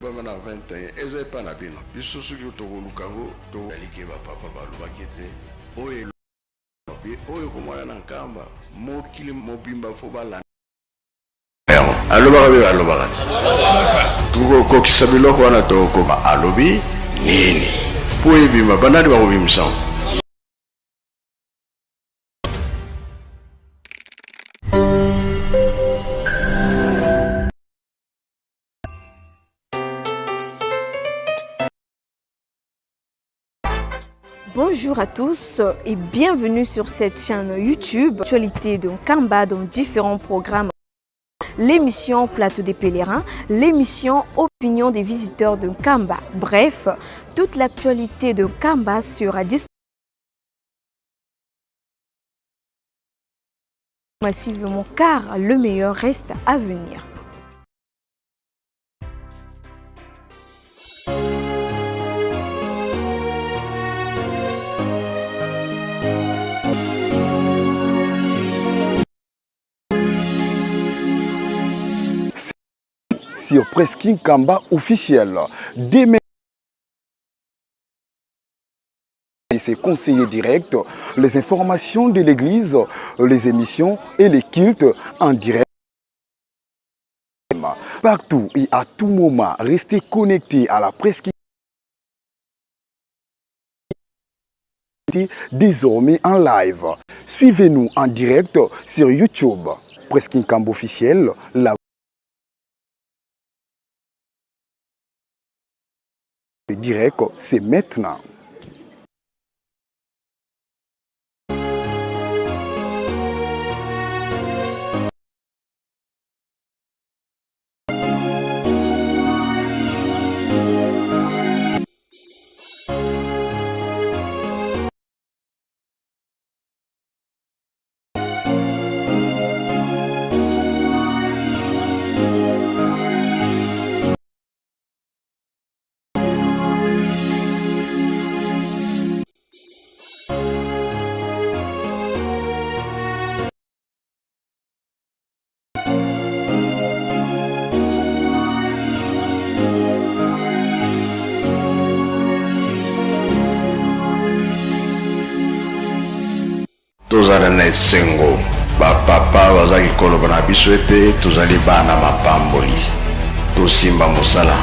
Bama na 21 eza epa na bino. Biso soki tokoluka yango tozali ke bapapa balobaki ete oyo elobi oyo komona na Nkamba mokili mobimba fo balanda yango. Alobaka mpe alobaka te. Tokokokisa biloko wana tokokoma alobi nini mpo ebima banani bakobimisa yango. Bonjour à tous et bienvenue sur cette chaîne YouTube Actualité de Nkamba dans différents programmes. L'émission Plateau des pèlerins, l'émission Opinion des visiteurs de Nkamba. Bref, toute l'actualité de Nkamba sera disponible massivement car le meilleur reste à venir. Sur Presqu'île Nkamba officiel. Dès et ses conseillers directs, les informations de l'église, les émissions et les cultes en direct. Partout et à tout moment, restez connectés à la Presqu'île désormais en live. Suivez-nous en direct sur YouTube. Presqu'île Nkamba officiel, la direct, c'est maintenant. Tozala na esengo, bapapa bazalaki koloba na biso ete tozali bana mapamboli, tosimba mosala.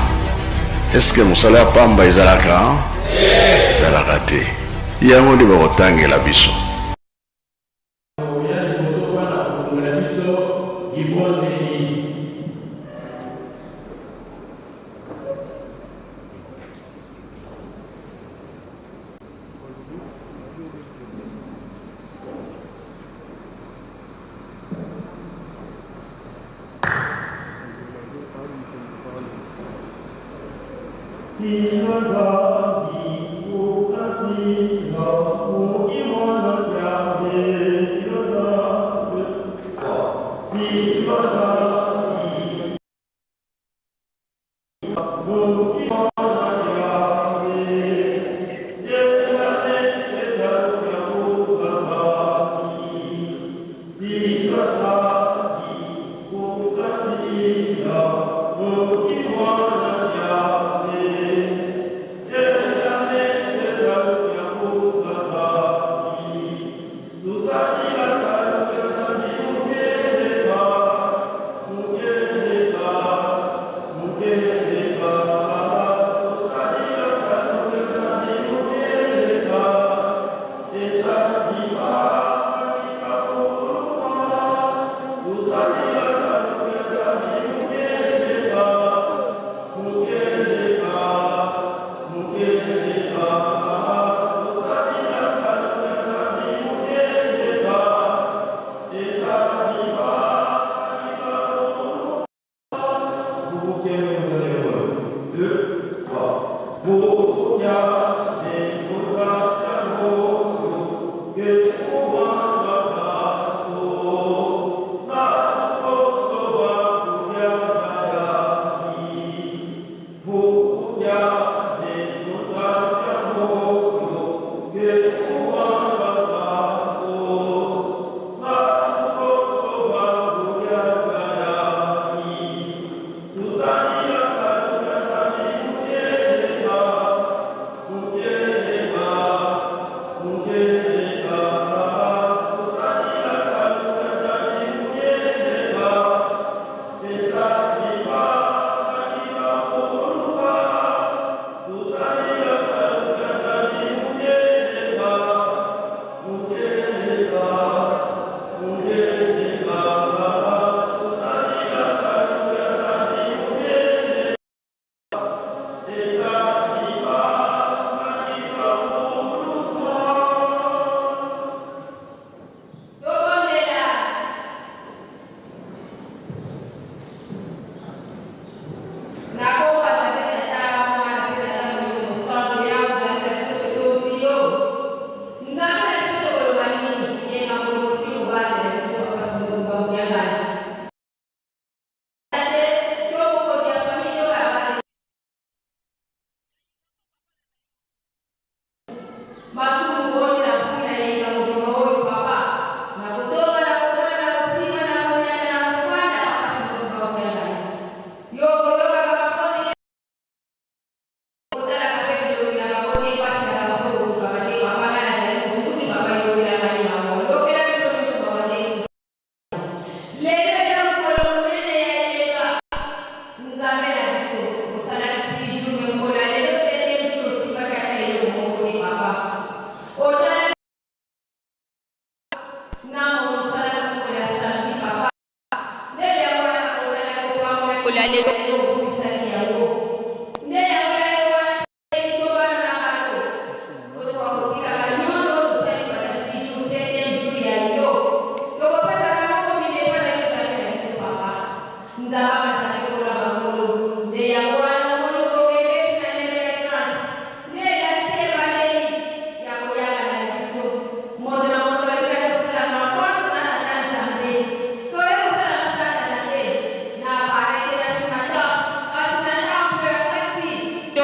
Eske mosala ya pamba ezalaka? Ezalaka te. Yango nde bakotangela biso. Oya liboso mpo na kofungola biso libondeli.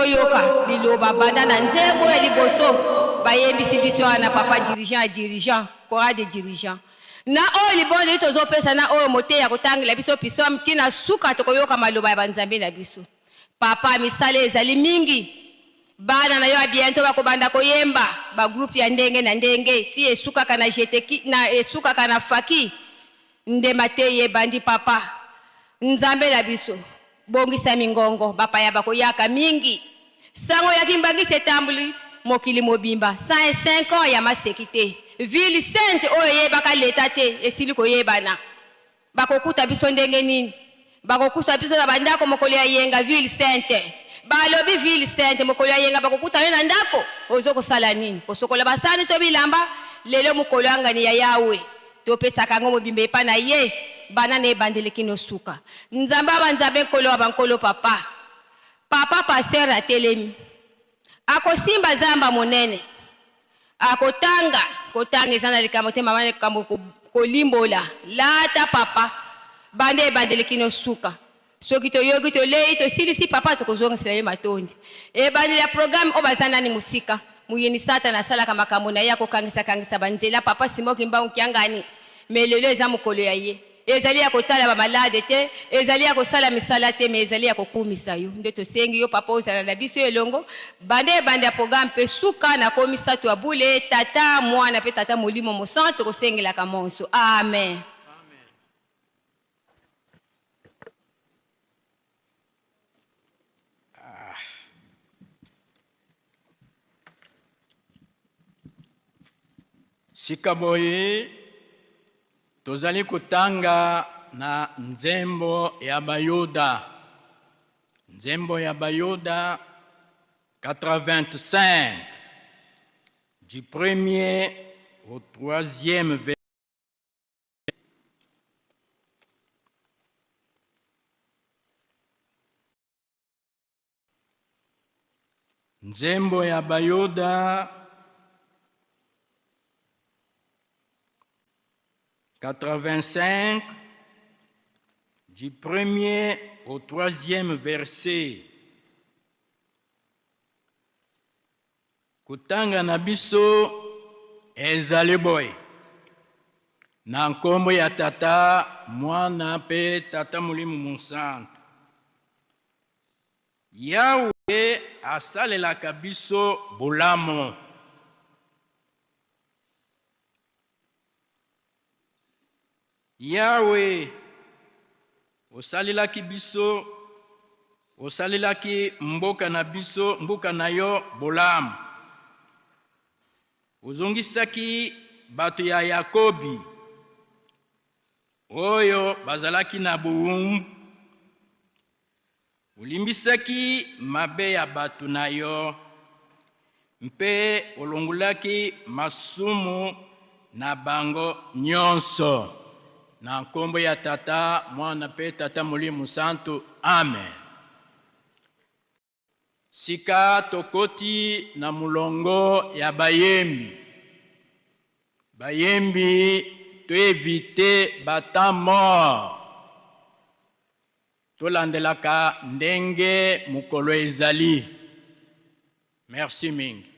Toyoka liloba banda na nzembo ya liboso bayebisi biso wana papa dirigeant ya dirigeant chorale de dirigeant na oyo libondeli tozopesa na oyo moteyi akotangela biso psaume ti na suka tokoyoka maloba ya banzambe na biso. Papa misala ezali mingi bana na yo ya bientôt bakobanda koyemba ba groupe ya ndenge na ndenge ti esukaka na jeteki na esukaka na faki nde mateyi ebandi papa Nzambe na biso bongisa mingongo bapaya bakoyaka mingi sango ya kimbangisi etamboli mokili mobimba 105 ans ya maseki te ville sainte oyo eyebaka leta te esili koyebana Bakokuta biso ndenge nini? Bakokusa biso na bandako mokolo ya yenga ville sainte. Balobi ville sainte mokolo ya yenga bakokuta yo na ndako ozo kosala nini? Kosokola basani to bilamba? Lelo mokolo ya ngani ya Yawe topesaka yango mobimba epa na ye banda na ebandeli kino suka. Nzambe wa banzambe nkolo wa bankolo papa. Papa pasteur atelemi akosimba zamba monene Akotanga kotanga eza na likambo te mama likambo kolimbola lata papa banda ebandeli kino suka soki toyoki tolei tosilisi papa tokozongisela ye matondi ebandeli ya programme oyo baza nani mosika muyini satana asalaka makambo na ye akokangisa kangisa banzela papa Simon Kimbangu Kiangani me lelo eza mokolo ya ye Ezali ya kotala ba malade te, ezali ya kosala misala te, mais ezali ya kokumisa yo. Nde tosengi yo papa ozala na biso elongo banda ebanda ya programme mpe suka na ko misato ya bule, Tata, Mwana mpe Tata Molimo Mosantu, tokosengelaka monso. Amen. Sika boye tozali kotanga na nzembo ya Bayuda, nzembo ya Bayuda 85 du premier au troisième verset. Nzembo ya Bayuda 85 du premier au troisième verset. Kotanga na biso ezali boye na nkombo ya Tata, Mwana mpe Tata Molimo Mosantu. Yawe asalelaka biso bolamu. Yawe, osalelaki biso, osalelaki mboka na biso, mboka na yo bolamu. Ozongisaki bato ya Yakobi oyo bazalaki na bowumbu. Olimbisaki mabe ya bato na yo mpe olongolaki masumu na bango nyonso. Na nkombo ya Tata, Mwana mpe Tata Molimo Santu. Amen. Sika tokoti na molongo ya bayembi. Bayembi to eviter ba temps mort. Tolandelaka ndenge mokolo ezali. Merci mingi.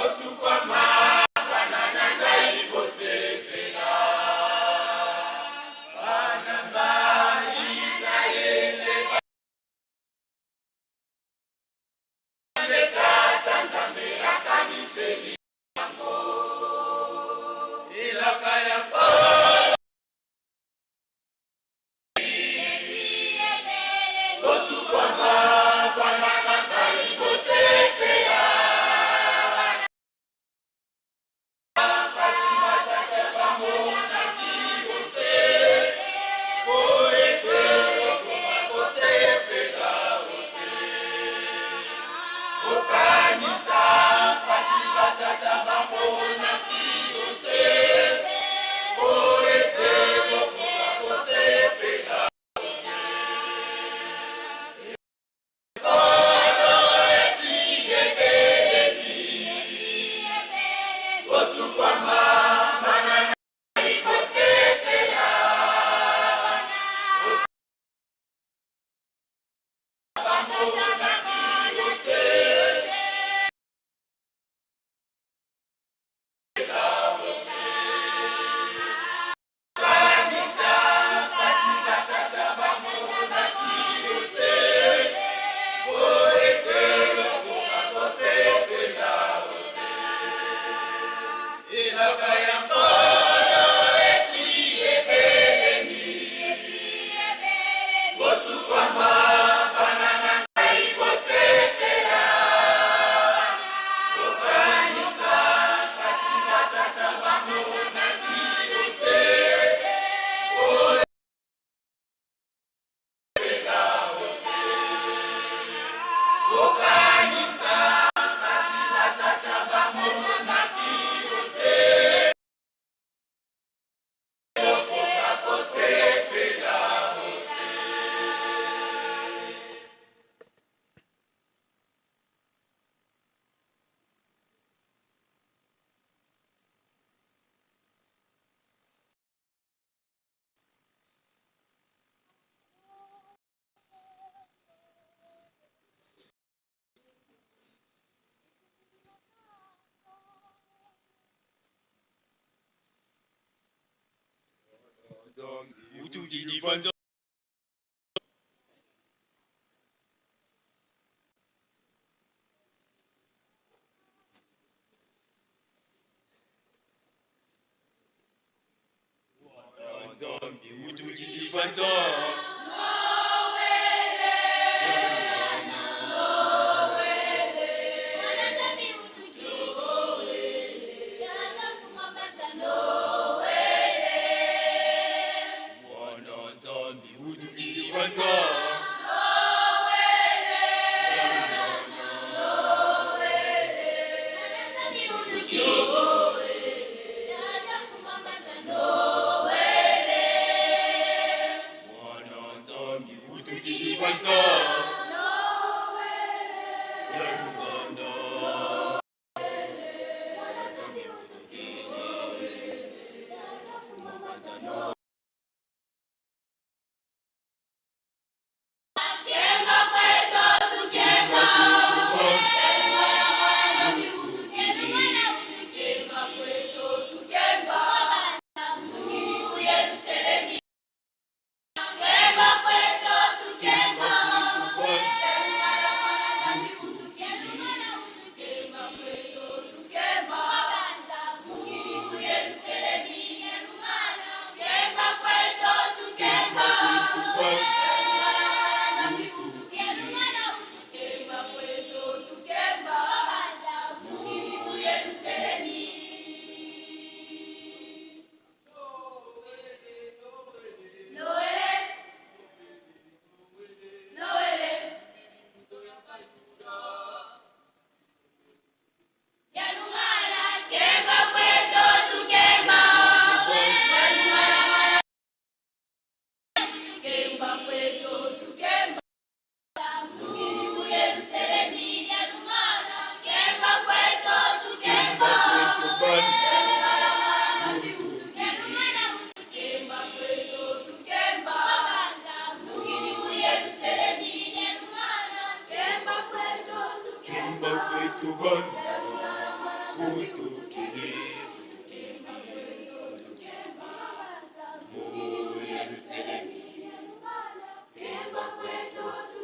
Noele.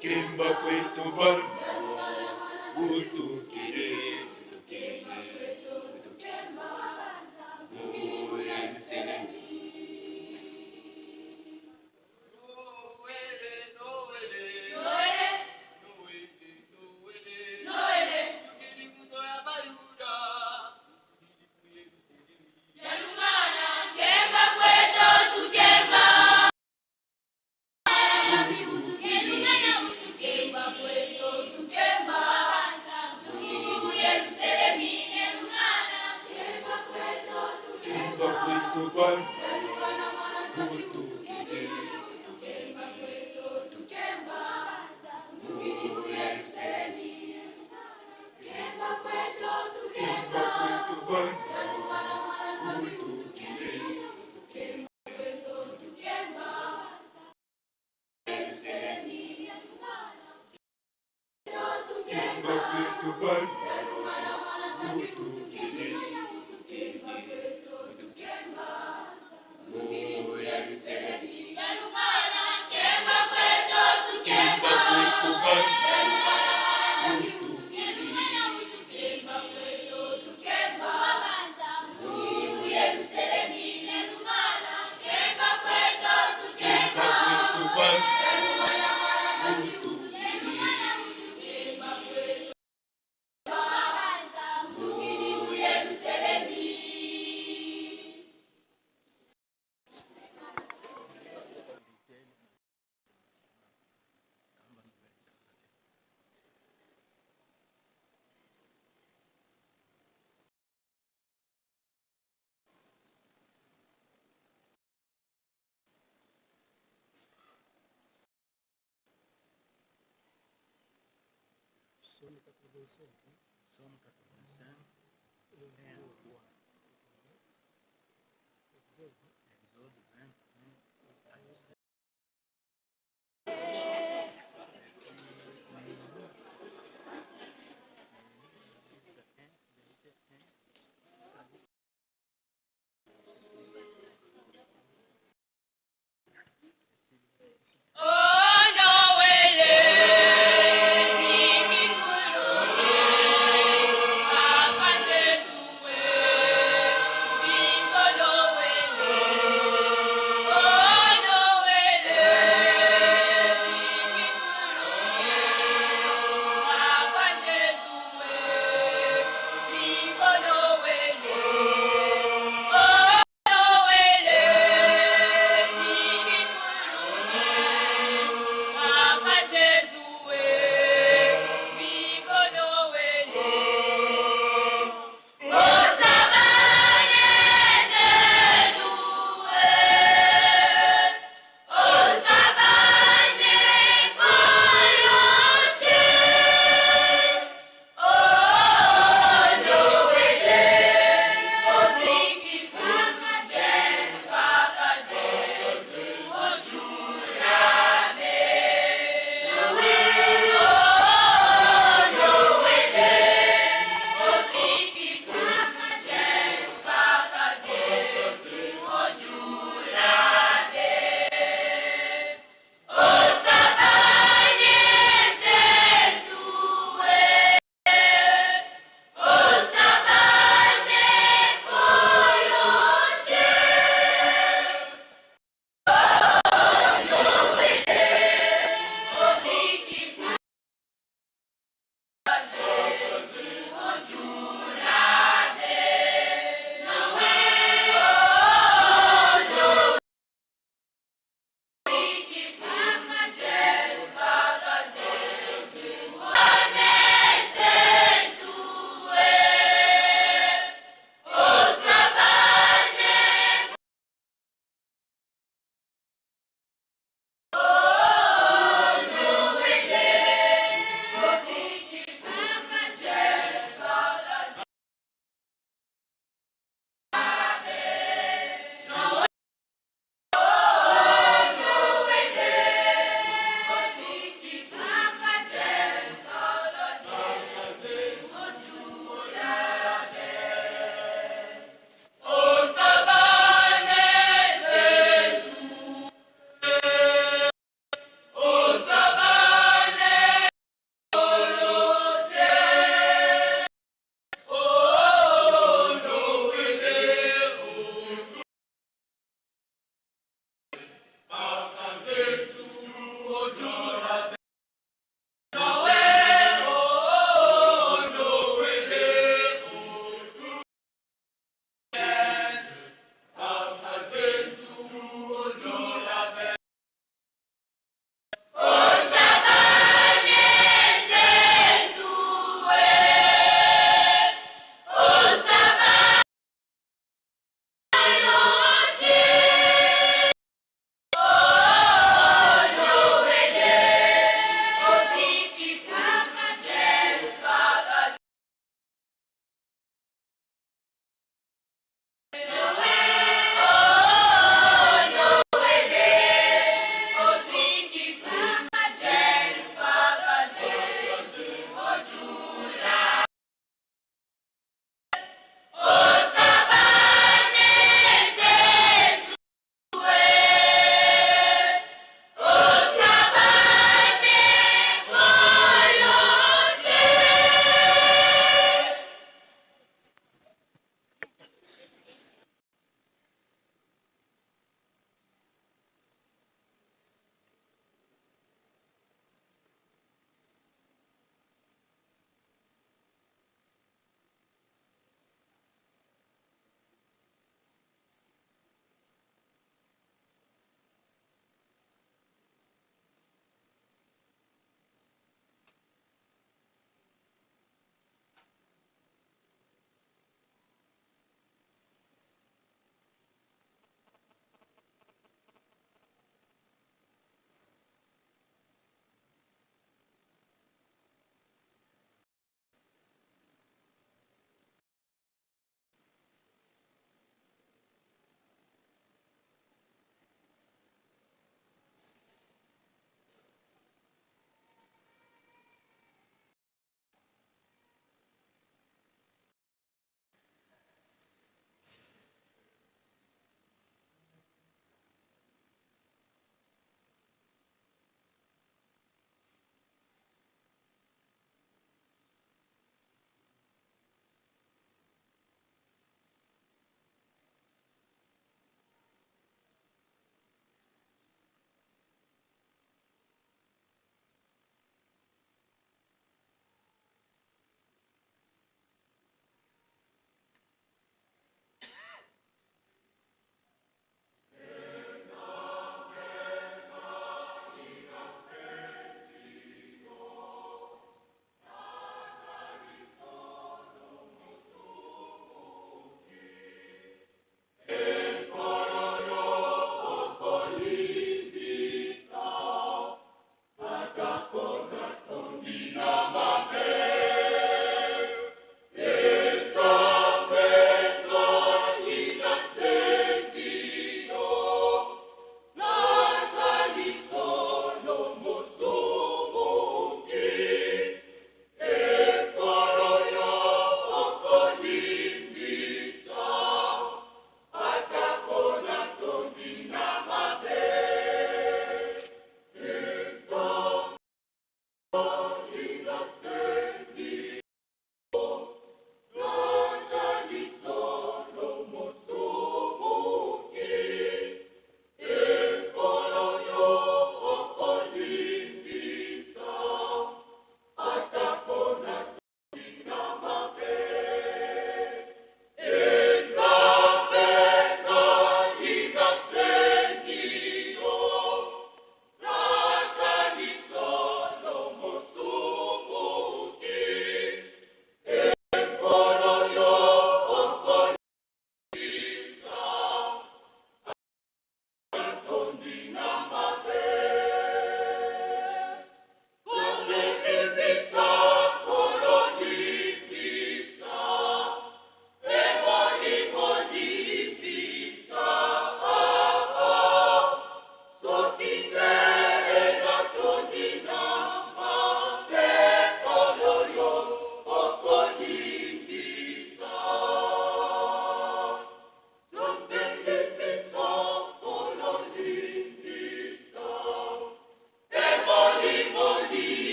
Kemba kwetu bana utukele utukele utukele Yerusalemu. Kemba kwetu bana utukele Yerusalemu. Kemba kwetu bana utukele Kemba kwetu bana utukele Yerusalemu. Kemba kwetu bana utukele Kemba kwetu bana utukele Psaume 85. Hein? Psaume 85, 1 à 3. Exode. Exode 21 à 17. Oh, Noël,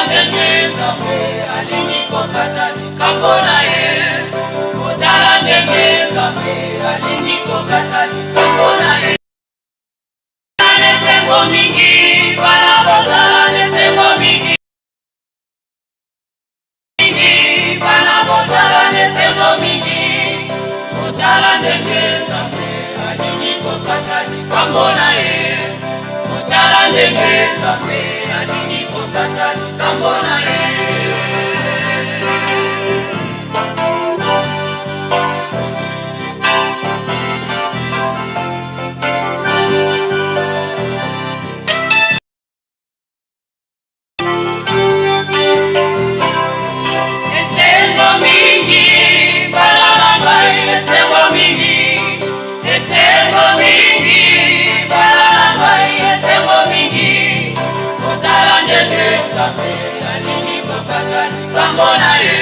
ndenge Nzambe alingi kokata likambo na ye. Botala ndenge Nzambe alingi kokata likambo na ye. Esengo mingi, bana bozala na esengo mingi. Mingi, bana bozala na esengo mingi. Botala ndenge Nzambe alingi kokata likambo na ye. Botala ndenge Nzambe alingi kokata likambo na ye. Esengo mingi bana na ngai, esengo mingi, esengo mingi bana na ngai, esengo mingi. Kotala ndenge Nzambe alingi kokata likambo na ye.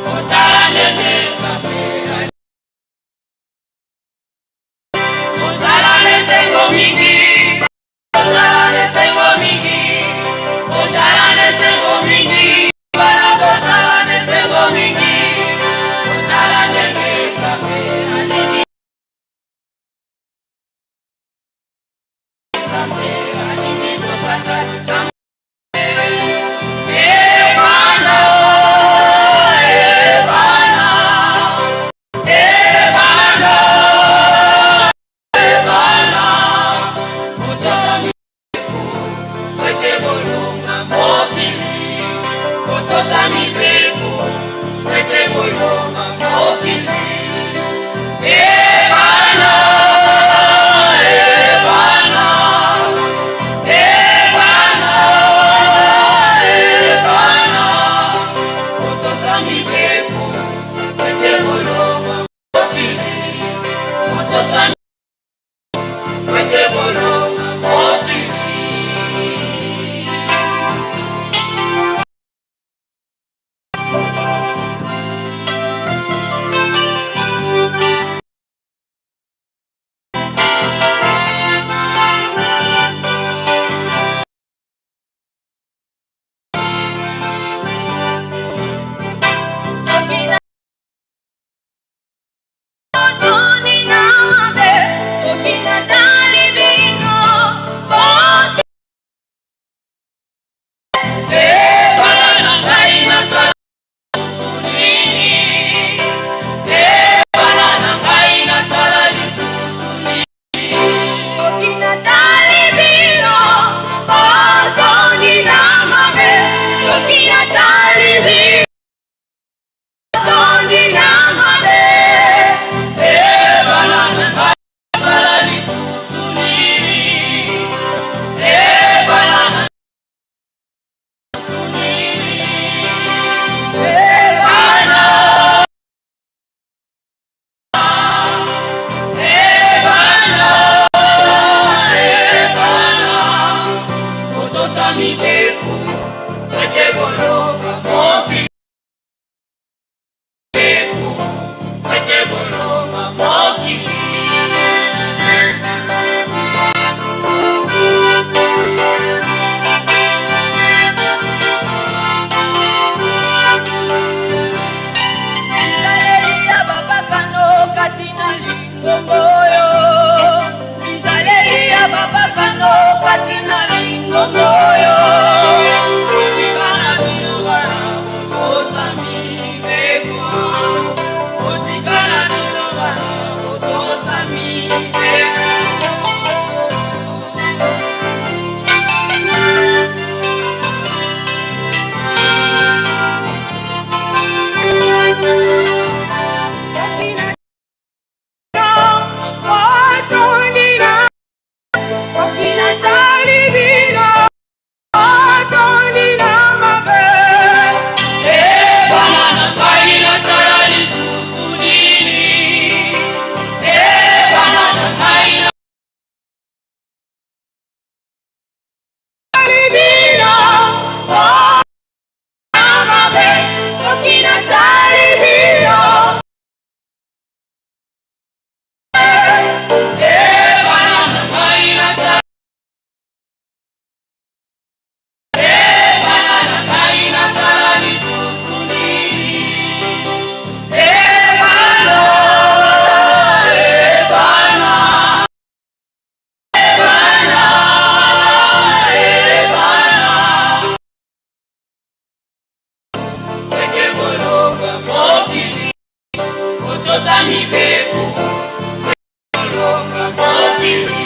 Kotala ndenge Nzambe kozala na esengo mingi, kozala na esengo mingi, kozala na esengo mingi, bana bozala na esengo mingi. Kotala ndenge Nzambe alingi, Nzambe alingi kokata likambo. Ebana, ebana, ebana, ebana, kotosa mibeko po ete bolonga mokili. Kotosa mibeko po ete bolonga mokili. Ebana, ebana, ebana, ebana, kotosa mibeko po ete bolonga mokili. Kotosa po ete bolonga mokili. mibeko kolonga mokili.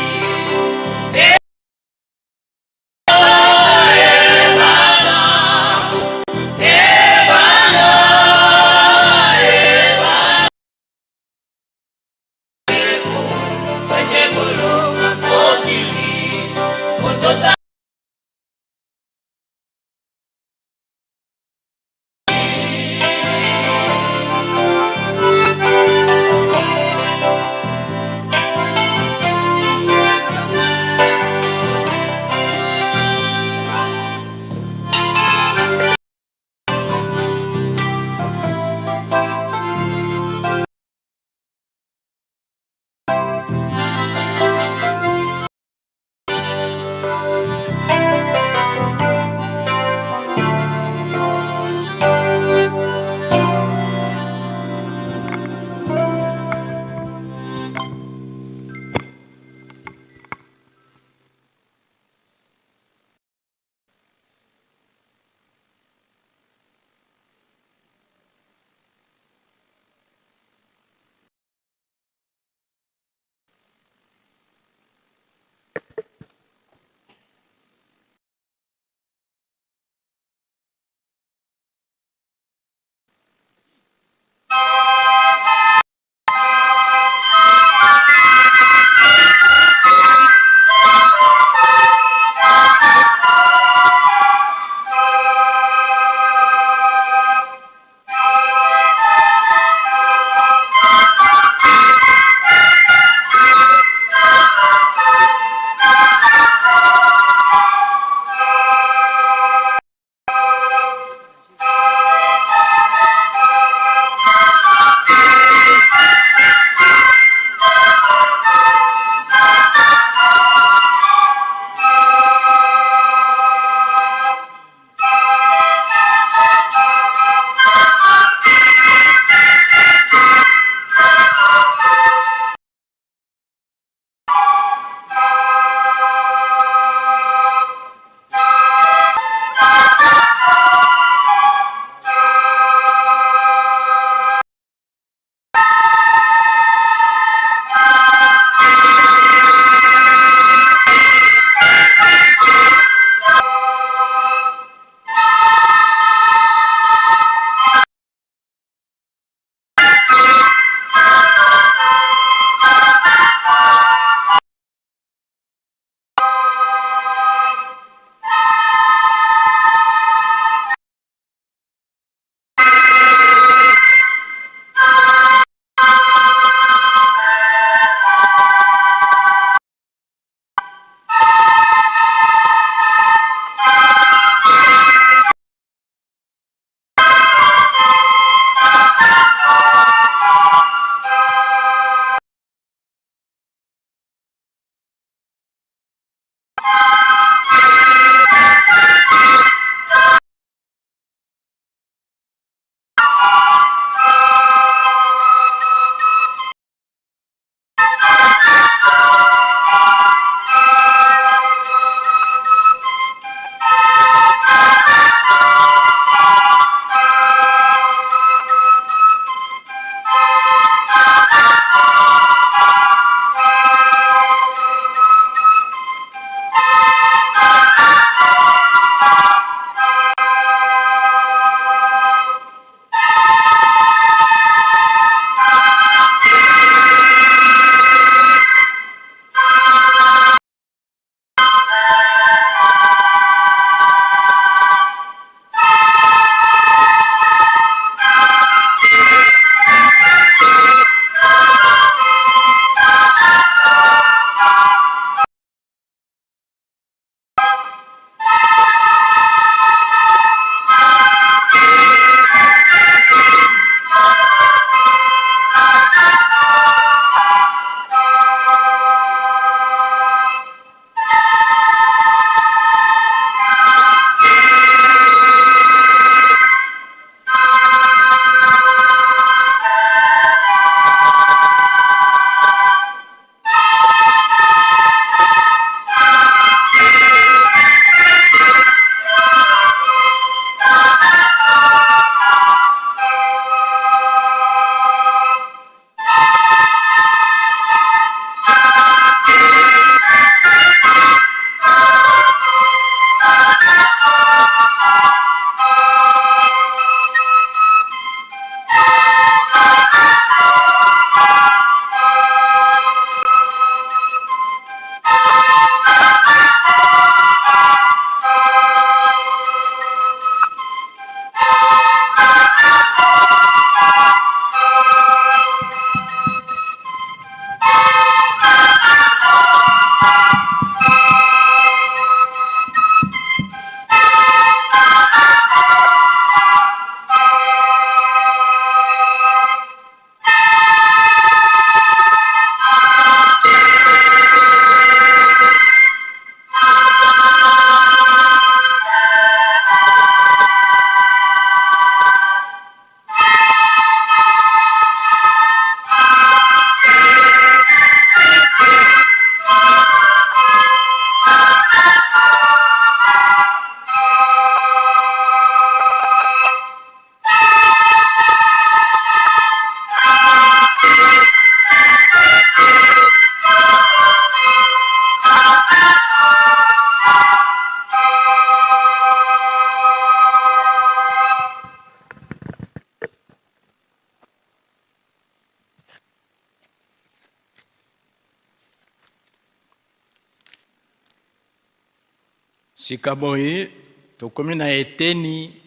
Sika boye tokomi na eteni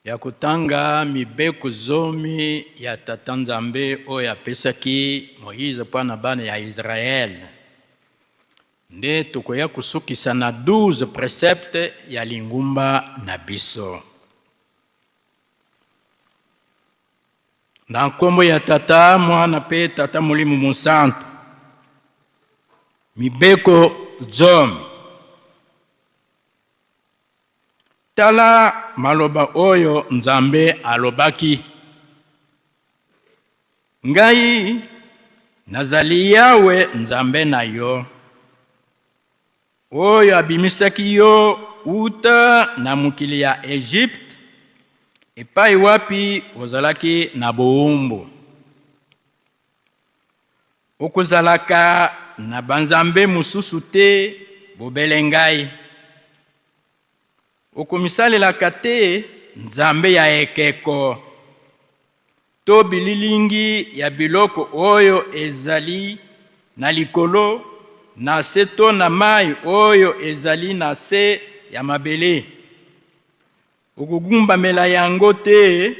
ya kotanga mibeko zomi ya Tata Nzambe oyo apesaki Moïse mpo na bana ya Israël. Nde tokoya kosukisa na 12 precepte ya lingumba na biso. Na nkombo ya Tata, Mwana mpe Tata Molimo Mosantu. Mibeko zomi. Tala maloba oyo Nzambe alobaki, Ngai nazali Yawe Nzambe na yo, oyo abimisaki yo uta na mokili ya Egypte, epai wapi ozalaki na bowumbu. Okozalaka na banzambe mosusu te bobele ngai. Okomisalelaka te nzambe ya ekeko to bililingi ya biloko oyo ezali na likolo, na se to na mai oyo ezali na se ya mabele. Okogumbamela yango te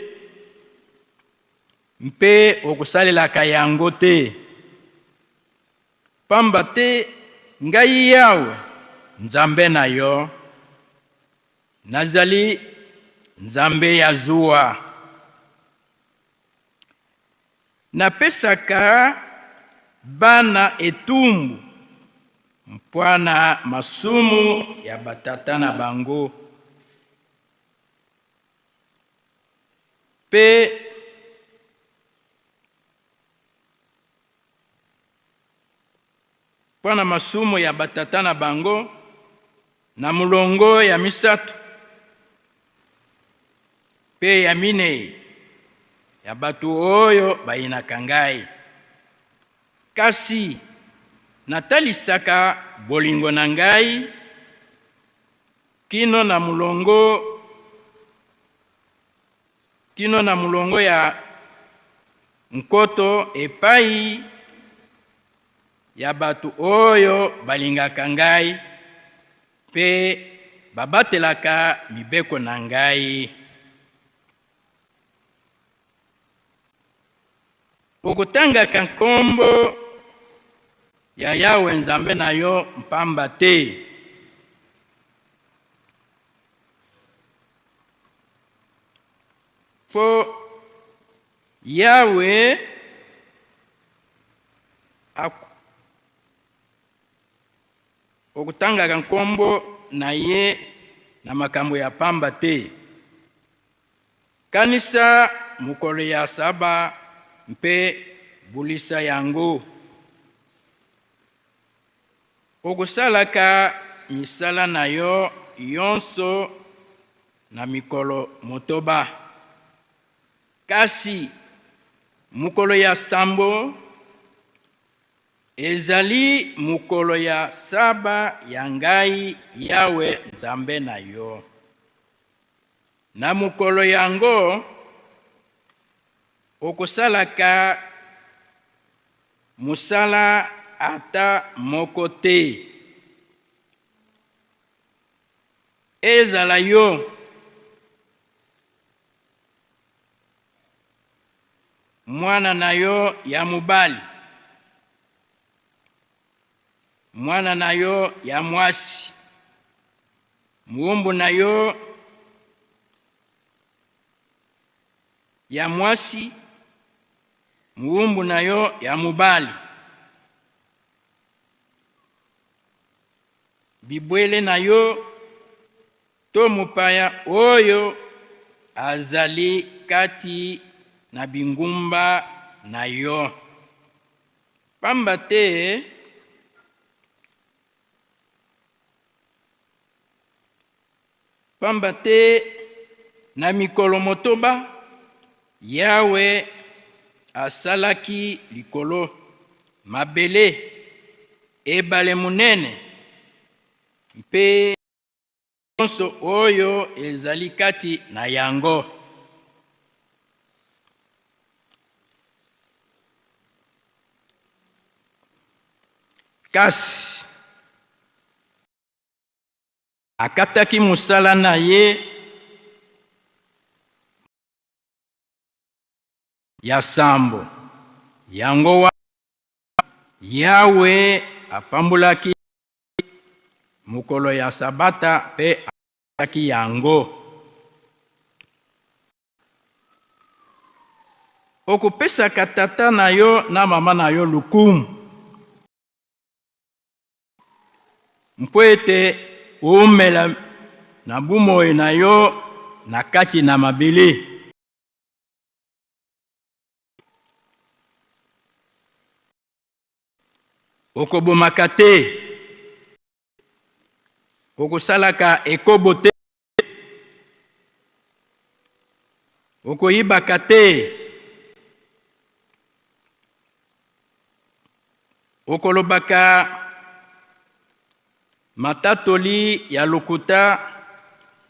mpe okosalelaka yango te. Pamba te ngai Yawe, Nzambe na yo, nazali Nzambe ya zuwa. Napesaka bana etumbu mpo na masumu ya batata na bango, mpe Mpo na masumu ya batata na bango, na molongo ya misato mpe ya minei ya bato oyo bayinaka ngai. Kasi natalisaka bolingo na ngai kino na molongo kino na molongo ya nkoto epai ya bato oyo balingaka ngai mpe babatelaka mibeko na ngai. Okotangaka nkombo ya Yawe Nzambe na yo mpamba te. Mpo Yawe okotangaka nkombo na ye na makambo ya pamba te. Kanisa mokolo ya Saba mpe bulisa yango. Okosalaka misala na yo yonso na mikolo motoba, kasi mokolo ya sambo ezali mokolo ya Saba ya ngai Yawe Nzambe na yo. Na mokolo yango okosalaka mosala ata moko te. Ezala yo, mwana na yo ya mobali, mwana na yo ya mwasi, mowumbu na yo ya mwasi, mowumbu na yo ya mobali, bibwele na yo to mopaya oyo azali kati na bingumba na yo. Pamba te Pamba te na mikolo motoba, Yawe asalaki likolo, mabele, ebale monene mpe nyonso oyo ezali kati na yango. Kasi. Akataki mosala na ye ya sambo. Yango wana Yawe apambolaki mokolo ya Sabata mpe asalaki yango. Okopesaka tata na yo na mama na yo lokumu, mpo ete oumela na bomoi na yo na kati na mabele. Okobomaka te, okosalaka ekobo te, okoyibaka te, okolobaka matatoli ya lokuta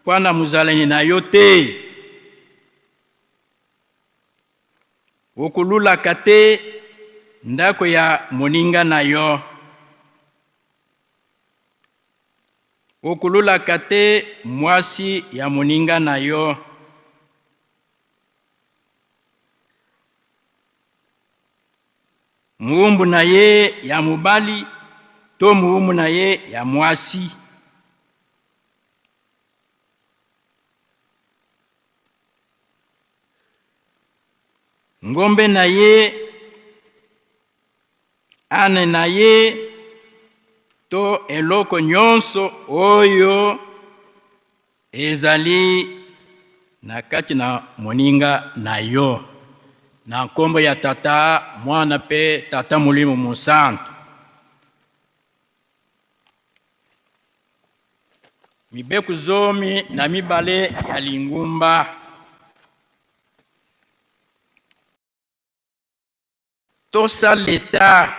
mpo na mozalani na yo te. Okolulaka te ndako ya moninga na yo. Okolulaka te mwasi ya moninga na yo. Moumbu na ye ya mobali to moumbu na ye ya mwasi. Ngombe na ye, ane na ye to eloko nyonso oyo ezali na kati na moninga na yo. Na nkombo ya Tata, Mwana mpe Tata Molimo Mosantu. Mibeko 12 ya lingomba. Tosa leta,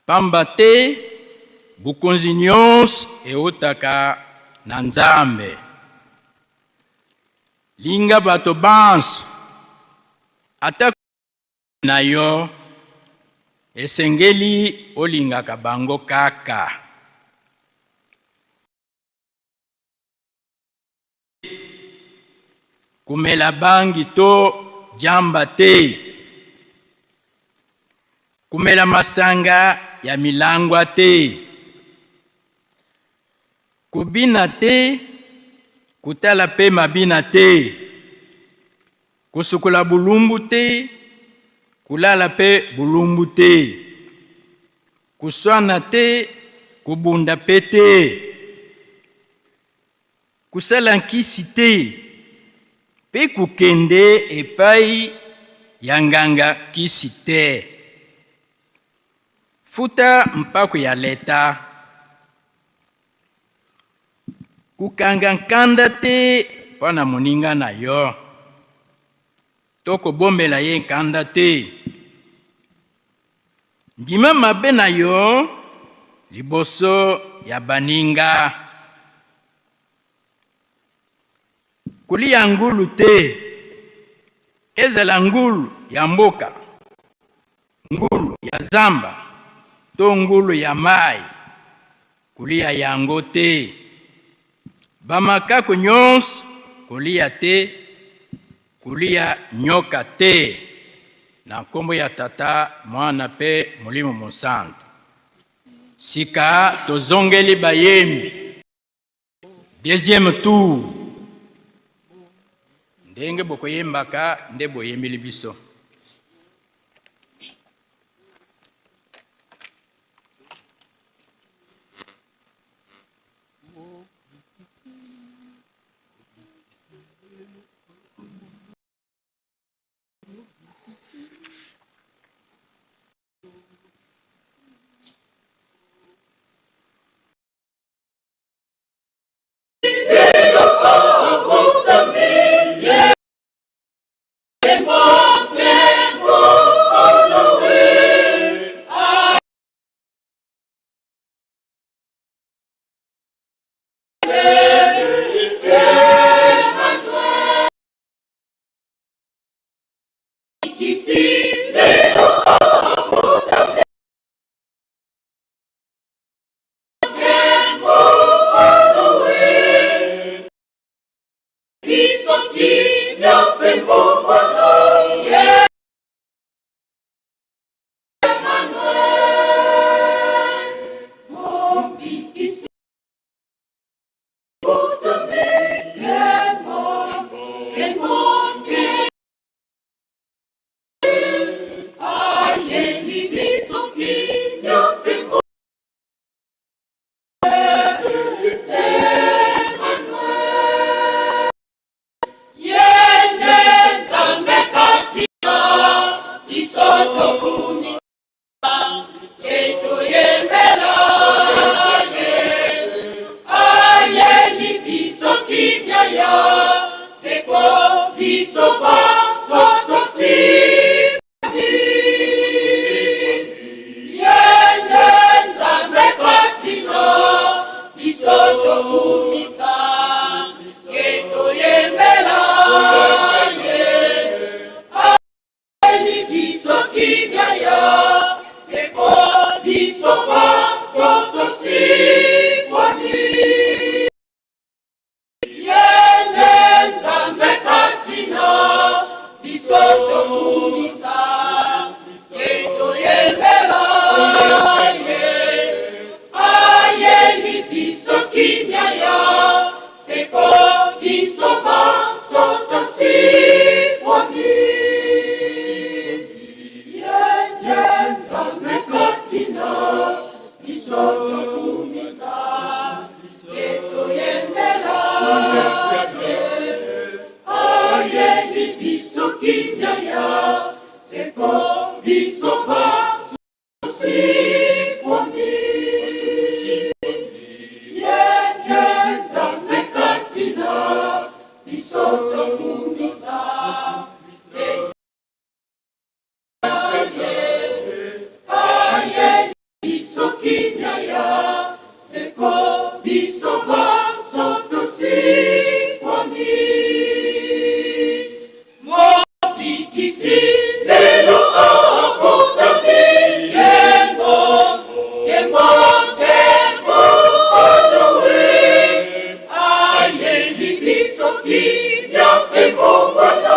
pamba te bokonzi nyonso eutaka na Nzambe. Linga bato banso, ata na yo, esengeli olingaka bango kaka. Komela bangi to jamba te. Komela masanga ya milangwa te. Kobina te, kotala pe mabina te. Kosukola bolumbu te, kolala pe bolumbu te. Koswana te, kobunda pe te. Kosala nkisi te, pe kokende epai ya nganga nkisi te. Futa mpako ya leta. Kokanga nkanda te mpo na moninga na yo, to kobombela ye nkanda te. Ndima mabe na yo liboso ya baninga. Kolia ngulu te, ezala ngulu ya mboka, ngulu ya zamba to ngulu ya mayi, kolia yango te. Bamakako nyonso kolia te, kolia nyoka te. Na nkombo ya Tata, Mwana mpe Molimo Mosantu. Sika tozongeli bayembi. Deuxième tour. Ndenge bokoyembaka nde boyembeli biso. kimia mpe mbongwana. Emmanuel, Mobikisi, Botami, Nkembo, Nkembo, Nkembo. Ayeli biso kimia mpe mbongwana. Emmanuel, Ye nde Nzambe kati na biso, tokumisa ke toyembela ye. Ayeli biso kimia ya seko, biso banso tosikwami. Ye nde Nzambe kati na biso, tokumisa ke toyembela ye. Ayeli biso kimia ya seko, biso banso tosikwami. Ye nde Nzambe kati na biso, tokumisa ke toyembela ye. Ayeli biso kimia ya seko, biso banso tosikwami. Ye nde Nzambe kati na biso, tokumisa ke toyembela ye. Ayeli biso kimia ya seko, biso banso tosikwami. Ye nde Nzambe kati na biso, tokumisa ke ye. Ayeli biso kimia ya seko, biso banso tosikwami. Mobikisi lelo abotami. Nkembo, nkembo, nkembo onowe. Ayeli biso kimia mpe mbongwana.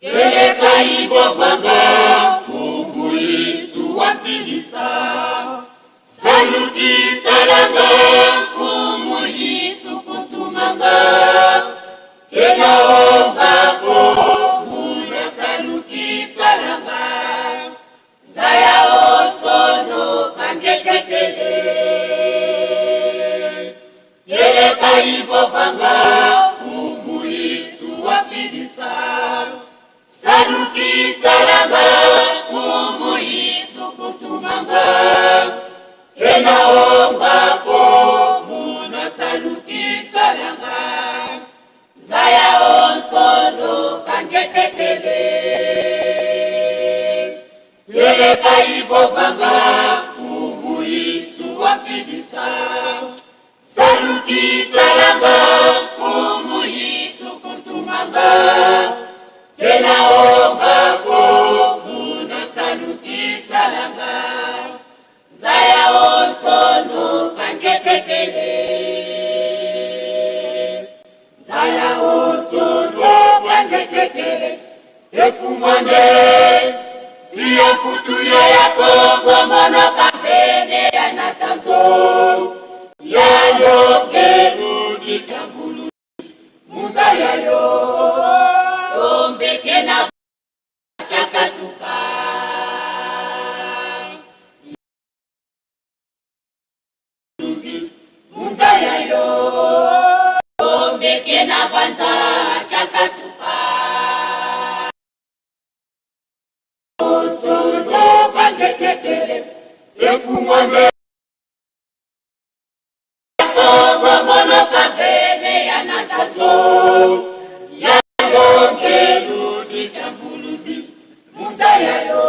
Eleka ibovanga funguli suwafilisa saluki salanga fumu Yesu kutumanga kena ongako muna saluki salanga nzaya otsono kangetetele Keleka ivovanga fumu Yesu wafilisa saluki salanga fumu Yesu kutumanga kena ongako muna saluki salanga nzaya ontsono kangetetele Keleka ivovanga fumu Yesu wafilisa saluki salanga fumu Yesu kutumanga kena ongako muna saluki salanga nzaya ontsono kangetetele nzaya ontsono kangetetele efungwane tia kutu yo ya kongo monoka vene ya natazo ya longelu dikamvulu munzaya yo tombeke na kakatuka munzaya yo tombeke na vanza kakatuka otsono kangetetele efungwane kongo monoka vene ya natazo ya longelu dikamvuluzi munzaya yo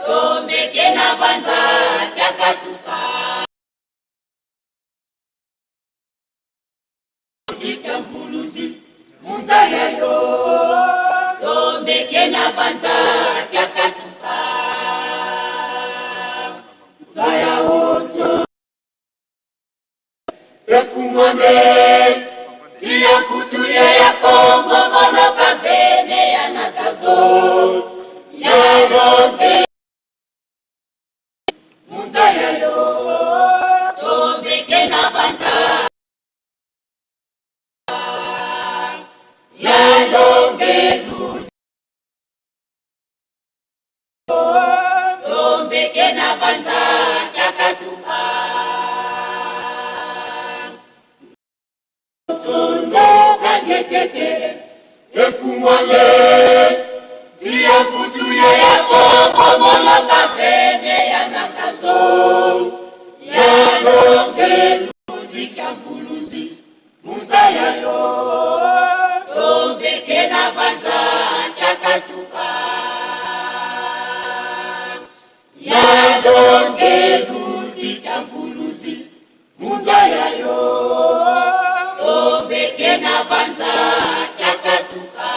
tombeke na vanza kakatuka dikamvuluzi munzaya yo tombeke na vanza kakatuka nzaya otso efungwane tia kutu ye ya kongo monoka vene ya natazo ya longe munzaya yo tombeke na vanza ya longelu tombeke na vanza kakatuka tsono kangetetele efungwane tia kutu ye ya kongo monoka vene ya natazo ya longelu dikamvuluzi munzaya yo tombeke na vanza kakatuka ya longelu dikamvuluzi munzaya yo tombeke na vanza kakatuka.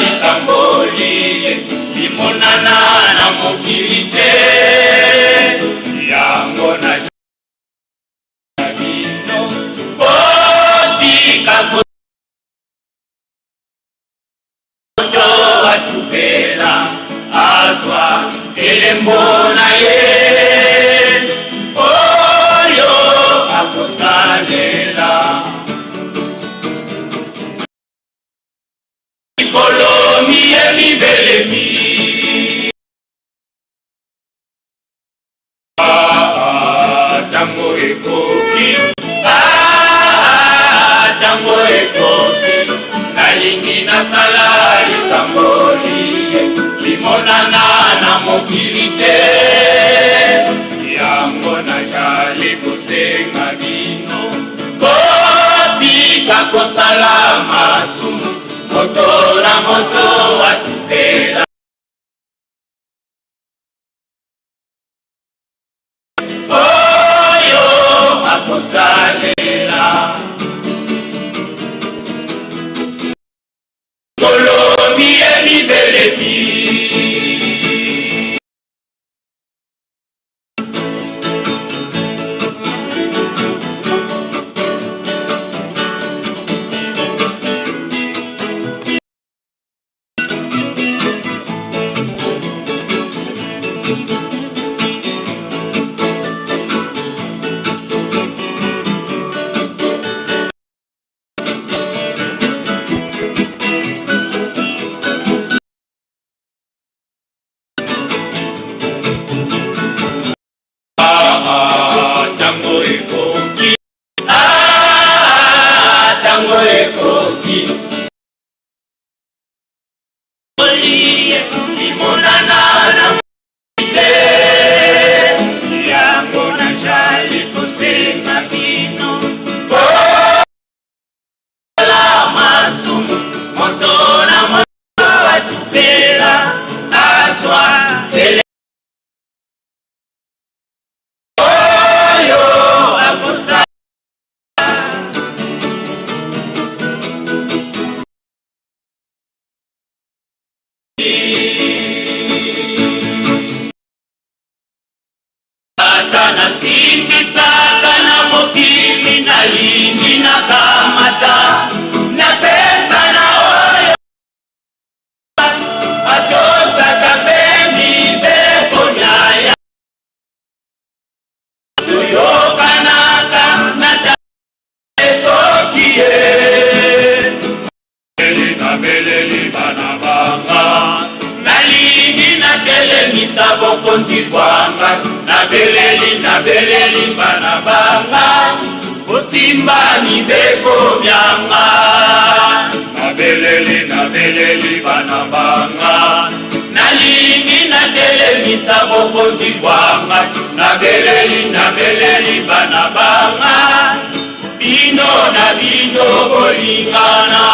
likambo liye limonana na mokili te yango na bino botika koto atupela azwa elembo na ye oyo akosalela Mikolo miye mibelemi. Ah, tango ekoki. Ah, tango ekoki. Nalingi nasala likambo liye limonana na mokili te. Yango najali kosenga bino Botika kosala masumu, moto na moto atutela. Oyo akosalela. Kolobi emibelemi. Tango ekoki, tango ekoki. Limonana na te, yango najali kosenga bino la masumu moto na moto atupela azwa ele oyo akosa Ata nasimbisaka na mokili nalingi nakamata napesa na oyo atosaka mpe mibeko mya ya toyokanaka na ekoki ye Nabeleli bana banga, nalingi natelemisa bokonzi bwanga. Nabeleli, nabeleli bana banga, bosimba mibeko byanga. Nabeleli, nabeleli bana banga, nalingi natelemisa bokonzi bwanga. Nabeleli, nabeleli bana banga, Bino na bino bolingana.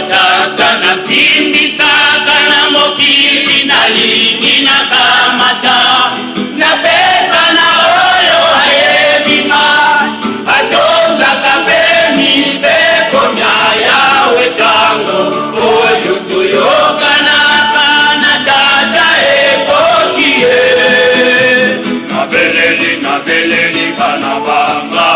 Tata nasimbisaka na mokili nalingi nakamata napesa na oyo ayebi nga atosaka mpe mibeko mya Yawe ntango oyo toyokanaka na tata ekoki ye nabeleli nabeleli bana banga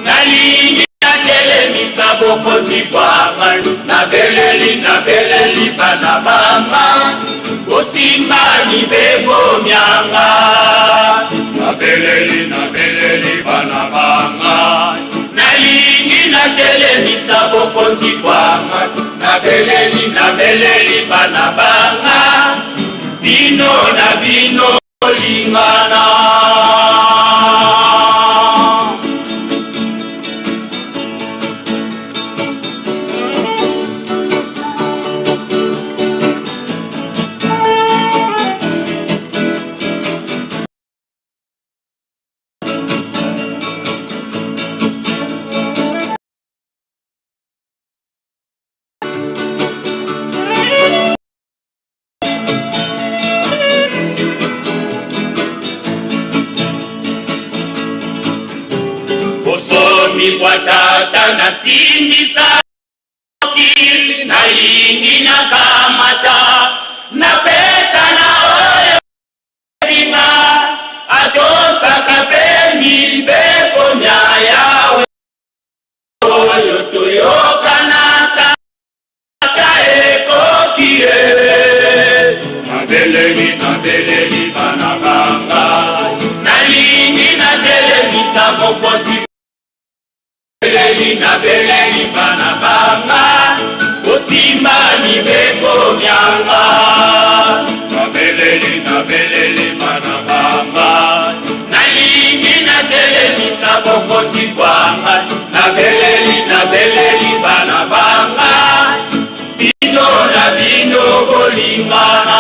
nalingi natelemisa bokonzi bwa ngai nabeleli nabeleli. Bosimba mibeko mianga. Nabeleli, nabeleli bana banga. Nalingi natelemisa bokonzi bwanga. Nabeleli, nabeleli bana banga. Bino na bino lingana. Bosomi bwa tata nasimbisa mokili, nalingi nakamata, napesa na oyo ebinga atosaka mpe mibeko mya Yawe oyo toyokanaka ata ekoki ye. Nabeleli, nabeleli bana banga, nalingi natelemisa mokonzi. Nabeleli, nabeleli bana banga, bosimba mibeko mianga. Nabeleli, nabeleli bana banga, nalingi natelemisa bokonzi bwanga. Nabeleli, nabeleli bana banga, bino na bino bolingana.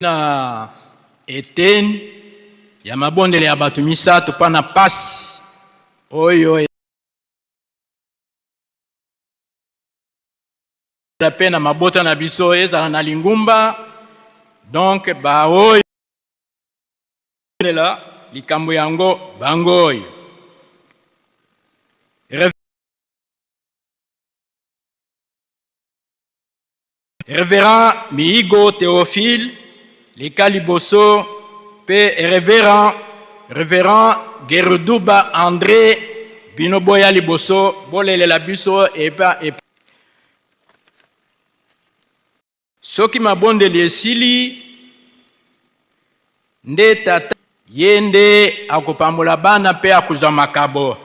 Na eteni ya mabondeli ya bato misato mpo na pasi oyo mpe na mabota na biso ezala na lingumba donc baoyo lela likambo yango bango oyo Reverend Mihigo Theophile leka liboso mpe Reverend Reverend Geruduba Andre bino boya liboso bolelela biso epa epa. Soki mabondeli esili nde tata ye nde akopambola bana mpe akozwa makabo.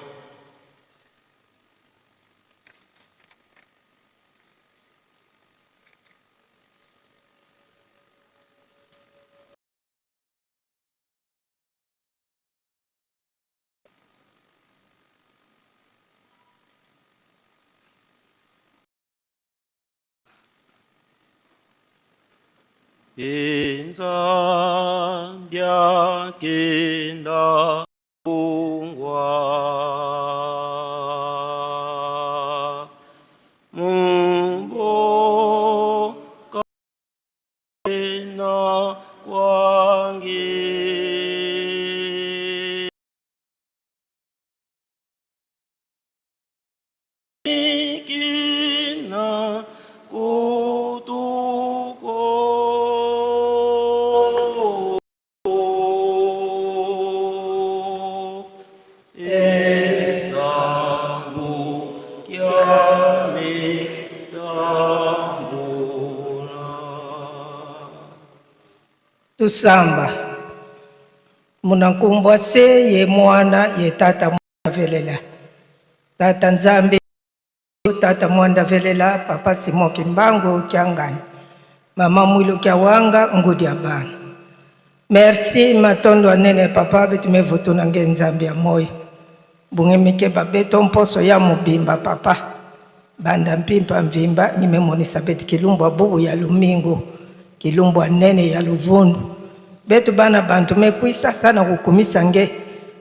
Nzambi akenda kungwa mumboka na kwangi Kina kutuko Esangu kyame tambula. Tusamba munankumbwa se ye mwana ye tata mwana velela tata Nzambe tata mwanda velela papa Simon Kimbangu kiangani mama Mwilu kiawanga ngudi ya bana merci matondo anene papa beti mevutu na nge Nzambe ya moi bunge mike babeto mposo ya mobimba papa banda mpimpa mvimba ngimemonisa beti kilumbwa bubu ya lumingu kilumbwa nene ya luvundu betu bana bantu mekwisa sana kukumisa nge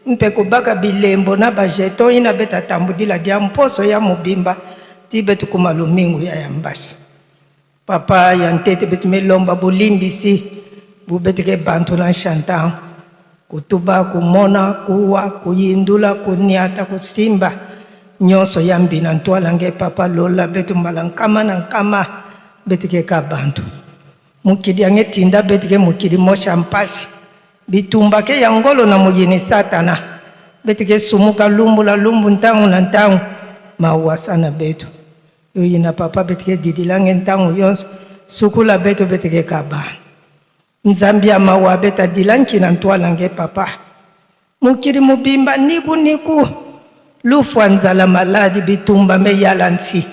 mpe kubaka bilembo na bajeton ina beta tambudila dia mposo ya mobimba ti betu kuma lumingu ya yambasi papa ya ntete betu melomba bolimbisi bubeteke bantu na nshantan kutuba kumona kuwa kuyindula kuniata kusimba nyonso ya mbina ntwala nge papa lola betu mbala nkama na nkama beteke ka bantu mokili yange etinda betike mokili mosha mpasi bitumba ke ya ngolo na moyini satana betike sumuka lumbu la lumbu ntango na ntango mawasa na betu yoyina papa betike didilange ntango yonso sukula betu betike kabana nzambi ya mawa beta dilanki na ntwala nge papa mokili mobimba niku niku lufwa nzala maladi bitumba meyala nsi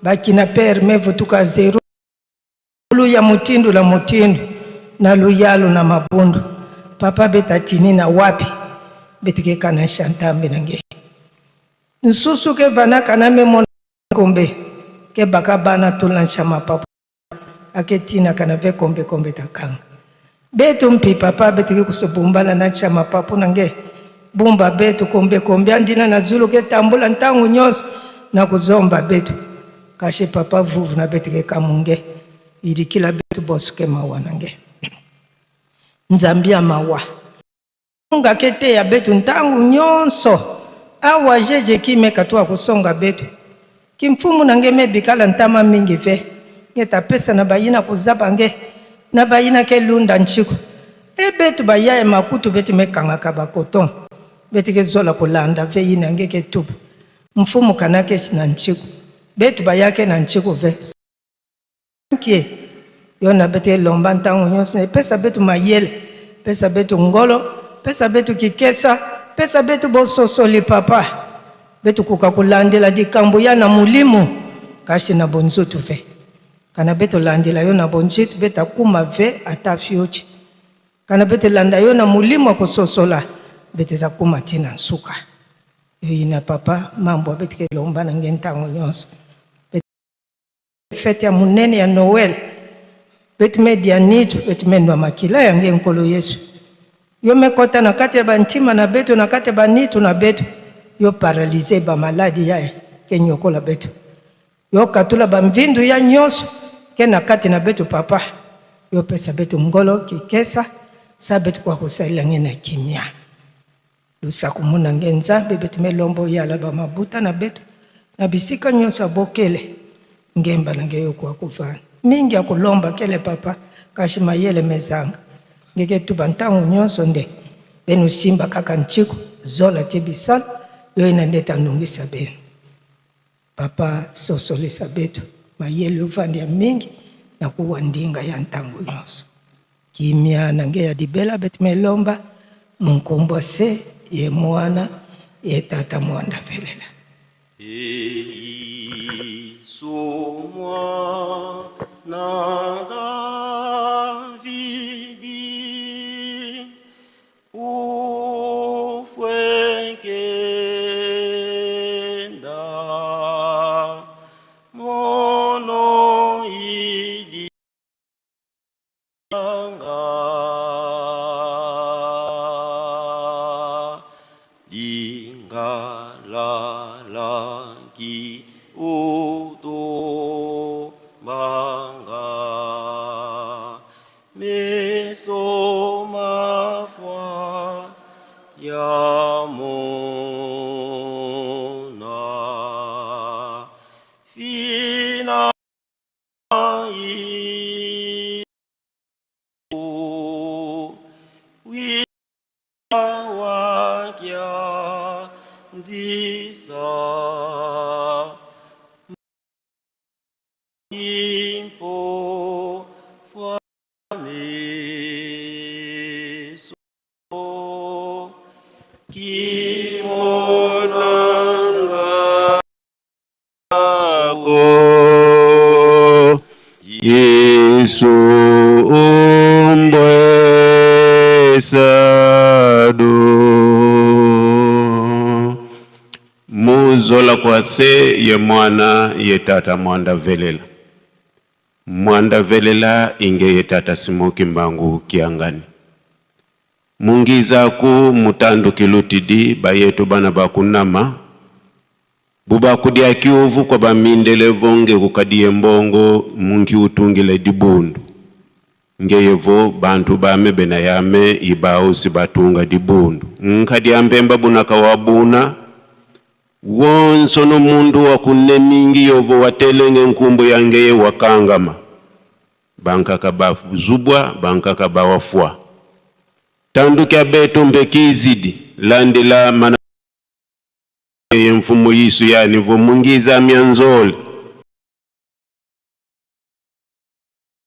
bakina pere mevutuka zero ya motindo na motindo na luyalu na mabundu papa beta tini na wapi betike kana shantambe na nge nsusu ke vana kana memona kombe ke baka bana tolansha mapapa ake tina kana ve kombe kombe takanga betu mpi papa betike kusobumbala na nsha mapapu na nge bumba betu kombe kombe andina na zulu ke tambula ntango nyonso na kuzomba betu kashe papa vuvu na betike kamunge ilikila betu bosuke mawa na nge nzambi ya mawa nga ke teya betu ntango nyonso awa jeje kimeka to akosonga betu kimfumu na nge mebikala ntama mingi ve nge tapesa na bayina kozaba nge na bayina ke lunda nchiku e betu bayaya makutu beti mekangaka bakoton beti ke zola kolanda ve yina nge ke tubu mfumu kana ke na nchiku betu bayake na nchiku ve nkie yo na bete elomba ntango nyonso epesa betu mayele pesa betu ngolo pesa betu kikesa pesa betu bososoli papa betu koka kolandela likambo ya na molimo kasi na bonzoto ve. Kana beto landela yo na bonjitu beta kuma ve ata fiochi. Kana bete landa yo na molimo ya kososola bete takuma ti na nsuka. Yo yina papa mambo abeti ke lomba na nge ntango nyonso. Fete ya monene ya Noël beti media nitu beti mendwa makila ya nge Nkolo Yesu. Yo mekota na kati ya bantima na beto na kati ya banitu na beto yo paralyse ba maladi ya ke nyokola beto. Yo katula ba mvindu ya nyonso ke na kati na beto papa. Yo pesa beto ngolo kikesa sa beto kwa kosalela nge na kimia. Losako muna nge Nzambe beto melombo yala ba mabuta na beto na bisika nyonso ya bokele ngemba na nge yo kwa kovanda mingi ya kolomba kele papa kasi mayele mezanga ngeke tuba ntango nyonso nde beno simba kaka ntiko zola te bisala yo ina nde tanungisa beno. Papa sosolisa beto mayele ovandi ya mingi na kuwa ndinga ya ntango nyonso. Kimia na nge ya libela beti melomba munkumbwa se ye mwana ye tata mwanda velela. Yesu mwana Davidi, Ufwenkenda mono idi anga lingalalanki uto manga meso mafwa ya mona fina i wi wa kya nzisa impo fwa meso kimona Ko Yesu umbwesadu muzola kwase ye mwana ye tata mwanda velela mwanda velela inge ye tata Simon Kimbangu Kiangani mungiza ku mutandu kilutidi bayetu bana bakunama bubakudia kiuvu kwa bamindele vonge kukadiye mbongo mungi utungile dibundu ngeyevo bantu bame bena yame ibausi batunga dibundu nkadi mbemba bunaka wabuna wonso no mundu wa kunemingi yovo watelenge nkumbu yangeye wakangama bankaka bazubwa bankaka bawafwa tandukia beto mbekizidi landila mana ye mfumo yisu yani vo mungiza myanzole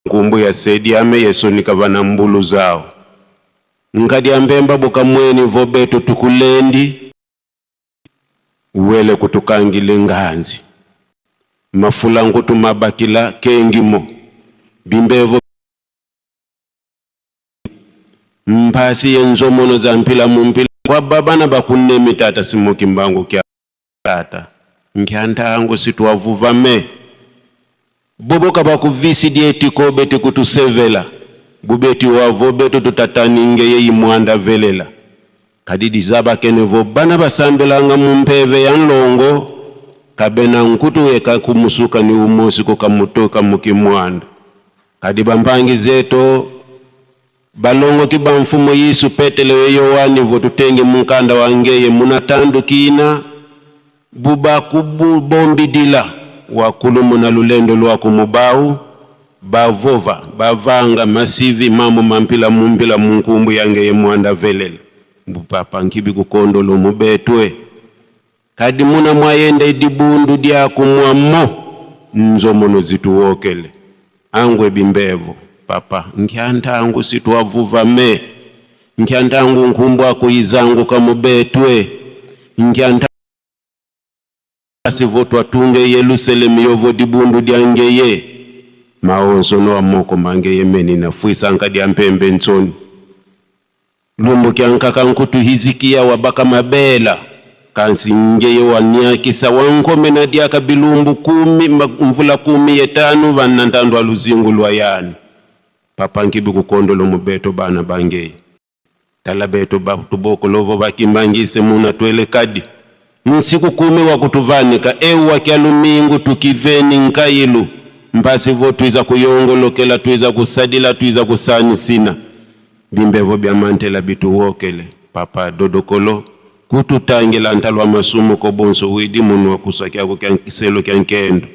nkumbu ya sedi ame yesonika vana mbulu zao nkadi ambemba bukamweni vo beto tukulendi wele kutukangile nganzi mafula nkutu mabakila kengimo bimbevo mpasi yenzomono za mpila mumpila kwa babana bakunemi tata Simon Kimbangu kya tata nkyantangu situwavuvame boboka bakuvisi dietiko beti kutusevela bubeti wavo betu tutataninge yeyi mwanda velela kadidi zabakenevo bana basambelanga mumpeve ya nlongo kabena nkutu yeka kumusuka ni umosi kukamutoka mukimwanda kadi bampangi zeto balongo kiba mfumo Yesu Petelo Yohani votutenge munkanda wangeye munatandukina buba kububombidila wakulumu na lulendo lwa kumubau bavova bavanga masivi mamu mampila mumpila munkumbu yangeye mwanda velela mbupapa nkibi kukondolo mubetwe kadi muna mwayenda idibundu dyakumwamo nzomono zituwokele angwe bimbevo papa nkyantangu situwavuvame nkyantangu nkumbu akuyizangu kamubetwe nkyanta sivo twatunge Yerusalemu yovo dibundu dyangeye Maonso no amoko mange yemeni na fwisa nkadia mpembe ntsoni. Lumbu kya nkaka nkutu Hizikiya wabaka mabela kansi ngeye waniakisa wankome na diaka bilumbu kumi mvula kumi yetanu vanna ntandu luzingu lwa yani. Papa nkibi kukondolo mubeto bana bangeye. Tala beto batubokolovo bakimbangise muna twele kadi. Nsiku kumi wa kutuvanika ewa kya lumingu tukiveni nkailu. Mbasi twiza kuyongolokela twiza kusadila twiza kusanisina. Bimbevo bya mantela bituwokele. Papa dodokolo kututangila ntalwa masumu kobonso widi munu wa kusakya kya kiselo kya nkendo.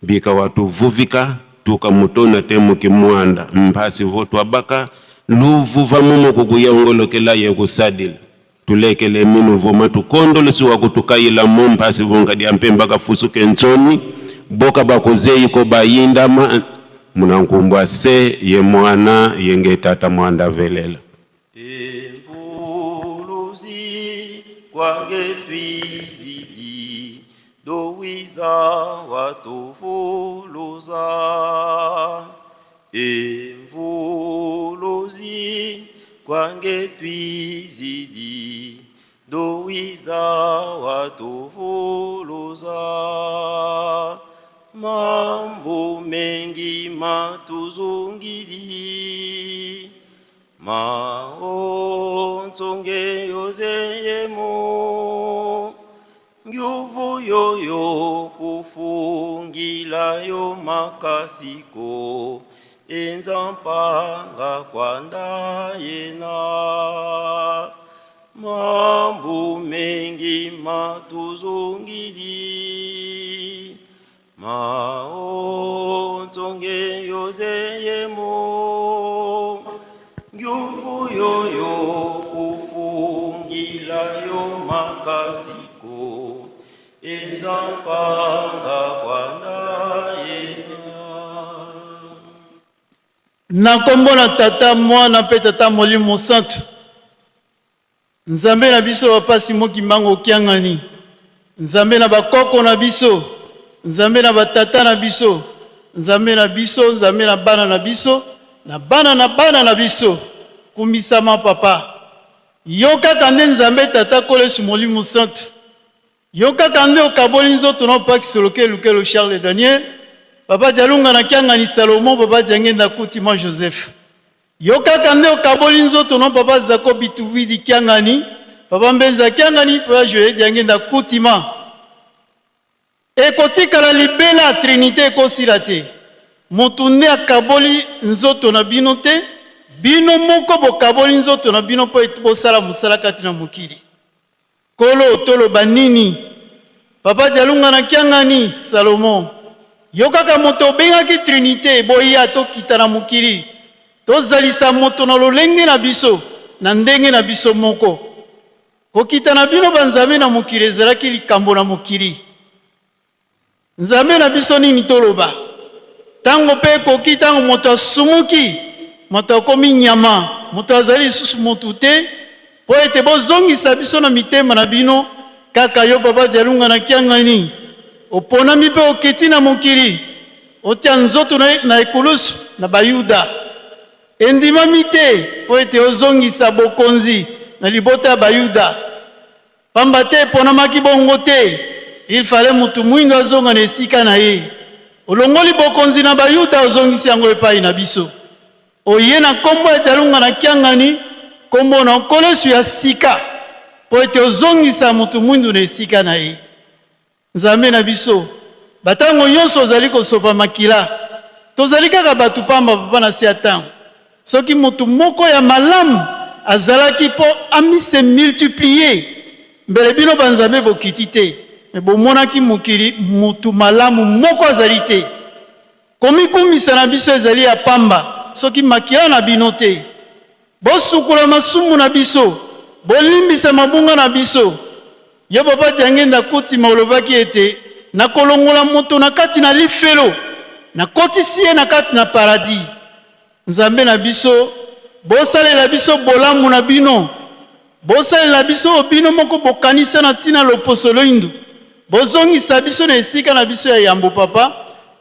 Bika watu vuvika tuka mutona temu kimwanda mbasi vo twabaka luvuva mumo kukuyongolokela ye kusadila. Tulekele minu voma tukondolo siwa kutukayila mo mbasi vonga mpemba kafusuke ntsoni boka bakuzeyi ko bayindama munankumbwa se ye mwana yenge tata mwanda velela. Emvuluzi kwange twizidi dowiza watufuluza. Emvuluzi kwange twizidi dowiza watufuluza. Mambo mengi matuzungidi maontsonge yozeyemo nguvu yoyo kufungila yo makasiko enza mpanga kwanda yena. Mambo mengi matuzungidi maontsonge yozeyemo nguvu yoyo kufungila yo makasiko enza mpanga kwanda yena. Na nkombo na tata mwana mpe tata molimo santu nzambe na biso papa Simon Kimbangu Kiangani nzambe na bakoko na biso nzambe na batata na biso nzambe na biso nzambe na bana na biso na bana na bana na biso. Kumisama papa. Yo kaka nde nzambe tata kolesu molimo santu yo kaka nde okaboli nzoto na opakisoloke lukelo Charles Daniel papa Dialunga na Kiangani Salomon papa Diangenda Kutima Joseph. Yo kaka nde okaboli nzoto na papa Zako Bituwidi Kiangani papa Mbenza Kiangani papa Joël Diangenda Kutima. Ekotikala libela trinité ekosila te. Motu nde akaboli nzoto na bino te bino moko bokaboli nzoto na bino mpo bosala mosala kati na mokili. Kolo toloba nini? Papa Dialunga na Kiangani Salomon yo kaka moto obengaki trinité boya tokita na mokili. Tozalisa moto na lolenge na biso na ndenge na biso moko. Kokita na bino banzambe na mokili ezalaki likambo na mokili. Nzambe na biso nini toloba? Ntango mpe ekoki ntango moto asumuki moto akomi nyama moto azali lisusu motu te mpo ete bozongisa biso na mitema na bino kaka yo papa Dialunga na Kiangani. Oponami mpe okiti na mokili otia nzoto na ekulusu na bayuda. Endimami te mpo ete ozongisa bokonzi na libota ya bayuda. Pamba te eponamaki bongo te il fallait mutu mwindo azonga na esika na ye. Olongoli bokonzi na bayuda ozongisi yango epai na biso. Oye na nkombo ya Dialunga na Kiangani nkombo na nkolesu ya sika mpo ete ozongisa mutu mwindu na esika na ye. Nzambe na biso batango nyonso ozali kosopa makila. Tozali kaka bato pamba papa na se ya ntango. Soki motu moko ya malamu azalaki mpo amise multiplier mbele bino banzambe bokiti te me bomonaki mokili motu malamu moko azali te. Komikumisa na biso ezali ya pamba soki makila na bino te. Bosukola masumu na biso bolimbisa mabunga na biso. Yo papa Diangenda Kutima olobaki ete nakolongola moto na kati na lifelo nakotisi ye na kati na paradis. Nzambe na biso bosalela biso bolamu na bino. Bosalela biso oyo bino moko bokanisa na ntina loposo loindu. Bozongisa biso na esika na biso ya yambo papa.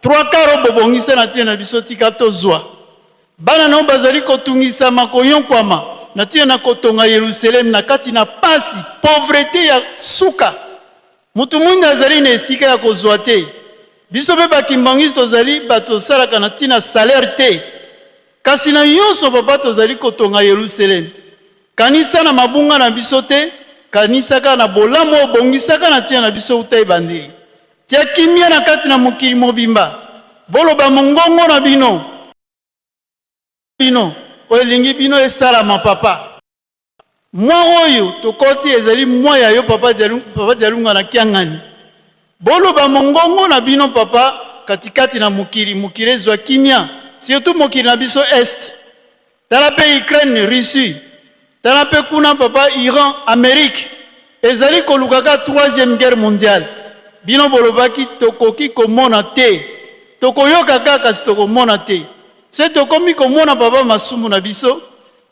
Trois-quart oyo bobongisa na ntina na biso, tika tozwa. Bana na yo bazali kotungisama, koyonkwama na ntina na kotonga Yelusaleme na kati na pasi, pauvrete ya suka. Mutu mwindu azali na esika ya kozwa te. Biso pe ba kimbanguiste tozali bato tosalaka na ntina salaire te. Kasi na nyonso papa tozali kotonga Yelusaleme. Kanisa na mabunga na biso te, kanisa kaka na bolamu oyo obongisaka na ntina na biso uta ebandeli. Tia kimia na kati na mokili mobimba. Boloba mongongo na bino. Bino, oyo elingi bino esalama papa. Mois oyo tokoti ezali mois ya yo papa papa Dialunga na Kiangani. Boloba mongongo na bino papa katikati na mokili, mokili ezwa kimia, surtout mokili na biso Est. Tala pe Ukraine, Russie, tala pe kuna papa Iran, Amerique ezali koluka ka troisième guerre mondiale. Bino bolobaki tokoki komona te, tokoyoka kaka kasi tokomona te. Se tokomi komona papa masumu na biso,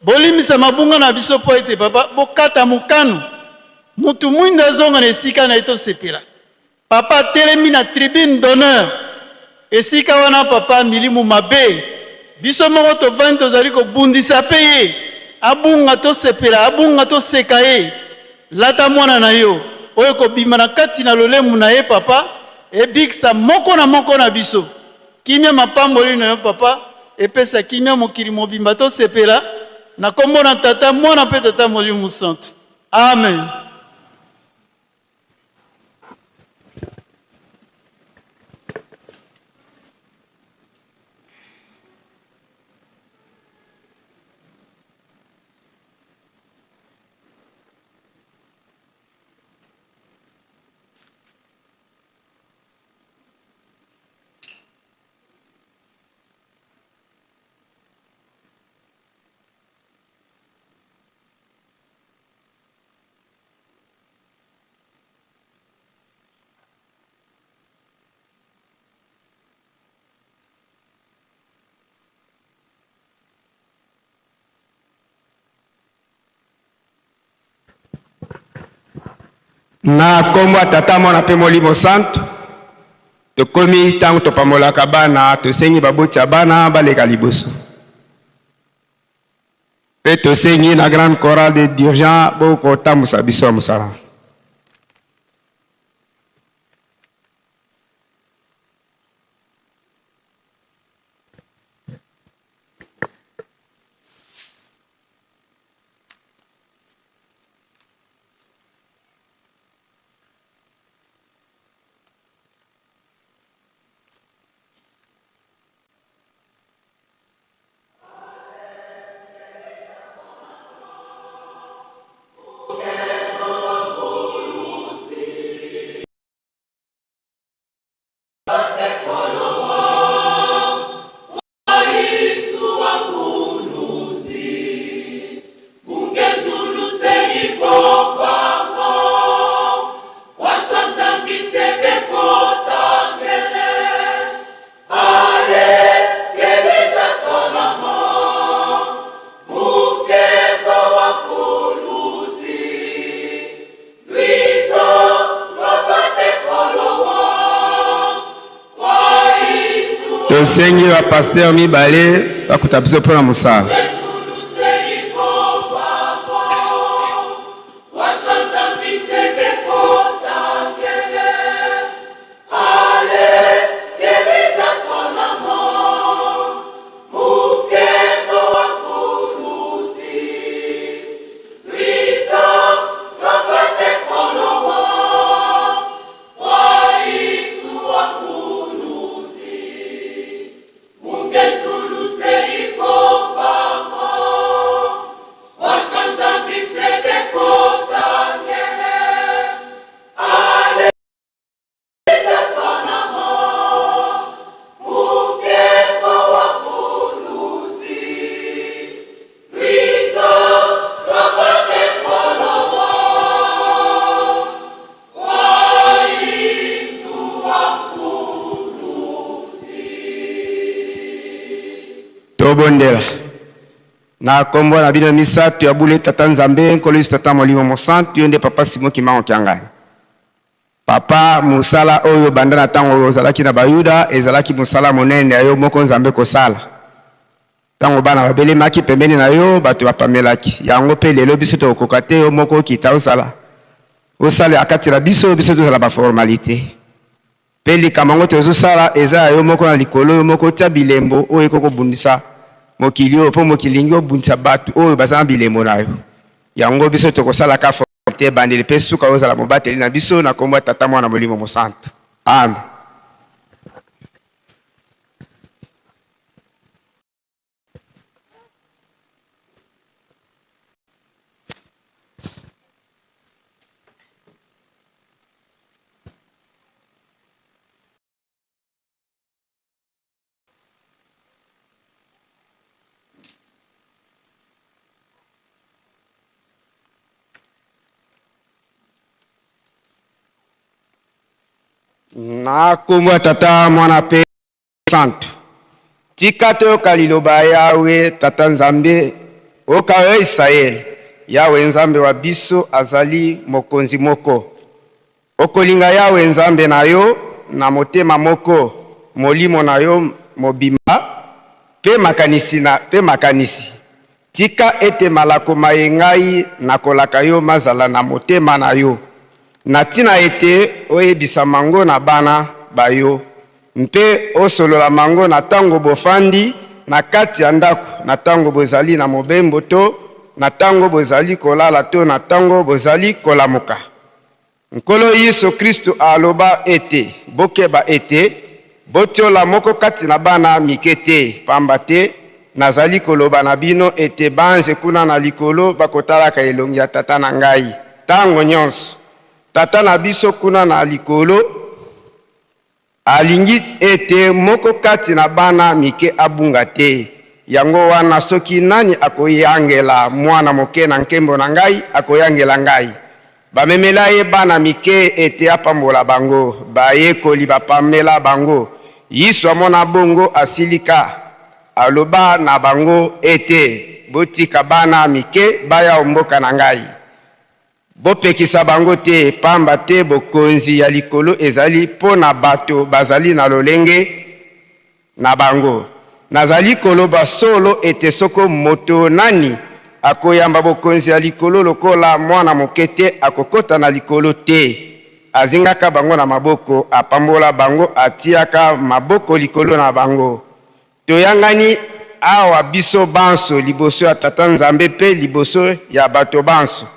bolimbisa mabunga na biso po ete papa bokata mokano mutu muindu azonga na esika na ye tosepela. Papa atelemi na tribune d'honneur esika wana papa milimu mabe biso moko tovandi tozali kobundisa pe ye abunga tosepela abunga toseka ye lata mwana na yo oyo ekobima na kati na lolemu na ye papa ebikisa moko na moko na biso kimia mapamboli na yo papa epesa kimia mokili mobimba tosepela na kombo na tata mwana pe tata molimo mosantu amen. Na nkombo ya Tata, Mwana mpe Molimo Santu, tokomi ntango topambolaka bana. Tosengi baboti ya bana baleka liboso. Mpe tosengi na grande chorale de dirigeants bokotambusa biso ya mosala. Tosengi ba pasteur mibale bakuta biso mpo na mosala. Tobondela. Na kombo na bino misato ya bule Tata Nzambe, Nkolo Yesu, Tata Molimo Mosantu, yo nde Papa Simon Kimbangu Kiangani. Papa, mosala oyo banda na ntango ozalaki na Bayuda ezalaki mosala monene ya yo moko Nzambe kosala. Ntango bana babelemaki pembeni na yo, bato bapamelaki yango, mpe lelo biso tokokoka te. Yo moko okita osala, osala kati na biso, biso tozala baformalite. Mpe likambo yango tozosala eza ya yo moko na likolo, yo moko tia bilembo oyo ekoki kobundisa mokili oyo, mpo mokili elingi obundisa bato oyo baza na bilembo na yo. Yango biso tokosalaka formalite, ebandeli mpe suka, ozala mobateli na biso na kombo ya Tata, Mwana, Molimo Mosantu. Amen. Na kombo ya Tata, Mwana mpe Santu. Tika toyoka liloba ya Yawe Tata Nzambe, Oyoka yo Isayele, Yawe Nzambe wa biso azali Mokonzi moko. Okolinga Yawe Nzambe na yo na motema moko, molimo na yo mobimba, mpe makanisi na mpe makanisi. Tika ete malako maye ngai nakolaka yo mazala na motema na yo, na ntina ete oyebisa mango na bana ba yo, mpe osolola mango na ntango bofandi na kati ya ndako, na ntango bozali na mobembo to na ntango bozali kolala to na ntango bozali kolamuka. Nkolo Yesu Kristu aloba ete, Bokeba ete botiola moko kati na bana mike te, pamba te nazali koloba na bino ete banze kuna na likolo bakotalaka elongi ya Tata na ngai tango nyonso. Tata na biso kuna na likolo Alingi ete moko kati na bana mike abunga te. Yango wana, soki nani akoyangela mwana moke na nkembo na ngai, akoyangela ngai. Bamemela ye bana mike ete apambola bango. Bayekoli bapamela bango. Yesu amona bongo, asilika, aloba na bango ete, Botika bana mike baya o mboka na ngai. Bopekisa bango te, pamba te Bokonzi ya Likolo ezali mpo na bato bazali na lolenge na bango. Nazali koloba solo ete soko moto nani akoyamba Bokonzi ya Likolo lokola mwana moke te, akokota na Likolo te. Azingaka bango na maboko, apambola bango, atiaka maboko likolo na bango. Toyangani awa biso banso liboso ya Tata Nzambe mpe liboso ya bato banso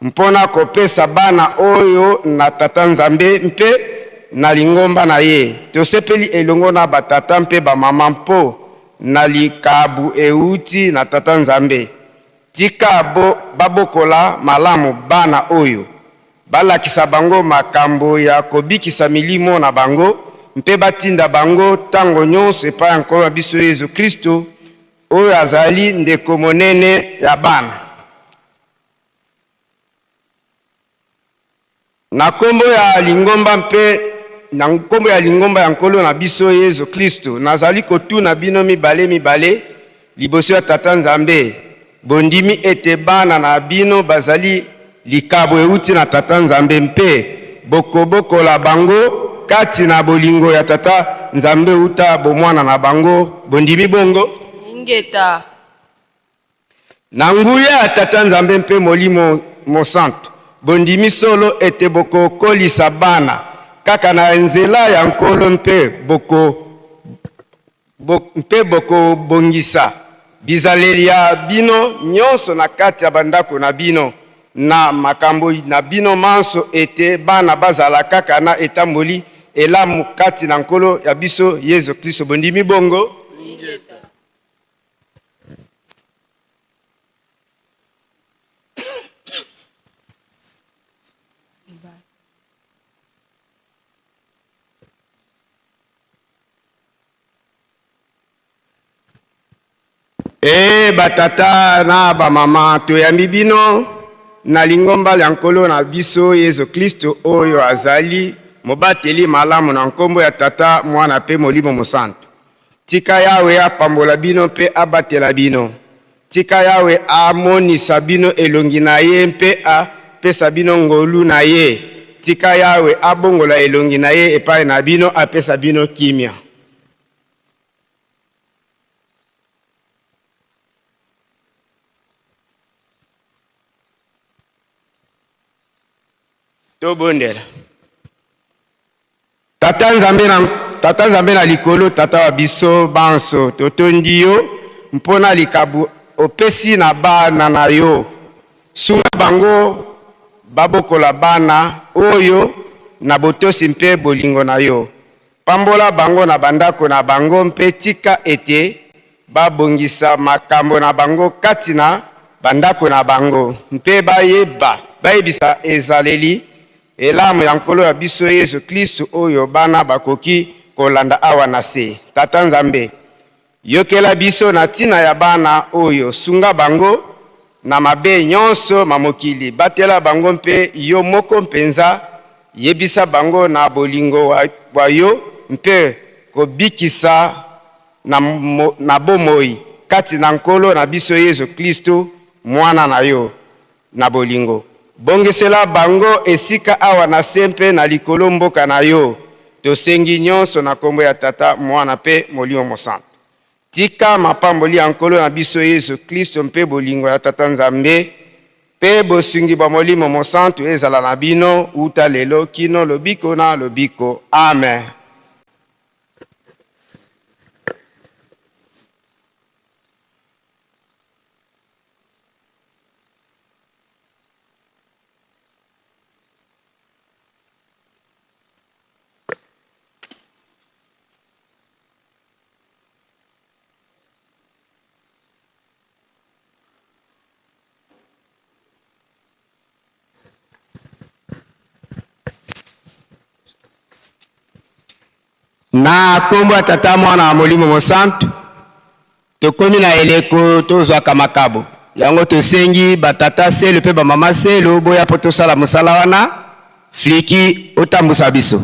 mpo na kopesa bana oyo na Tata Nzambe mpe na lingomba na ye. Tosepeli elongo na batata mpe bamama mpo na likabo euti na Tata Nzambe. Tika bo babokola malamu bana oyo, balakisa bango makambo ya kobikisa milimo na bango, mpe batinda bango tango nyonso epai ya Nkolo na biso Yezu Kristo, oyo azali ndeko monene ya bana. Na nkombo ya lingomba mpe na nkombo ya lingomba ya Nkolo na biso Yezu Klisto, nazali kotuna bino mibale mibale liboso ya Tata Nzambe, bondimi ete bana na bino bazali likabo euti na Tata Nzambe mpe bokobokola bango kati na bolingo ya Tata Nzambe uta bomwana na bango? Bondimi bongo? Ingeta. Na nguya ya Tata Nzambe mpe Molimo Mosantu, bondimi solo ete bokokolisa bana kaka na nzela ya Nkolo mpe boko mpe bokobongisa bizaleli ya bino nyonso na kati ya bandako na bino na makambo na bino manso ete bana bazala kaka na etamboli elamu kati na Nkolo ya biso Yezu Klisto. Bondimi bongo? Ee batata na bamama, toyambi bino na lingomba lya Nkolo na biso Yezu Klisto, oyo azali mobateli malamu, na nkombo ya Tata, Mwana mpe Molimo Mosantu. Tika Yawe apambola bino mpe abatela bino. Tika Yawe amonisa bino elongi na ye mpe apesa bino ngolu na ye. Tika Yawe abongola elongi na ye epai na bino, apesa bino kimia. Tobondela. Tata Nzambe na, Tata Nzambe na likolo, Tata wa biso banso, totondi yo mpo na likabo opesi na bana na yo. Sunga bango babokola bana oyo na botosi mpe bolingo na yo. Pambola bango na bandako na bango mpe tika ete babongisa makambo na bango kati na bandako na bango mpe bayeba, bayebisa ezaleli elamu ya Nkolo ya biso Yesu Klisto oyo bana bakoki kolanda awa na se. Tata Nzambe, yokela biso na tina ya bana oyo, sunga bango na mabe nyonso ma mokili, batela bango mpe yo moko mpenza yebisa bango na bolingo bwa yo mpe kobikisa na, na bomoi kati na Nkolo na biso Yesu Klisto, Mwana na yo na bolingo. Bongisela bango esika awa na se mpe na likolo mboka na yo. Tosengi nyonso na kombo ya Tata, Mwana mpe Molimo Mosantu. Tika mapamboli ya Nkolo na biso Yesu Klisto mpe bolingo ya Tata Nzambe mpe bosungi bwa Molimo Mosantu ezala na bino uta lelo kino lobiko na lobiko. Amen. Na nkombo ya Tata, Mwana na Molimo Mosantu, tokomi na eleko tozwaka makabo. Yango tosengi batata selo mpe bamama selo boya mpo tosala mosala wana. Fliki otambusa biso.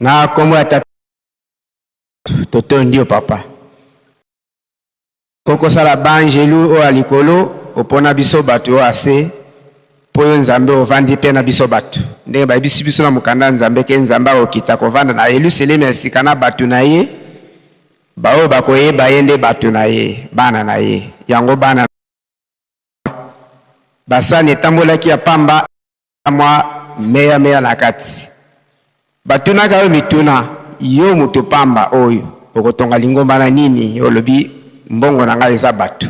Na kombo ya Tata totondi yo papa. Kokosala banjelu oyo ya likolo opona biso bato oyo ase mpo yo Nzambe ovandi mpe na biso bato. Ndenge bayebisi biso na mokanda ya Nzambe ke Nzambe akokita kovanda na Yelusalemi ya sika na bato na ye, baoyo bakoyeba ye nde bato na ye, bana na ye. Yango bana basani etambolaki ya pamba mwa meya meya na kati. Batunaka yo mituna, yo moto pamba oyo okotonga lingomba na nini? Olobi mbongo na ngai eza bato.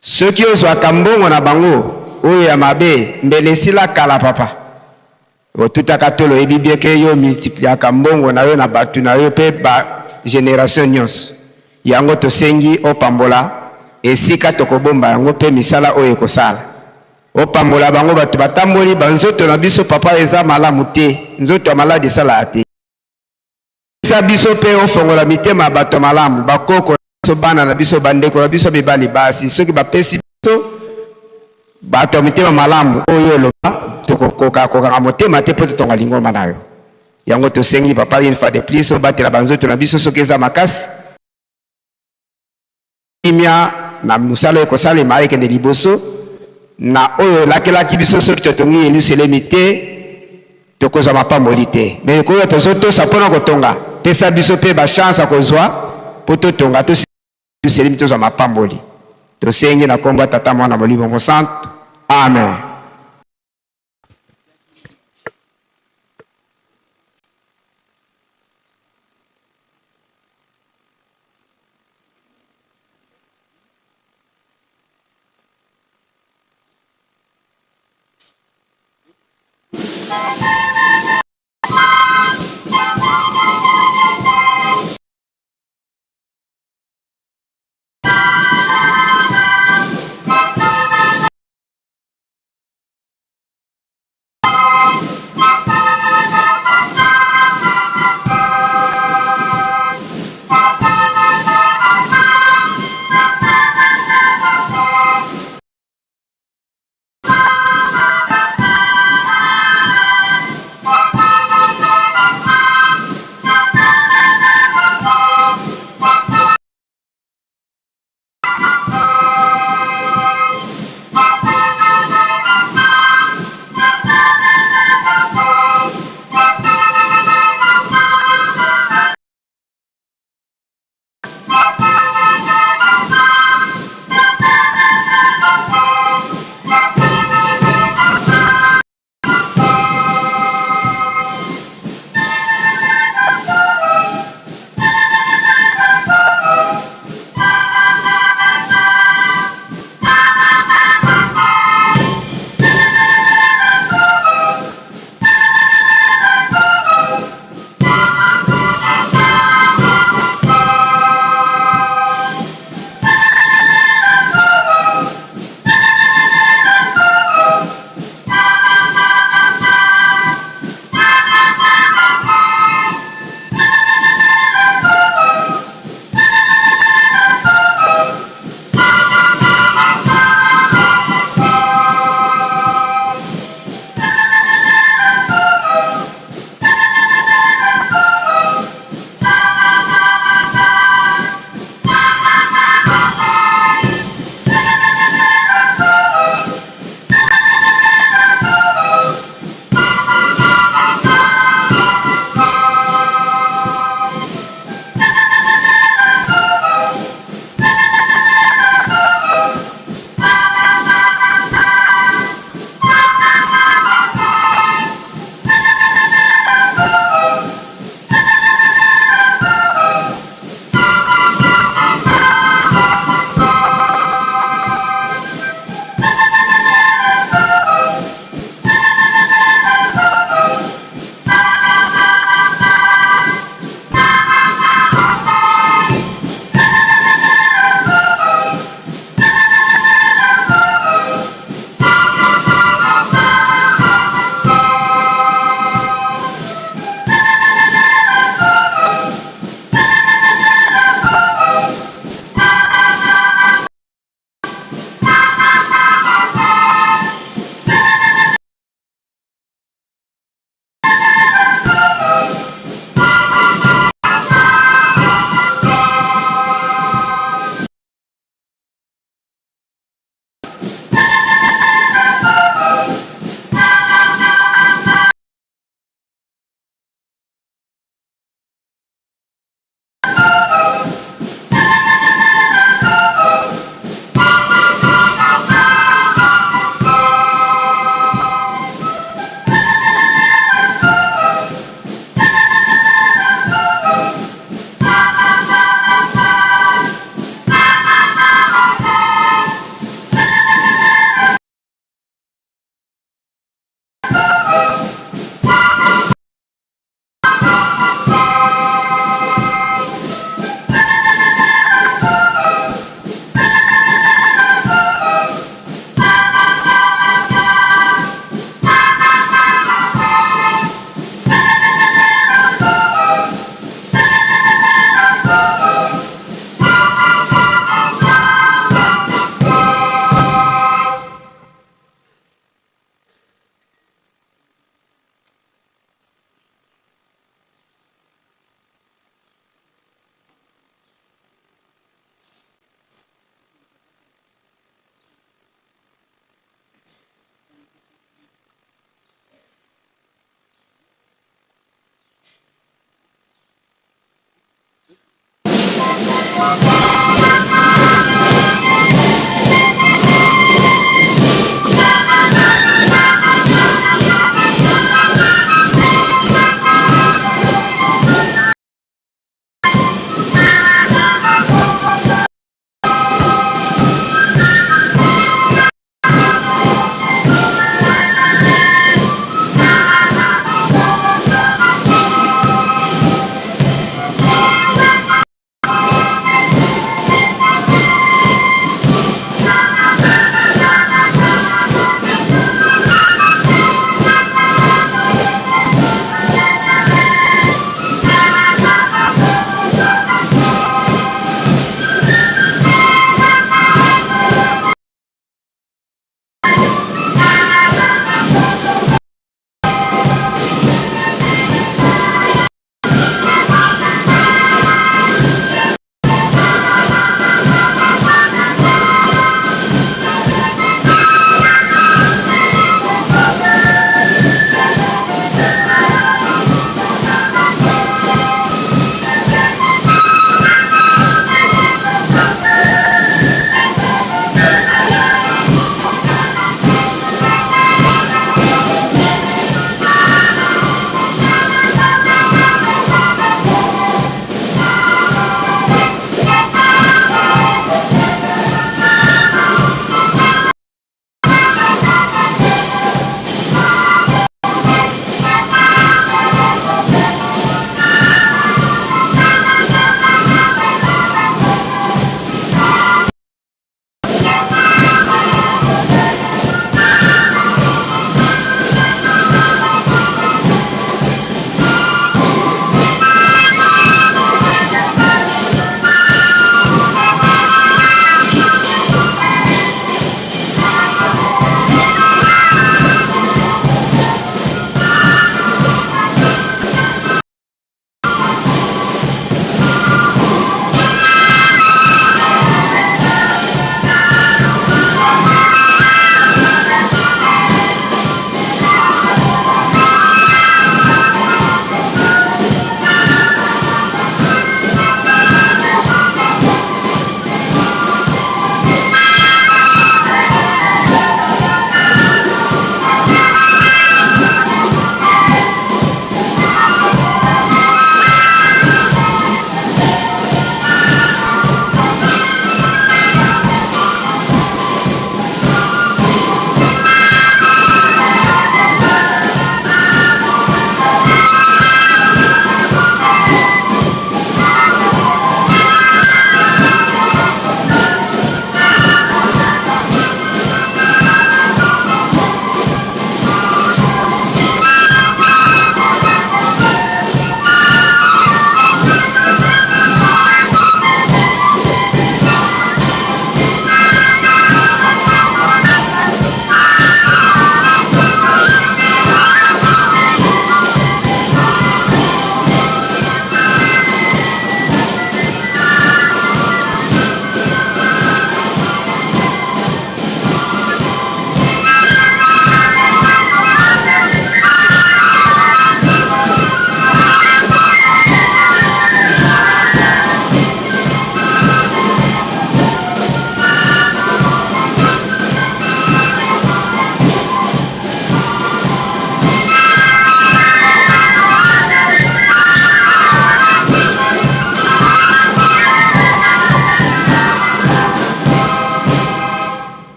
Soki ozwaka mbongo na bango oyo ya mabe mbele esila kala papa. Otutaka tolo oyebi bien ke yo multipliaka mbongo na yo na batu na yo pe ba generation nionso. Yango tosengi opambola esika tokobomba yango pe misala oyo ekosala. Opambola bango batu batamboli ba nzoto na biso papa eza malamu te nzoto ya maladi esalaka te. Pesa biso pe ofongola mitema ya bato ya malamu, ba koko na biso, bana na biso, ba ndeko na biso mibali, basi, soki bapesi biso bato ya mitema malamu oyo oloba, tokokoka kokanga motema te mpo totonga lingomba na yo. Yango tosengi papa une fois de plus obatela ba nzoto na biso soki eza makasi, kimia na mosala ekosalema ekende liboso na oyo elakelaki biso. Soki totongi Yelusalemi te, tokozwa mapamboli te, me ekoyo tozotosa mpona kotonga, pesa biso mpe bachance ya kozwa mpo totonga Yelusalemi, tozwa mapamboli. Tosengi na nkombo ya Tata, Mwana, Molimo Mosantu, amen.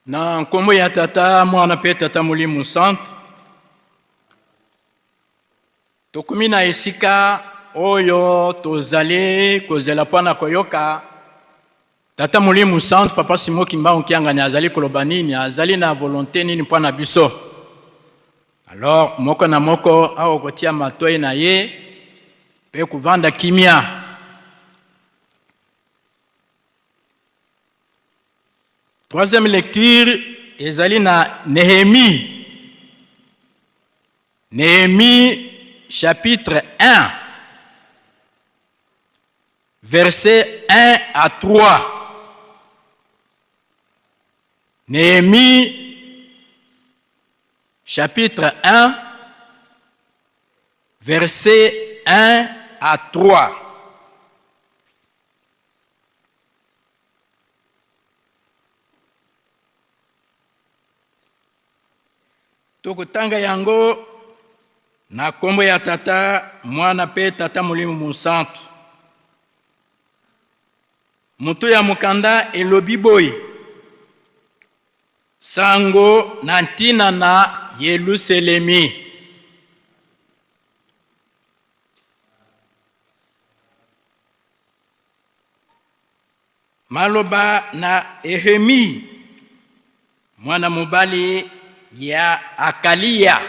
Na nkombo ya Tata, Mwana mpe Tata Molimo Santu, tokomi na esika oyo tozali kozela mpo na koyoka Tata Molimo Santu, Papa Simon Kimbangu Kiangani azali koloba nini, azali na volonte nini mpo na biso. Alors moko na moko awa kotia matoi na ye mpe kovanda kimia. Troisième lecture ezali na Nehemie. Nehemie chapitre 1 verset 1 à 3. Néhémie chapitre 1 verset 1 à 3. Tokotanga yango na kombo ya Tata, Mwana mpe Tata Molimo Mosantu. Moto ya mokanda elobi boye: Sango na ntina na Yelusalemi. Maloba na Ehemi, mwana mobali ya Akalia,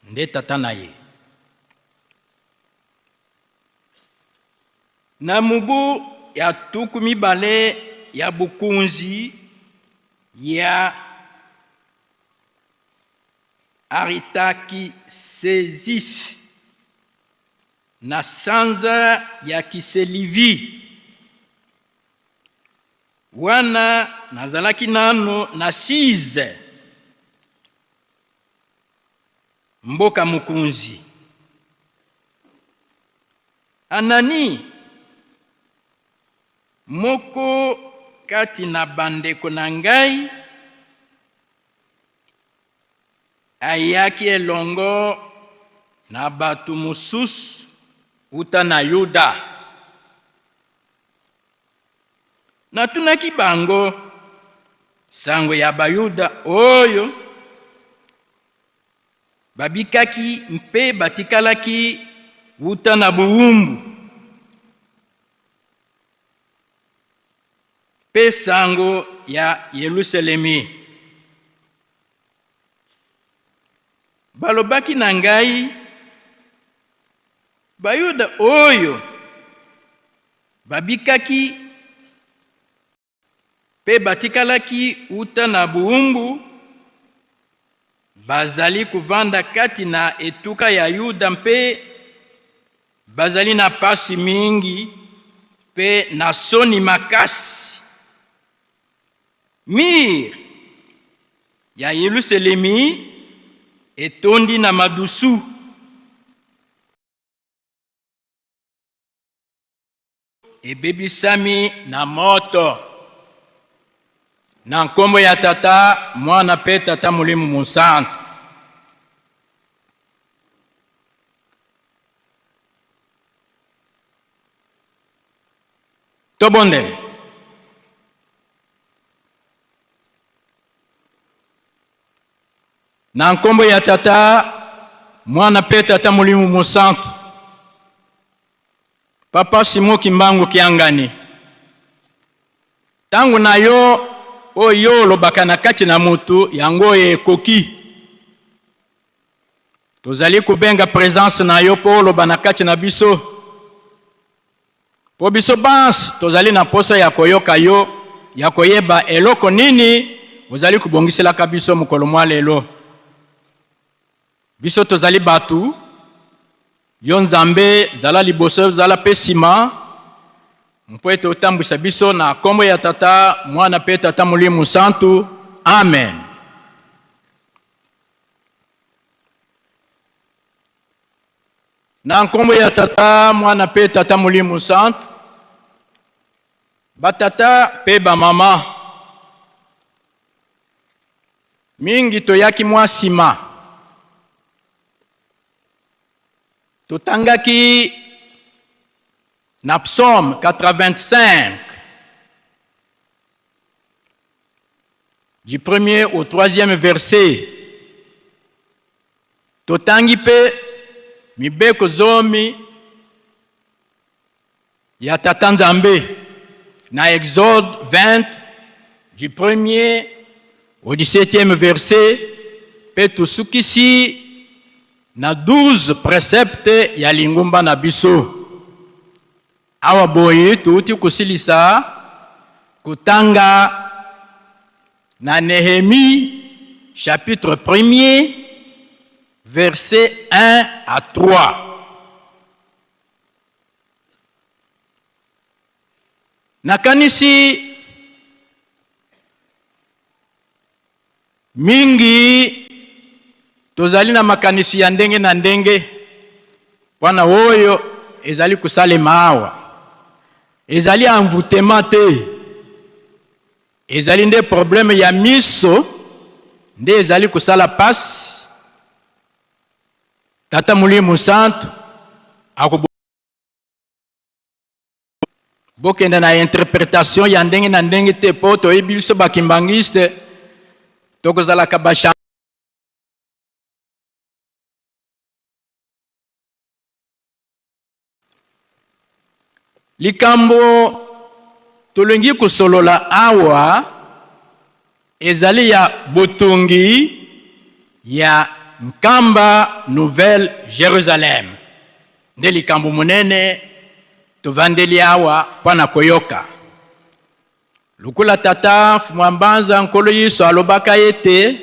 nde tata na ye. Na mobu ya 20 ya bokonzi ya Aritakisezisi, na sanza ya Kiselivi, wana nazalaki nano na Size, mboka mokonzi. Anani, moko kati na bandeko na ngai, ayaki elongo na bato mosusu uta na Yuda. Natunaki bango sango ya Bayuda oyo babikaki mpe batikalaki wuta na bowumbu, mpe sango ya Yelusalemi. Balobaki na ngai, Bayuda oyo babikaki mpe batikalaki uta na bowumbu bazali kovanda kati na etuka ya Yuda mpe bazali na pasi mingi mpe na soni makasi. Mir ya Yelusalemi etondi na madusu. Ebebisami na moto. Na nkombo ya Tata, Mwana mpe Tata Molimo Mosantu. Tobondela. Na nkombo ya Tata, Mwana mpe Tata Molimo Mosantu. Papa Simon Kimbangu Kiangani, tango na yo oyo yo olobaka na kati na mutu yango oyo ekoki. Tozali kobenga presence na yo mpo oloba na kati na biso, mpo biso banso tozali na mposa ya koyoka yo, ya koyeba eloko nini ozali kobongiselaka biso mokolo mwa lelo. Biso tozali bato, yo Nzambe zala liboso, zala mpe nsima, mpo ete otambwisa biso na nkombo ya Tata, Mwana mpe Tata Molimo Santu. Amen. Na nkombo ya Tata, Mwana mpe Tata Molimo Santu, batata mpe bamama mingi toyaki mwa nsima, totangaki na Psaume 85 du premier au troisième verset, totangi mpe mibeko zomi ya Tata Nzambe na Exode 20 du premier au 17e verset mpe tosukisi na 12 precepte ya lingomba na biso. Awa boye touti kosilisa kotanga na Nehemie chapitre 1er verset 1 à 3. Nakanisi Mingi tozali na makanisi ya ndenge na ndenge mpo na oyo ezali kosalema awa. Ezali envoûtement te, ezali nde problème ya miso nde ezali kosala pasi. Tata Molimo Santu ako Bokende na interpretation ya ndenge na ndenge te po toyebi biso ba kimbanguiste tokozalaka ba Likambo tolingi kosolola awa ezali ya botongi ya Nkamba Nouvelle Jerusalem. Nde likambo monene tovandeli awa mpo na koyoka. Lokola Tata Mfumu Mbanza Nkolo Yesu alobaka ete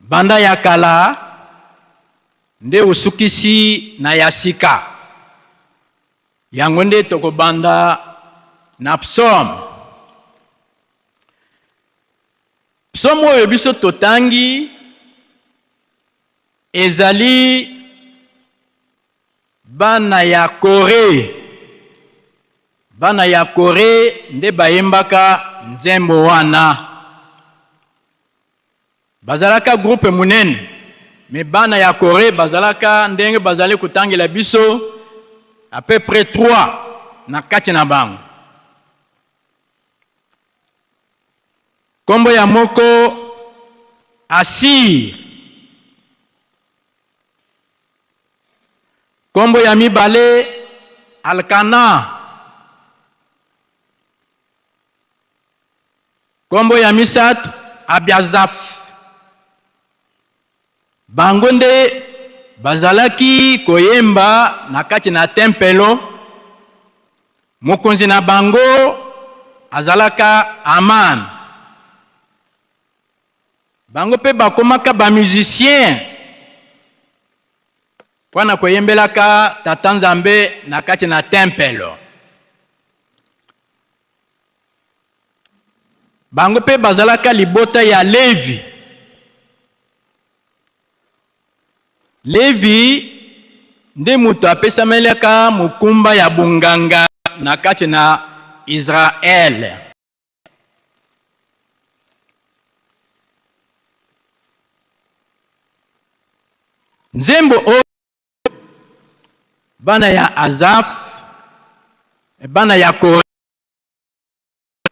banda ya kala nde osukisi na ya sika. Yango nde tokobanda na psaume. Psaume oyo biso totangi ezali bana ya Kore. Bana ya Kore nde bayembaka nzembo wana. Bazalaka groupe munene, mais bana ya Kore bazalaka ndenge bazali kotangela biso à peu près 3 na kati na bango. Kombo ya moko Asir, kombo ya mibale Alkana, Kombo ya misato Abiazaf. Bango nde bazalaki koyemba na kati na tempelo. Mokonzi na bango azalaka Aman. Bango mpe bakomaka ba musiciens mpo na koyembelaka Tata Nzambe na kati na tempelo. Bango mpe bazalaka libota ya Levi. Levi nde moto apesamelaka mokumba ya bonganga na kati na Israele. Nzembo oyo bana ya Azaf, bana ya Kore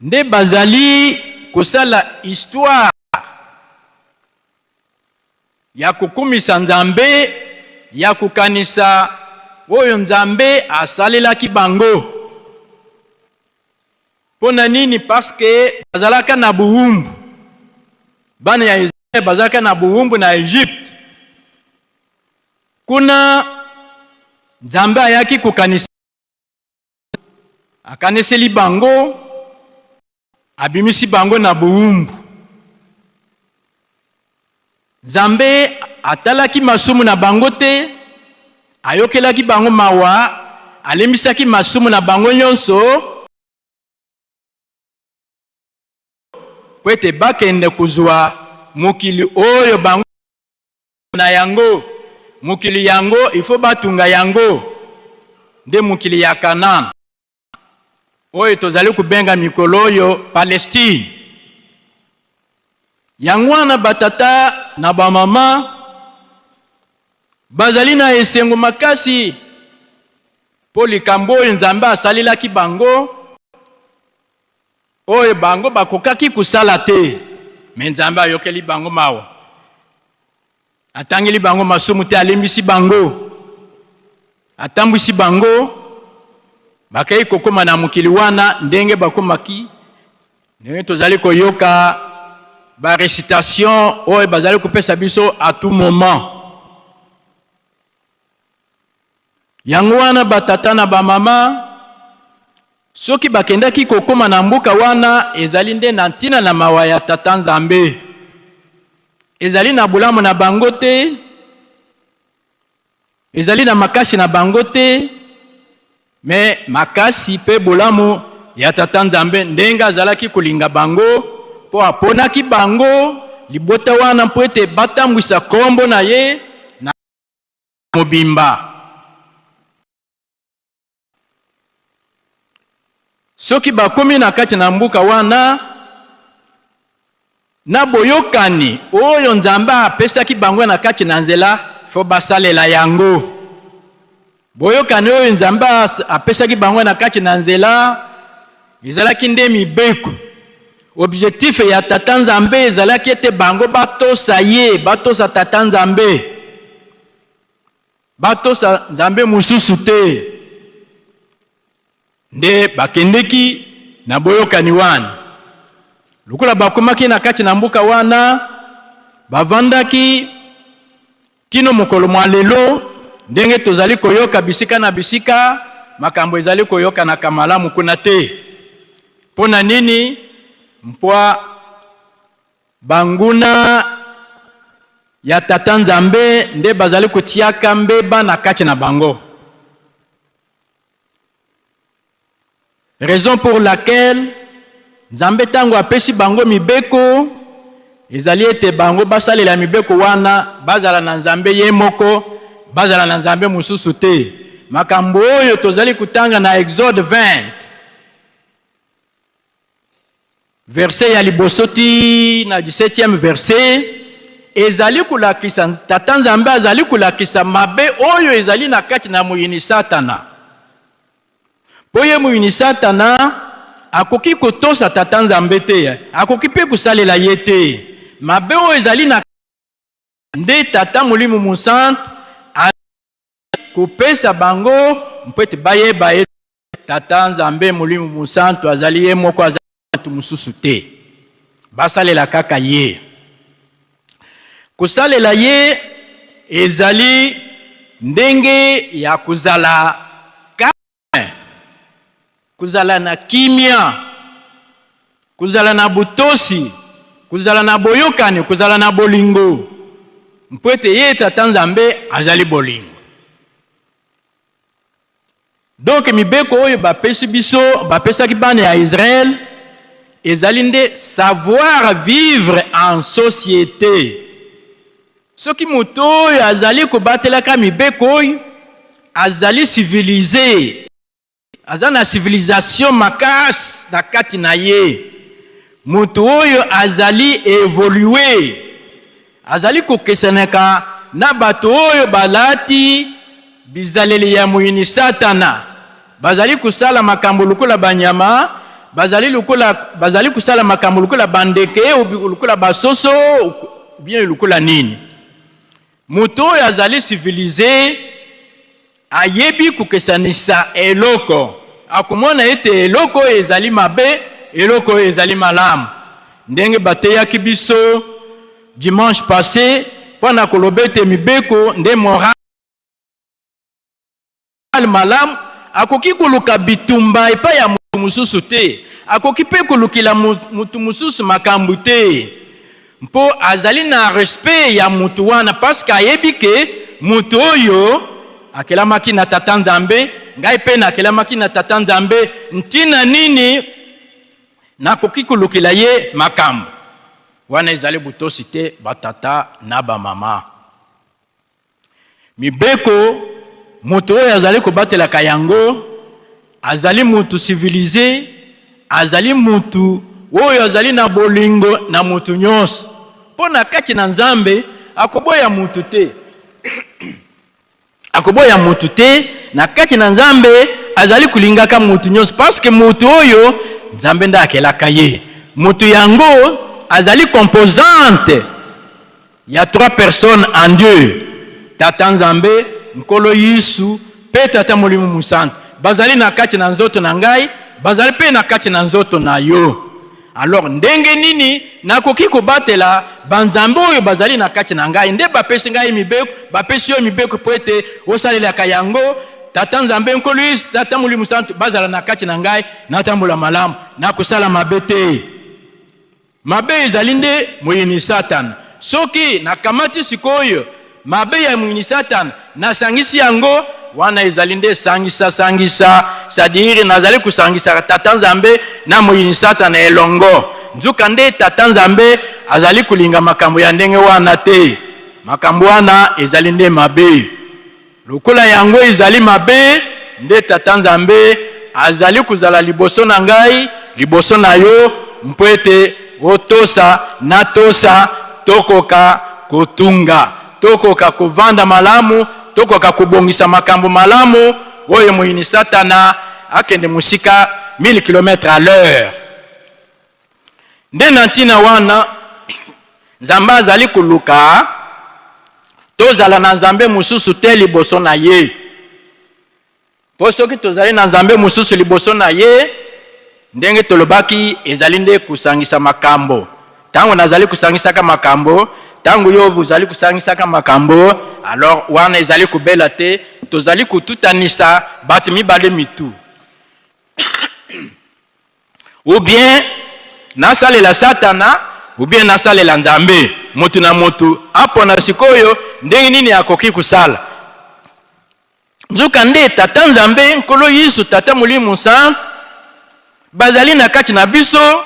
nde bazali kosala histoire ya kokumisa Nzambe, ya kokanisa oyo Nzambe asalelaki bango. Mpo na nini? Parce que bazalaka na buhumbu. Bana ya Israël bazalaka na buhumbu na Egypte. Kuna Nzambe ayaki kokanisa, akaniseli bango, abimisi bango na bowumbu. Nzambe atalaki masumu na bango te, ayokelaki bango mawa, alembisaki masumu na bango nyonso mpo ete bakende kozwa mokili oyo bango na yango. Mokili yango il faut batunga yango, nde mokili ya Canaan oyo tozali kobenga mikolo oyo Palestine. Yango wana batata na bamama bazali na esengo makasi mpo likambo oyo Nzambe asalelaki bango, oyo bango bakokaki kosala te, me Nzambe ayokeli bango mawa, atangeli bango masumu te, alimbisi bango, atambwisi bango, bakei kokoma na mokili wana ndenge bakomaki, ndenge tozali koyoka ba recitation oyo bazali kopesa biso à tout moment. Yango wana batata na bamama soki bakendaki kokoma na mboka wana, ezali nde na ntina na mawa ya Tata Nzambe. Ezali na bolamu na bango te, ezali na makasi na bango te, me makasi mpe bolamu ya Tata Nzambe ndenge azalaki kolinga bango. mpo aponaki bango libota wana mpo ete batambwisa nkombo na ye na mobimba. Soki bakomi na kati na mboka wana na boyokani oyo Nzambe apesaki bango na kati na nzela, fo basalela yango. Boyokani oyo Nzambe apesaki bango na kati na nzela ezalaki nde mibeko. Objectif ya Tata Nzambe ezalaki ete bango batosa ye, batosa Tata Nzambe. Batosa Nzambe mosusu te. Nde bakendeki na boyokani wana. Lokola bakomaki na kati na mboka wana, bavandaki kino mokolo mwa lelo, ndenge tozali koyoka bisika na bisika, makambo ezali koyokanaka malamu kuna te. Mpo na nini? Mpo banguna ya Tata Nzambe nde bazali kotiaka mbeba na kati na bango. Raison pour laquelle Nzambe ntango apesi bango mibeko ezali ete bango basalela mibeko wana, bazala na Nzambe ye moko, bazala na Nzambe mosusu te. Makambo oyo tozali kotanga na Exode 20 Verset ya liboso ti na 17e verset ezali kolakisa Tata Nzambe azali kolakisa mabe oyo ezali na kati na moyini Satana. Mpo ye moyini Satana akoki kotosa Tata Nzambe te, akoki mpe kosalela ye te. Mabe oyo ezali na nde Tata Molimo Mosantu kopesa bango mpo ete bayeba ete Tata Nzambe Molimo Mosantu azali ye moko, azali moto mosusu te. Basalela kaka ye. Kosalela ye ezali ndenge ya kozala calme, kozala na kimia, kozala na botosi, kozala na boyokani, kozala na bolingo, mpo ete ye Tata Nzambe azali bolingo. Donc mibeko oyo bapesi biso, bapesaki bana ya Israël ezali nde savoir vivre en société. Soki moto oyo azali kobatelaka mibeko oyo azali civilisé, aza na civilisation makasi na kati na ye, moto oyo azali évolué, azali kokesanaka na bato oyo balati bizaleli ya moyini Satana, bazali kosala makambo lokola banyama, bazali lokola bazali kosala makambo lokola bandeke, lokola basoso, bien lokola nini. Moto oyo azali civilisé ayebi kokesanisa eloko, akomona ete eloko oyo ezali mabe, eloko oyo ezali malamu. Ndenge bateyaki biso dimanche passe mpo na koloba ete mibeko nde morale malamu, akoki koluka bitumba epai ya moto mosusu te, akoki mpe kolukela moto mosusu makambo te, mpo azali na respect ya moto wana, parce que ayebi ke moto oyo akelamaki na Tata Nzambe, ngai mpe nakelamaki na Tata Nzambe, ntina nini nakoki kolukela ye makambo wana? Ezali botosi te, batata na bamama. Mibeko, moto oyo azali kobatelaka yango azali moto civilise, azali moto oyo azali na bolingo na moto nyonso, mpo na kati na Nzambe akoboya moto te, akoboya moto te. Na kati na Nzambe azali kolingaka moto nyonso, parce que moto oyo Nzambe nde akelaka ye. Moto yango azali composante ya trois personnes en Dieu, Tata Nzambe, Nkolo Yesu mpe Tata Molimo Mosantu. Bazali na kati na nzoto na ngai, bazali mpe na kati na nzoto na yo. Alors ndenge nini nakoki kobatela banzambe oyo bazali na kati na ngai? Nde bapesi ngai mibeko, bapesi yo mibeko mpo ete osalelaka yango. Tata Nzambe, Nkolo Yesu, Tata Molimo Santu bazala na kati na ngai, natambola malamu, nakosala mabe te. Mabe ezali nde moyini Satana. Soki nakamati sikoyo mabe ya moyini Satana, nasangisi yango, wana ezali nde sangisa sangisa, c'est-à-dire nazali kosangisa Tata Nzambe na moyini Satana elongo. Nzokande Tata Nzambe azali kolinga makambo ya ndenge wana te. Makambo wana ezali nde mabe. Lokola yango ezali mabe, nde Tata Nzambe azali kozala liboso na ngai, liboso na yo, mpo ete otosa, natosa, tokoka kotunga, tokoka kovanda malamu, tokoka kobongisa makambo malamu, oyo moyini Satana akende mosika 1000 kilomètres à l'heure. Nde na ntina wana Nzambe azali koluka tozala na nzambe mosusu te liboso na ye. Mpo soki tozali na nzambe mosusu liboso na ye, ndenge tolobaki, ezali nde kosangisa makambo. Ntango nazali kosangisaka makambo, ntango yo ozali kosangisaka makambo, alors wana ezali kobela te, tozali kotutanisa bato mibale mitu. Ou bien nasalela Satana ou bien nasalela Nzambe. Moto na moto apona sikoyo ndenge nini akoki kosala. Nzokande Tata Nzambe, Nkolo Yesu, Tata Molimo Mosantu bazali na kati na biso,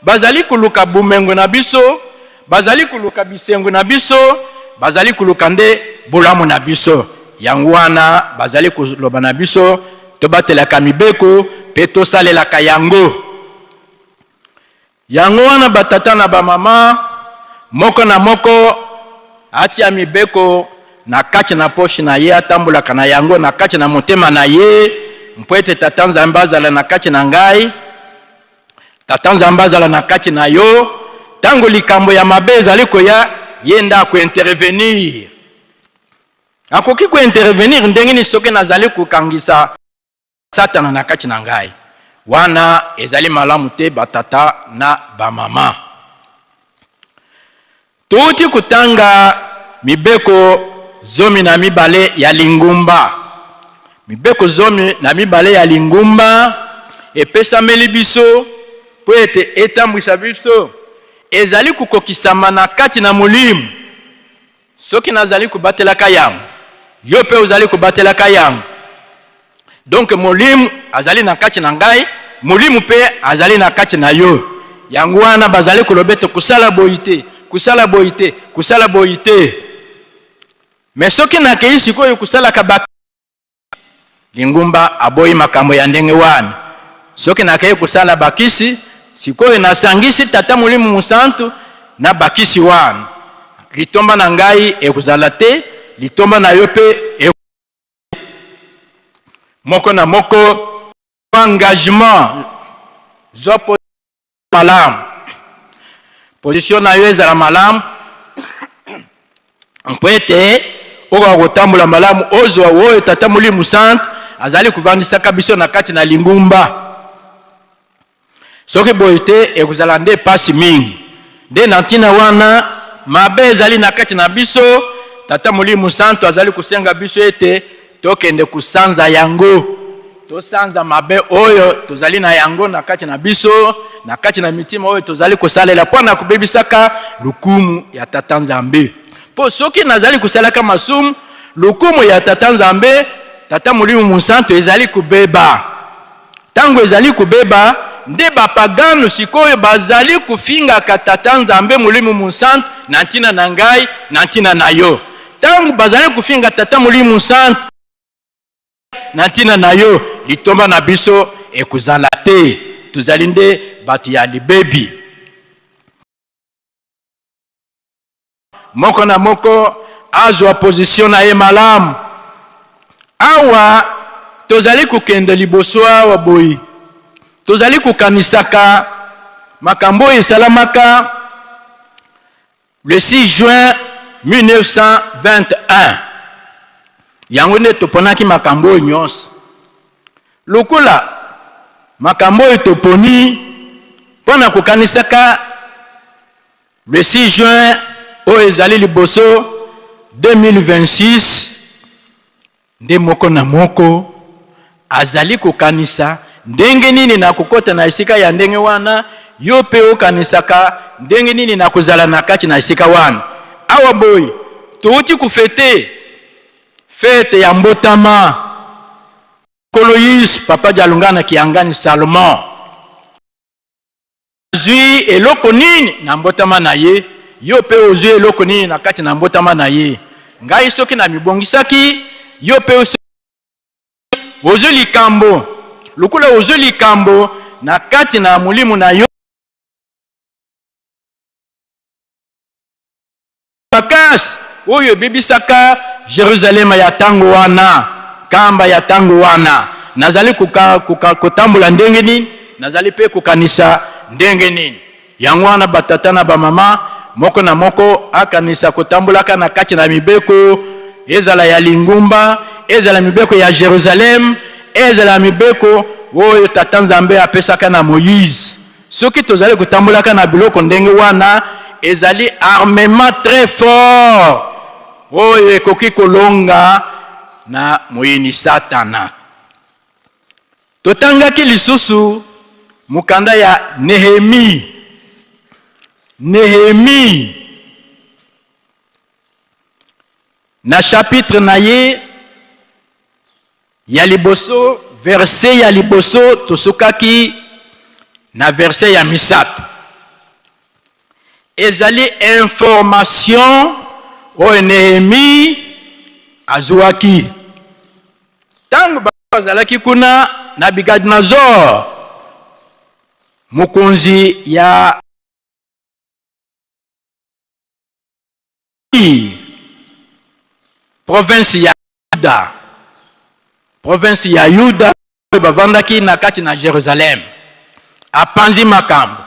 bazali koluka bomengo na biso, bazali koluka bisengo na biso, bazali koluka nde bolamu na biso. Yango wana bazali koloba na biso tobatelaka mibeko mpe tosalelaka yango. Yango wana batata na bamama, moko na moko atia mibeko na kati na poche na ye, atambolaka na yango na kati na motema na ye, mpo ete Tata Nzambe azala na kati na ngai, Tata Nzambe azala na kati na yo. Ntango likambo ya mabe ezali koya, ye nde akointervenir. Akoki kointervenir ndenge nini soki nazali kokangisa Satana na kati na ngai? Wana ezali malamu te, batata na bamama. Touti kotanga mibeko 12 ya lingomba. Mibeko 12 ya lingomba epesameli biso mpo ete etambwisa biso, ezali kokokisama na kati na molimo. Soki nazali kobatelaka yango, yo mpe ozali kobatelaka yango. Donc molimo azali na kati na ngai, molimo mpe azali na kati na yo. Yango wana bazali koloba ete kosala boyi te, kosala boyi te, kosala boyi te. Mais soki nakei sikoyo kosalaka ba Lingumba aboyi makambo ya ndenge wana. Soki nakei kosala bakisi, sikoyo nasangisi Tata Molimo Mosantu na bakisi wana. Litomba na ngai ekozala te, litomba na yo mpe e moko na moko engagement zwa malamu position na yo ezala malamu mpo ete okoka kotambola malamu ozwa oyo tata molimo santu azali kovandisaka biso na kati na lingumba soki boye te ekozala nde mpasi mingi nde na ntina wana mabe ezali na kati na biso tata molimo santu azali kosenga biso ete Tokende kosanza yango, tosanza mabe oyo tozali na yango na kati na biso, na kati na mitima oyo tozali kosalela mpo na kobebisaka lokumu ya Tata Nzambe. Mpo soki nazali kosalaka masumu, lokumu ya Tata Nzambe, Tata Molimo Mosantu ezali kobeba. Ntango ezali kobeba, nde bapagano sikoyo bazali kofingaka Tata Nzambe Molimo Mosantu na ntina na ngai, na ntina na yo. Ntango bazali kofinga Tata Molimo Mosantu na ntina na yo, litomba na biso ekozala te. Tozali nde bato ya libebi. Moko na moko azwa position na ye malamu. Awa tozali kokende liboso awa boye, tozali kokanisaka makambo oyo esalamaka le 6 juin 1921. Yango nde toponaki makambo oyo nyonso. Lokola makambo oyo toponi mpo na kokanisaka Le 6 juin oyo ezali liboso 2026 nde moko na moko azali kokanisa ndenge nini nakokota na esika ya ndenge wana, yo mpe okanisaka ndenge nini nakozala na kati na esika wana. Awa boye touti kofete fete ya mbotama Nkolo Yesu, Papa Dialungana Kiangani Salomon. Azwi eloko nini na mbotama na ye? Yo mpe ozwi eloko nini na kati na mbotama na ye? Ngai soki namibongisaki, yo mpe ozwi likambo. Lokola ozwi likambo na kati na molimo na yo, makasi oyo ebebisaka Jerusalema ya tango wana, Nkamba ya tango wana. Nazali koka, koka, kotambola ndenge nini? Nazali mpe kokanisa ndenge nini? Yango wana batata na bamama, moko na moko akanisa kotambolaka na kati na mibeko, ezala ya lingomba, ezala mibeko ya Jerusalem, ezala mibeko oyo Tata Nzambe apesaka na Moïse. Soki tozali kotambolaka na biloko ndenge wana, ezali armement très fort oyo ekoki kolonga na moyini Satana. Totangaki lisusu mokanda ya Nehemie. Nehemie na chapitre na ye Ya liboso, verse ya liboso tosukaki na verse ya misato. Ezali information oyo Nehemie azuaki ntango bazalaki kuna na Nabuchadnezzar, mokonzi ya province ya Yuda, province ya Yuda oyo bavandaki na kati na Jerusalem. Apanzi makambo,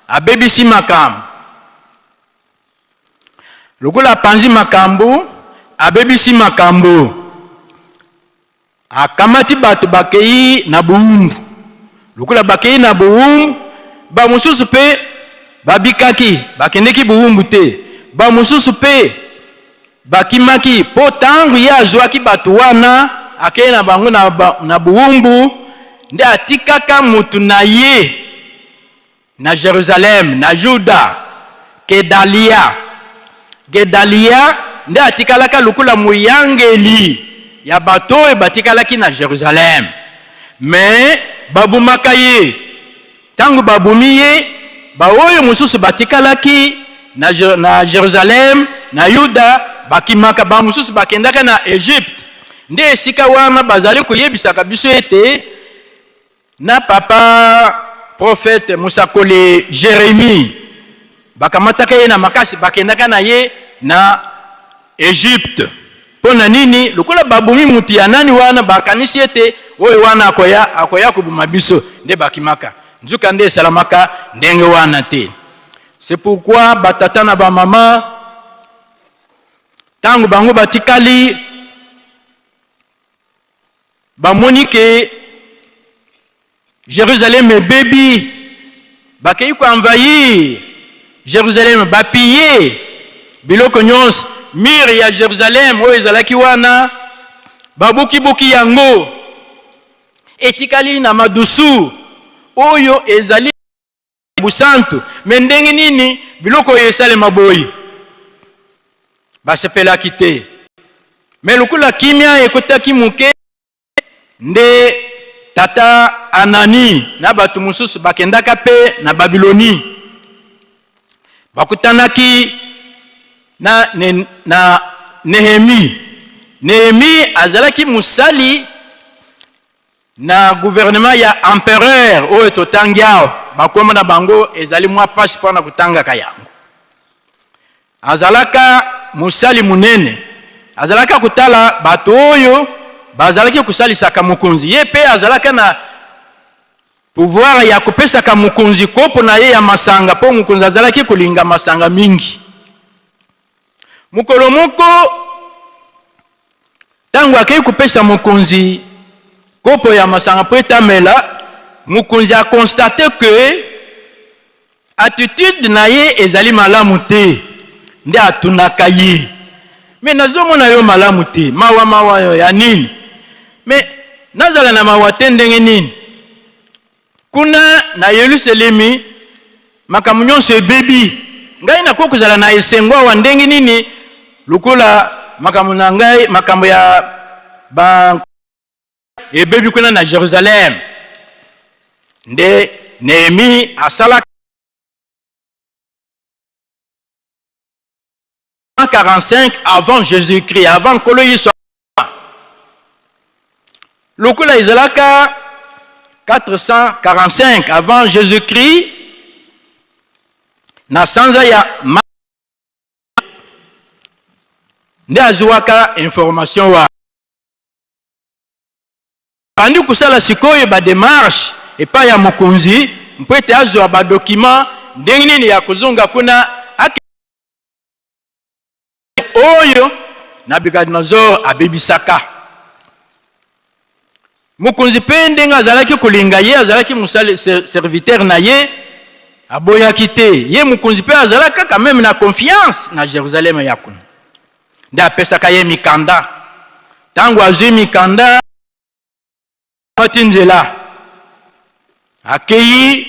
abebisi makambo. Lokola apanzi makambo, abebisi makambo, Akamati bato bakei na bowumbu. Lokola bakei na bowumbu, bamosusu mpe babikaki, bakendeki bowumbu te. Bamosusu mpe bakimaki, mpo ntango ye azwaki bato wana, akei na bango na, na bowumbu, nde atikaka moto na ye na Jerusalem, na Yuda, Gedalia. Gedalia nde atikalaka lokola moyangeli ya bato oyo batikalaki na Jerusalem. Me babomaka ye. Ntango babomi ye, baoyo mosusu batikalaki na, na Jerusalem, na Yuda, bakimaka, bamosusu bakendaka na Egypte. Nde esika wana bazali koyebisaka biso ete Na papa prophète mosakoli Jeremie bakamataka ye na makasi bakendaka na ye na Egypte. Mpo na nini? Lokola babomi mutu ya nani wana, bakanisi ete oyo wana akoya akoya koboma biso, nde bakimaka. Nzuka nde esalamaka ndenge wana te. C'est pourquoi ba tata na ba mama tango bango batikali Bamoni ke Jerusalem ebebi, bakei ko envahir Jerusalem, ba piller biloko nyonso, mur ya Jerusalem oyo ezalaki wana babuki-buki yango, etikali na madusu oyo ezali busantu. Me ndenge nini biloko oyo esalema boye? Basepelaki te. Me lokola kimia ekotaki moke, nde tata Anani na bato mosusu bakendaka mpe na Babiloni. Bakutanaki na, ne, na Nehemi. Nehemi azalaki mosali Na gouvernement ya empereur oyo totangi awa, bakombo na bango ezali mwa pasi mpo na kotangaka yango. Azalaka mosali monene, azalaka kotala bato oyo bazalaki kosalisaka mokonzi. Ye mpe azalaka na pouvoir ya kopesaka mokonzi kopo na ye ya masanga, mpo mokonzi azalaki kolinga masanga mingi. Mokolo moko, ntango akei kopesa mokonzi kopo ya masanga mpo ete amela, mokonzi a constate que attitude na ye ezali malamu te, nde atunaka ye, me nazomona yo malamu te, mawa mawa yo ya nini? Me nazala na mawa te ndenge nini? Kuna na Yelusalemi, makambo nyonso ebebi. Ngai nakoki kozala na esengo awa ndenge nini lokola makambo na ngai, makambo ya ba ebebi kuna na Jerusalem? Nde Nehemie asalaka. 445 avant Jésus-Christ, avant Nkolo Yesu. Lokola ezalaka 445 avant Jésus-Christ, na sanza ya nde azuwaka information wa bandi kosala sikoyo ba demarche epai ya mokonzi mpo ete azwa ba document ndenge nini ya kozonga kuna ake oyo Nabucodonosor abebisaka. Mokonzi mpe ndenge azalaki kolinga ye, azalaki mosali serviteur na ye, aboyaki te. Ye mokonzi mpe azalaki kaka meme na confiance na Jerusalem ya kuna, nde apesaka ye mikanda. Ntango azwi mikanda, mati nzela akei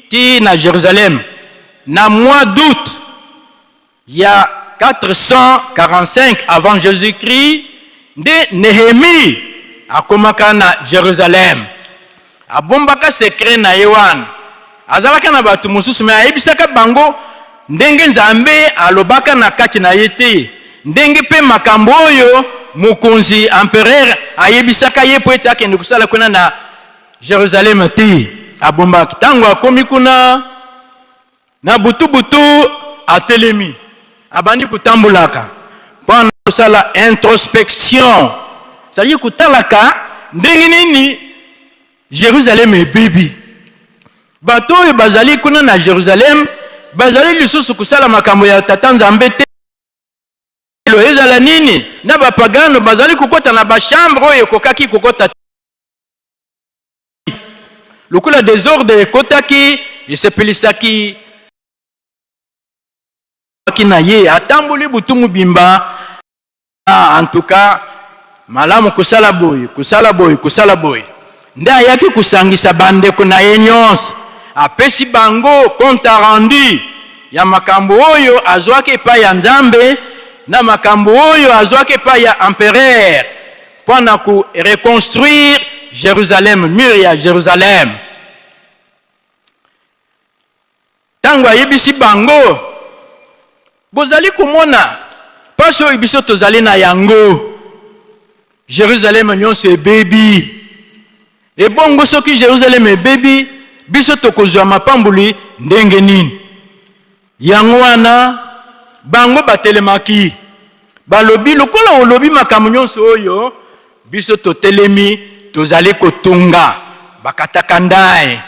ti na Jerusalem na mois d'août ya 445 avant Jésus-Christ nde Nehemie akomaka na Jerusalem. Abombaka secret na ye wana, azalaka na bato mosusu me ayebisaka bango ndenge Nzambe alobaka na kati na ye te, ndenge mpe makambo oyo mokonzi empereur ayebisaka ye mpo ete akende kosala kuna na Jerusalem te. Abombaki. Ntango akomi kuna na butu-butu, atelemi, abandi kotambolaka mpo na kosala introspection, c'est-à-dire kotalaka ndenge nini Jerusalem ebebi. Bato oyo bazali kuna na Jerusalem bazali lisusu kosala makambo ya Tata Nzambe te. Ezala nini na bapagano bazali kokota na bachambre oyo ekokaki kokota te. Lokola desordre ekotaki, esepelisaki na ye, atamboli butu mobimba. Ah, en tout cas malamu kosala boye, kosala boye, kosala boye. Nde ayaki kosangisa bandeko na ye nyonso, apesi bango compte rendu ya makambo oyo azwaki epai ya Nzambe na makambo oyo azwaki epai ya empereur mpo na ko reconstruire Jerusalem, mur ya Jerusalem. Ntango ayebisi bango, bozali komona mpasi oyo biso tozali na yango, Jerusalem nyonso ebebi. Ebongo soki Jerusalem ebebi, biso tokozwa mapamboli ndenge nini? Yango wana bango batelemaki, balobi, lokola olobi makambo nyonso oyo, biso totelemi, tozali kotonga. Bakataka ndai,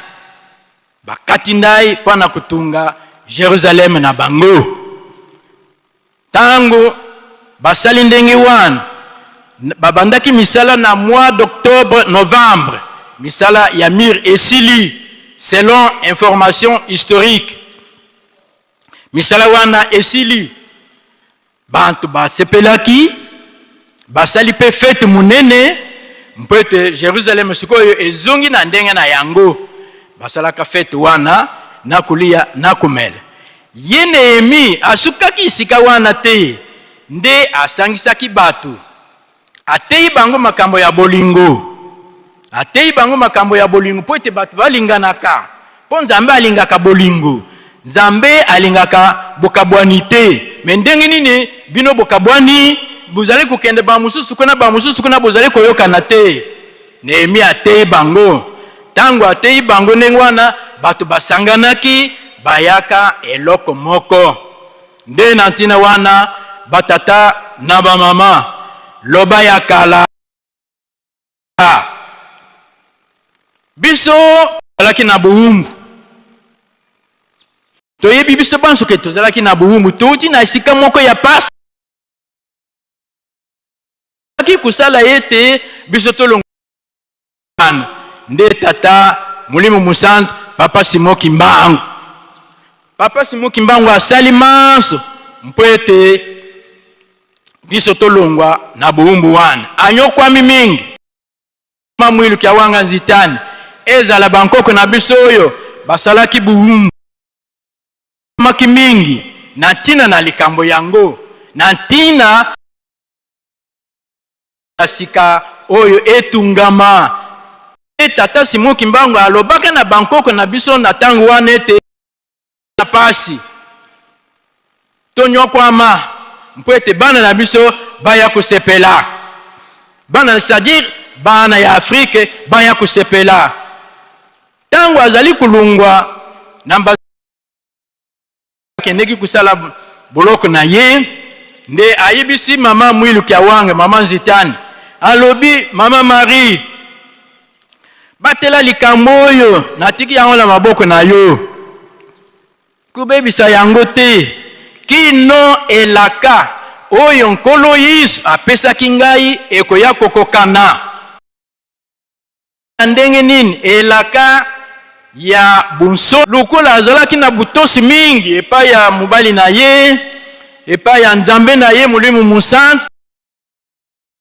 bakati ndai mpo na kotonga Jerusalem na bango. Ntango basali ndenge wana, babandaki misala na mois d'octobre novembre, misala ya mur esili selon information historique. Misala wana esili, bantu basepelaki, basali mpe fete monene mpo ete Jerusalem sikoyo ezongi na ndenge na yango. Basalaka fete wana na kolia na komela. Ye Nehemie asukaki esika wana te, nde asangisaki bato, ateyi bango makambo ya bolingo, ateyi bango makambo ya bolingo mpo ete bato balinganaka, mpo Nzambe alingaka bolingo, Nzambe alingaka bokabwani te. Me ndenge nini bino bokabwani, bozali kokende ba mosusu kuna, ba mosusu kuna, bozali koyokana te? Nehemie ateyi bango. Ntango ateyi bango ndenge wana, bato basanganaki, bayaka eloko moko. Nde na ntina wana, batata na bamama, loba ya kala, biso tozalaki na bowumbu. Toyebi biso banso ke tozalaki na bowumbu, touti na esika moko ya pasi kosala ete biso tolongwana. Nde Tata Molimo Mosantu, Papa Simon Kimbangu, Papa Simon Kimbangu asali manso mpo ete biso tolongwa na bowumbu wana. Anyokwami mingi Mwilu kia wanga nzitani, ezala bankoko na biso oyo basalaki bowumbu maki mingi na ntina na likambo yango, na ntina ya sika oyo etungama. E Tata Simon Kimbangu alobaka na bankoko na biso na ntango wana ete na pasi tonyokwama, mpo ete bana na biso baya kosepela. Bana, c'est-à-dire bana ya Afrique baya kosepela. Ntango azali kolongwa na akendeki kosala boloko na ye, nde ayebisi mama Mwilu Kiawanga, mama Nzitani, alobi mama Marie, batela likambo oyo natiki yango na maboko na yo, kobebisa yango te kino elaka oyo Nkolo Yesu apesaki ngai ekoya kokokana. Na ndenge nini elaka ya bonso? Lokola azalaki na botosi mingi epai ya mobali na ye, epai ya Nzambe na ye Molimo Mosantu,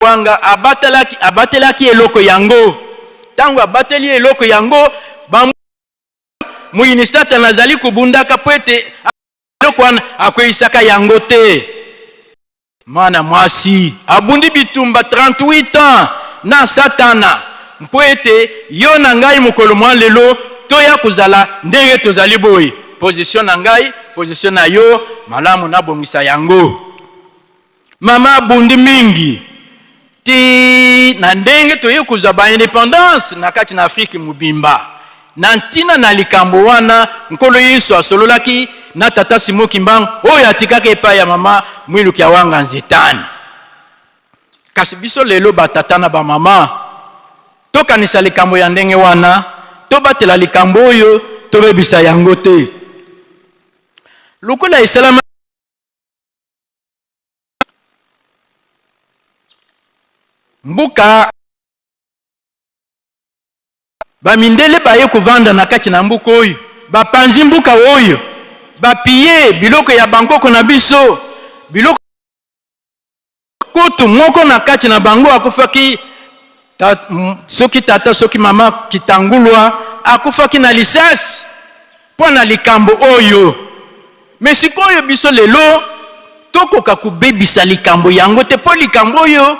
wanga abatelaki, abatelaki eloko yango. Ntango abateli eloko yango, ba moyini Satana azali kobundaka mpo ete eloko wana akweisaka yango te. Mwana mwasi abundi bitumba 38 ans na Satana mpo ete yo na ngai mokolo mwa lelo toya kozala ndenge tozali boye. Position na ngai, position na yo, malamu nabongisa yango. Mama abundi mingi ti na ndenge toye kozwa ba independance na kati na Afrique mobimba. Na ntina na likambo wana, Nkolo Yesu asololaki na Tata Simon Kimbangu oyo atikaki epai ya mama Mwilu Kiawanga Nzitani. Kasi biso lelo ba tata na ba mama tokanisa likambo ya ndenge wana, tobatela likambo oyo, tobebisa yango te. Lokola esalama mboka Ba mindele baye kovanda na kati na mboka oyo, bapanzi mboka oyo, ba piller biloko ya bankoko na biso, biloko kutu moko na kati na bango akufaki ta, soki tata soki mama Kitangulwa akufaki na lisasi mpo na likambo oyo. Me sikoyo biso lelo tokoka kobebisa likambo yango te, mpo likambo oyo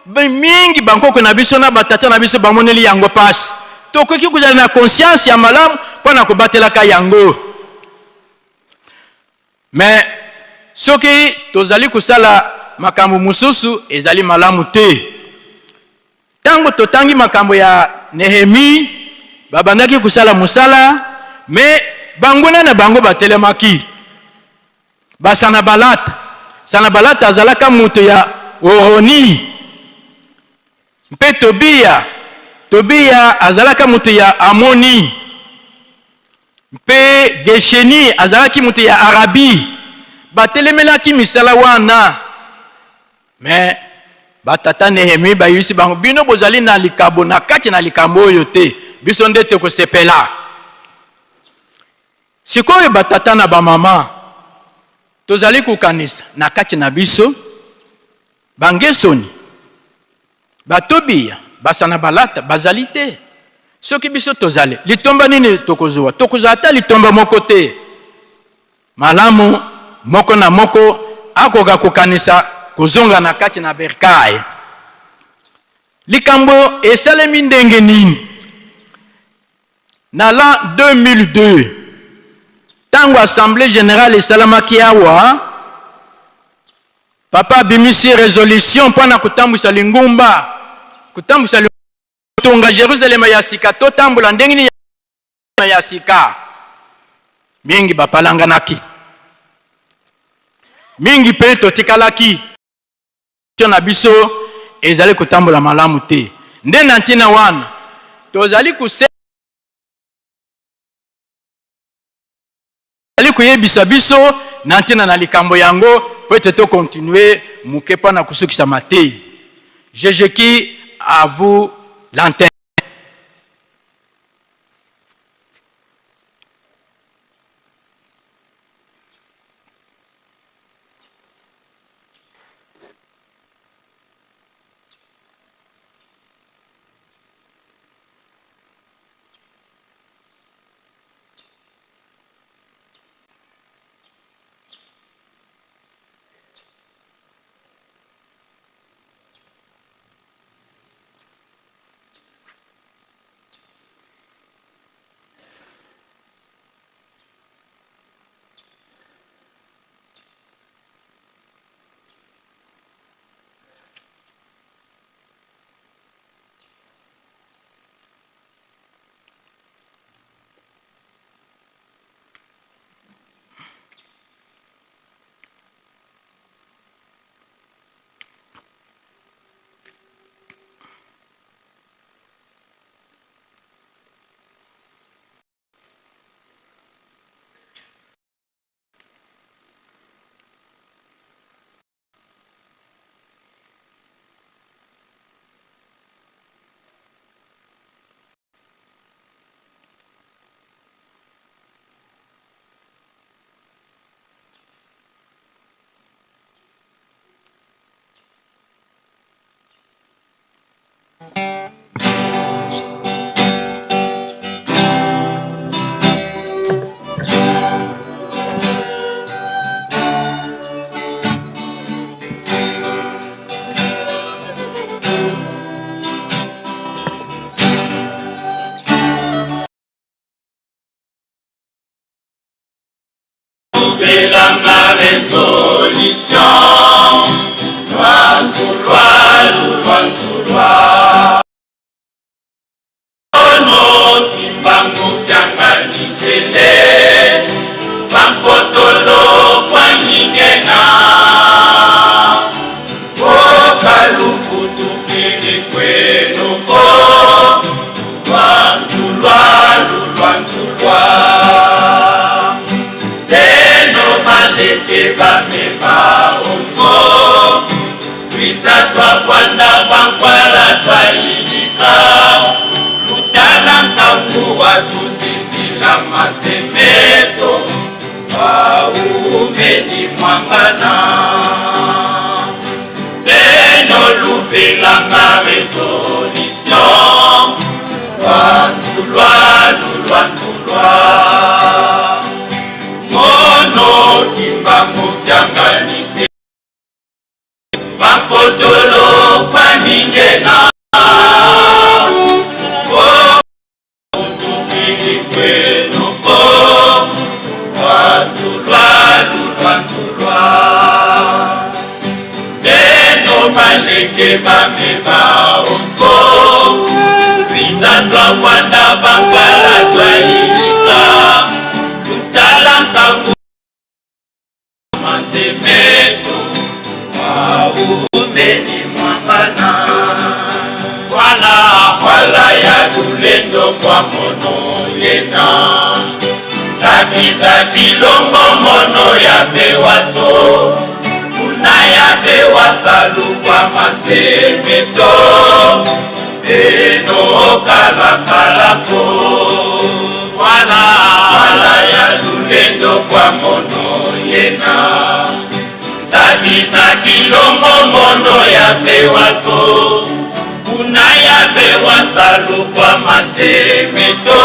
mingi bankoko na biso na batata na biso bamoneli yango mpasi. Tokoki kozala na conscience ya malamu mpo na kobatelaka yango. Me soki tozali kosala makambo mosusu ezali malamu te. Ntango totangi makambo ya Nehemie, babandaki kosala mosala, me banguna na bango batelemaki. Basanabalata, Sanabalata azalaka moto ya Horoni, mpe Tobiya, Tobiya azalaka moto ya Amoni, mpe Gesheni azalaki moto ya Arabi. Batelemelaki misala wana. Mais ba tata Nehemie bayebisi bango, bino bozali na likabo na kati na likambo oyo te, biso nde tokosepela. Sikoyo ba tata na ba mama tozali kokanisa na kati na biso bangesoni, batobiya, basanabalata bazali te. Soki biso tozali, litomba nini tokozwa? Tokozwa ata litomba moko te. Malamu moko na moko akoka kokanisa kozonga na kati na bercail. Likambo esalemi ndenge nini? Na l'an 2002, tango Assemblee generale esalamaki awa, Papa abimisi resolution mpo na kotambwisa lingomba, kotambwisa kotonga Jerusalem ya sika, totambola ndenge nini ya sika. Mingi bapalanganaki, mingi mpe totikalaki na biso ezali kotambola malamu te. Nde na ntina wana tozali kose azali koyebisa biso na ntina na likambo yango mpo ete tokontinue moke mpo na kosukisa mateyi. Jejeki à vous l'antenne. bameba onso Twiza twakwanda bankwala twayilika Lutala nkangu watusisila masemeto Waumeni mwangana Teno lupelanga resolution Lwanzulwa lulwanzulwa Mono kimbangu kiangani te Bakotolo kwa mingena Baleke bameba onso biza twakwanda bakwala twayilika tutala ntango masemeto waumeni mwangana kwala kwala ya lulendo kwa mono yena zabisa kilongo mono ya pewaso kuna ya pewasalu kwa masemeto eno kalakalako kwala kwala ya lulendo kwa mono yena zabisa kilongo mono ya pewaso kuna ya pewasalu kwa masemeto.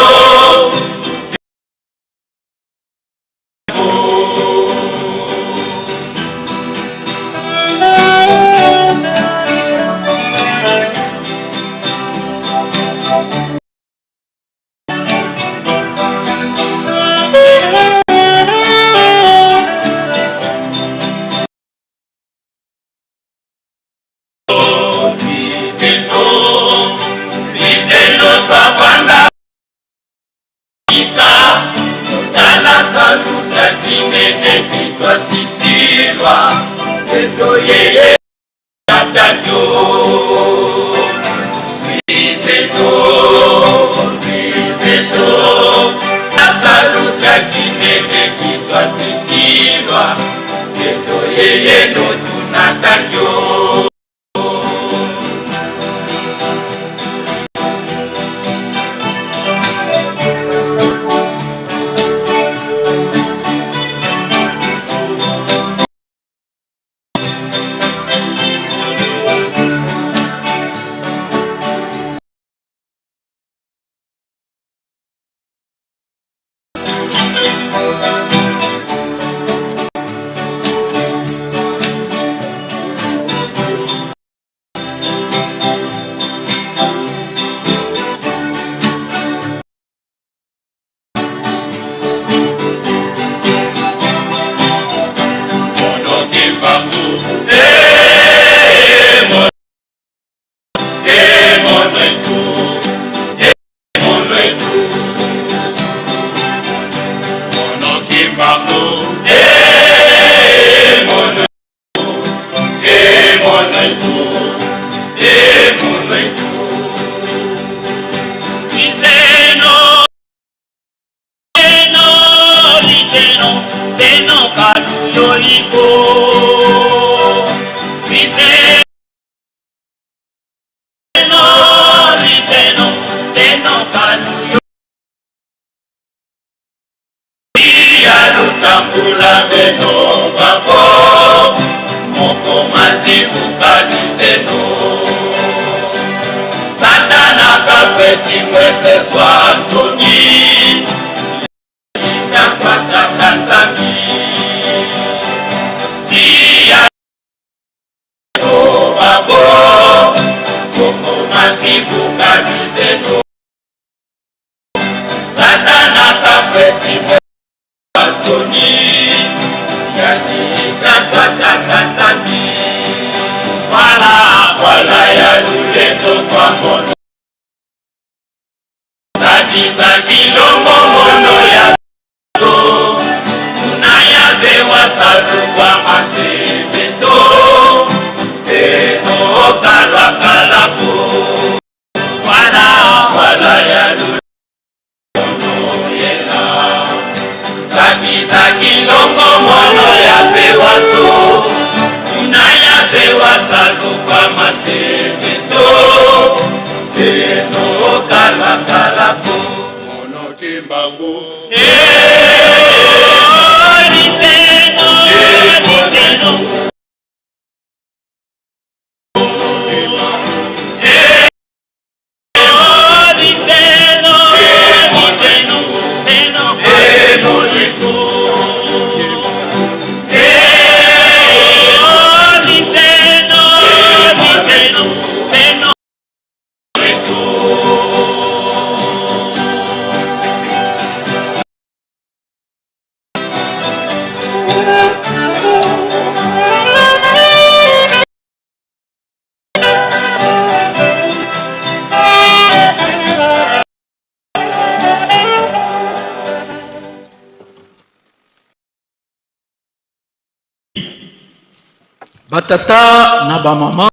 Batata na bamama,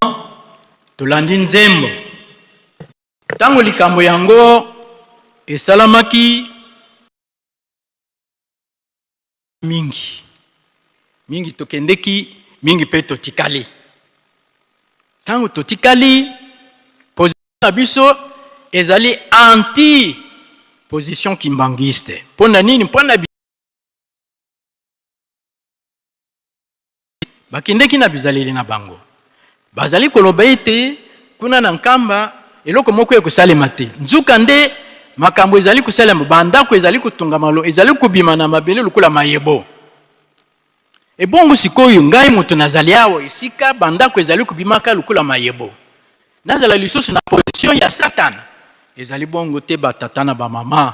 tolandi nzembo. Ntango likambo yango esalamaki, mingi mingi tokendeki, mingi mpe totikali. Ntango totikali, position na biso ezali anti position kimbanguiste. Mpo na nini? Mpo na Bakendeki na bizaleli na bango. Bazali koloba ete kuna na Nkamba eloko moko ekosalema te. Nzokande makambo ezali kosalema, bandako ezali kotongama, ezali kobima na mabele lokola mayebo. Ebongo sikoyo ngai moto nazali awa esika bandako ezali kobimaka lokola mayebo, nazala lisusu na position ya Satana? Ezali bongo te, batata na bamama.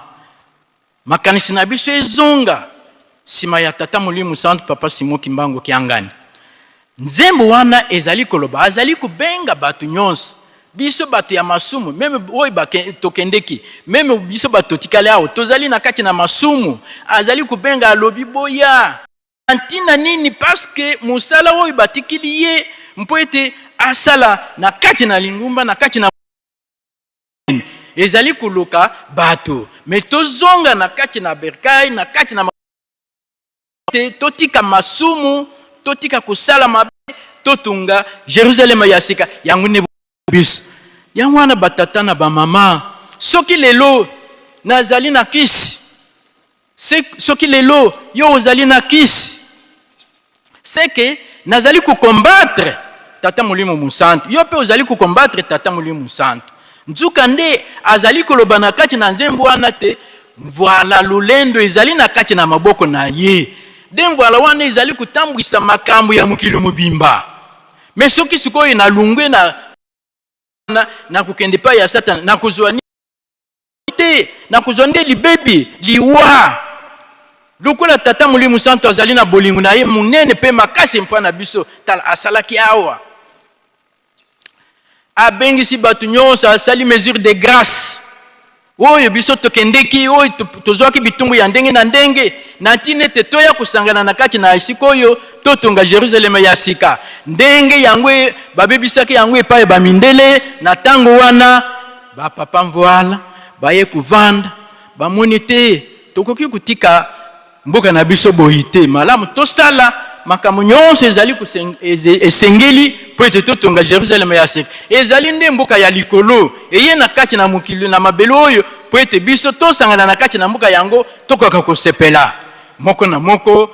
Makanisi na biso ezonga sima ya Tata Molimo Santu Papa Simon Kimbangu Kiangani. Nzembo wana ezali koloba, azali kobenga bato nyonso, biso bato ya masumu, meme oyo tokendeki, meme biso bato totikali awa, tozali na kati na masumu. Azali kobenga, alobi boya. Na ntina nini? Parce que mosala oyo batikili ye mpo ete asala na kati na lingumba, na kati na ezali koluka bato, me tozonga na kati na berkay, na kati na te, totika masumu, totika kosala mabe, totunga Jerusalem ya sika. Yango nde biso. Yango wana batata na bamama, soki lelo nazali na kisi, soki lelo yo ozali na kisi, c'est que nazali ko combattre Tata Molimo Mosantu, yo mpe ozali ko combattre Tata Molimo Mosantu. Nzuka nde azali koloba na kati na nzembo wana te mvuala lolendo ezali na kati na maboko na ye, nde mvuala wana ezali kotambwisa makambo ya mokili mobimba. Me soki sikoyo nalungwe na nakokende epai ya Satana, nakozwa te, nakozwa nde libebi, liwa. Lokola Tata Molimo Santu azali na bolingo na ye monene mpe makasi mpo na biso, tala asalaki awa, abengisi bato nyonso, asali mesure de grâce oyo biso tokendeki, oyo tozwaki bitumbu ya ndenge na ndenge, na ntina ete toya kosangana na kati na esika oyo totonga Jerusalem ya sika. Ndenge yango babebisaki yango epai ya bamindele na ntango wana. Ba papa mvuala baye kovanda, bamoni te tokoki kotika mboka na biso boyi te, malamu tosala makambo nyonso ezali esengeli mpo ete totonga Jerusalem ya sika. Ezali nde mboka ya likolo eye na kati na mokili na mabele oyo, mpo ete biso tosangana na kati na mboka yango, tokoka kosepela moko na moko.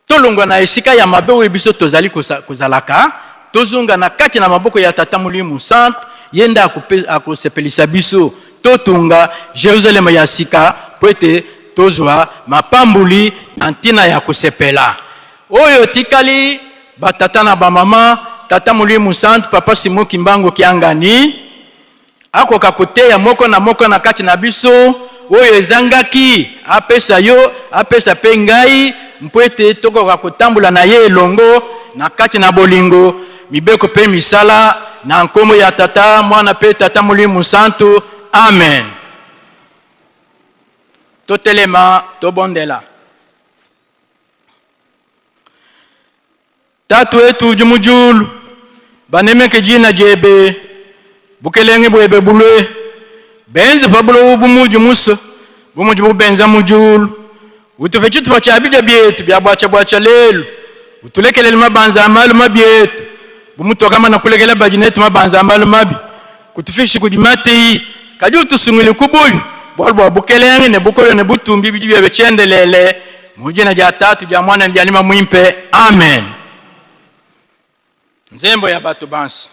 Tolongwa na esika ya mabe oyo biso tozali kozalaka, tozonga na kati na maboko ya Tata Molimo Mosantu, ye nde akosepelisa biso. Totonga Jerusalem ya sika mpo ete tozwa mapamboli na ntina ya kosepela. Oyo etikali batata na bamama, Tata Molimo Mosantu, Papa Simon Kimbangu Kiangani, akoka koteya moko na moko na kati na biso oyo ezangaki, apesa yo, apesa mpe ngai, mpo ete tokoka kotambola na ye elongo na kati na bolingo, mibeko mpe misala, na nkombo ya Tata, Mwana mpe Tata Molimo Mosantu. Amen. Totelema, tobondela. Tatu wetu udi mu diulu, banemeke dina diebe, bukelenge buebe bulue, benze pa buloba bu muudi musue, bu mudibu benza mu diulu. Utupe tshitupa tshia bidia bietu bia buatshia-buatshia lelu, utulekelele mabanza a malu mabi etu, bu mutuakamana kulekela badi netu mabanza a malu mabi. Kutufikishi kudi mateyi, kadi utusungile ku bubi, bualu bua bukelenge ne bukole ne butumbi bidi biebe tshiendelele. Mu dina dia Tatu, dia Muana ne dia Nyuma Muimpe. Amen. Nzembo ya bato banso.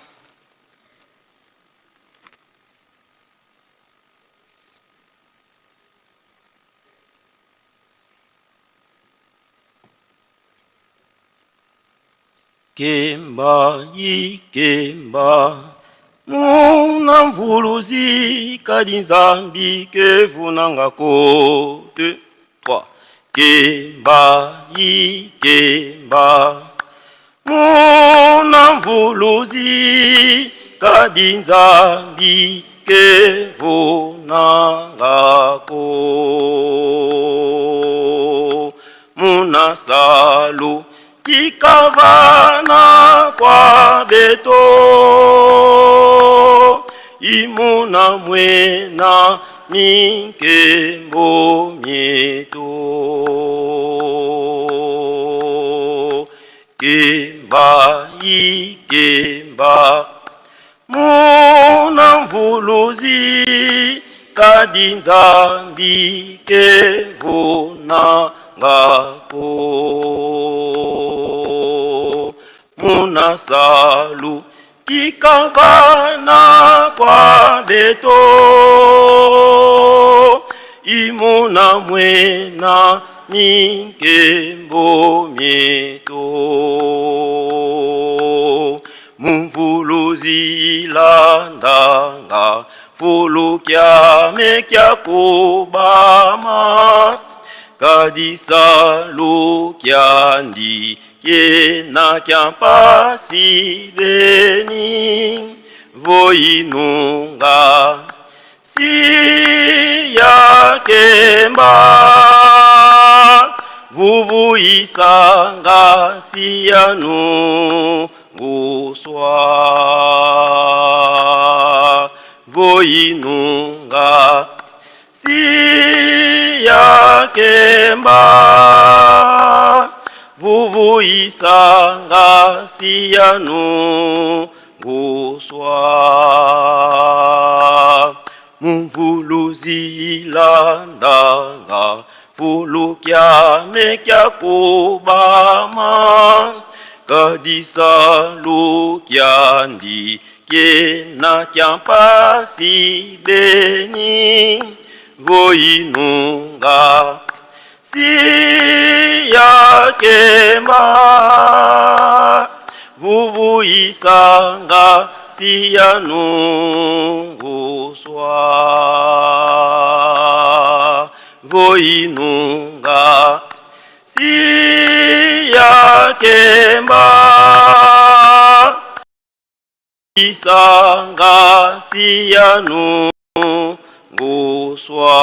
Kemba ikemba muna mvuluzi kadi Nzambi kevunanga ko 2 3 Kemba ikemba muna mvuluzi kadi Nzambi kevunanga ko muna salu Kikavana. kwa beto imuna mwena minkembo mieto kemba ikemba muna mvuluzi kadi nzambi kevuna ngako muna salu kikavana kwa beto imuna mwena minkembo mieto mumvuluzi ilandanga fulukia mekia kubama kadisa lukiandi kena kya mpasi beni voinunga siya kemba vuvuisanga siyanu nguswa voinunga siya kemba vuvuisanga siyanu nguswa mumvuluzi ilandanga fulukia mekia kubama kadisa lukiandi kena kya mpasi beni voinunga siya kemba vuvuisanga siyanunguswa voinunga siya kemba isanga siyanunguswa.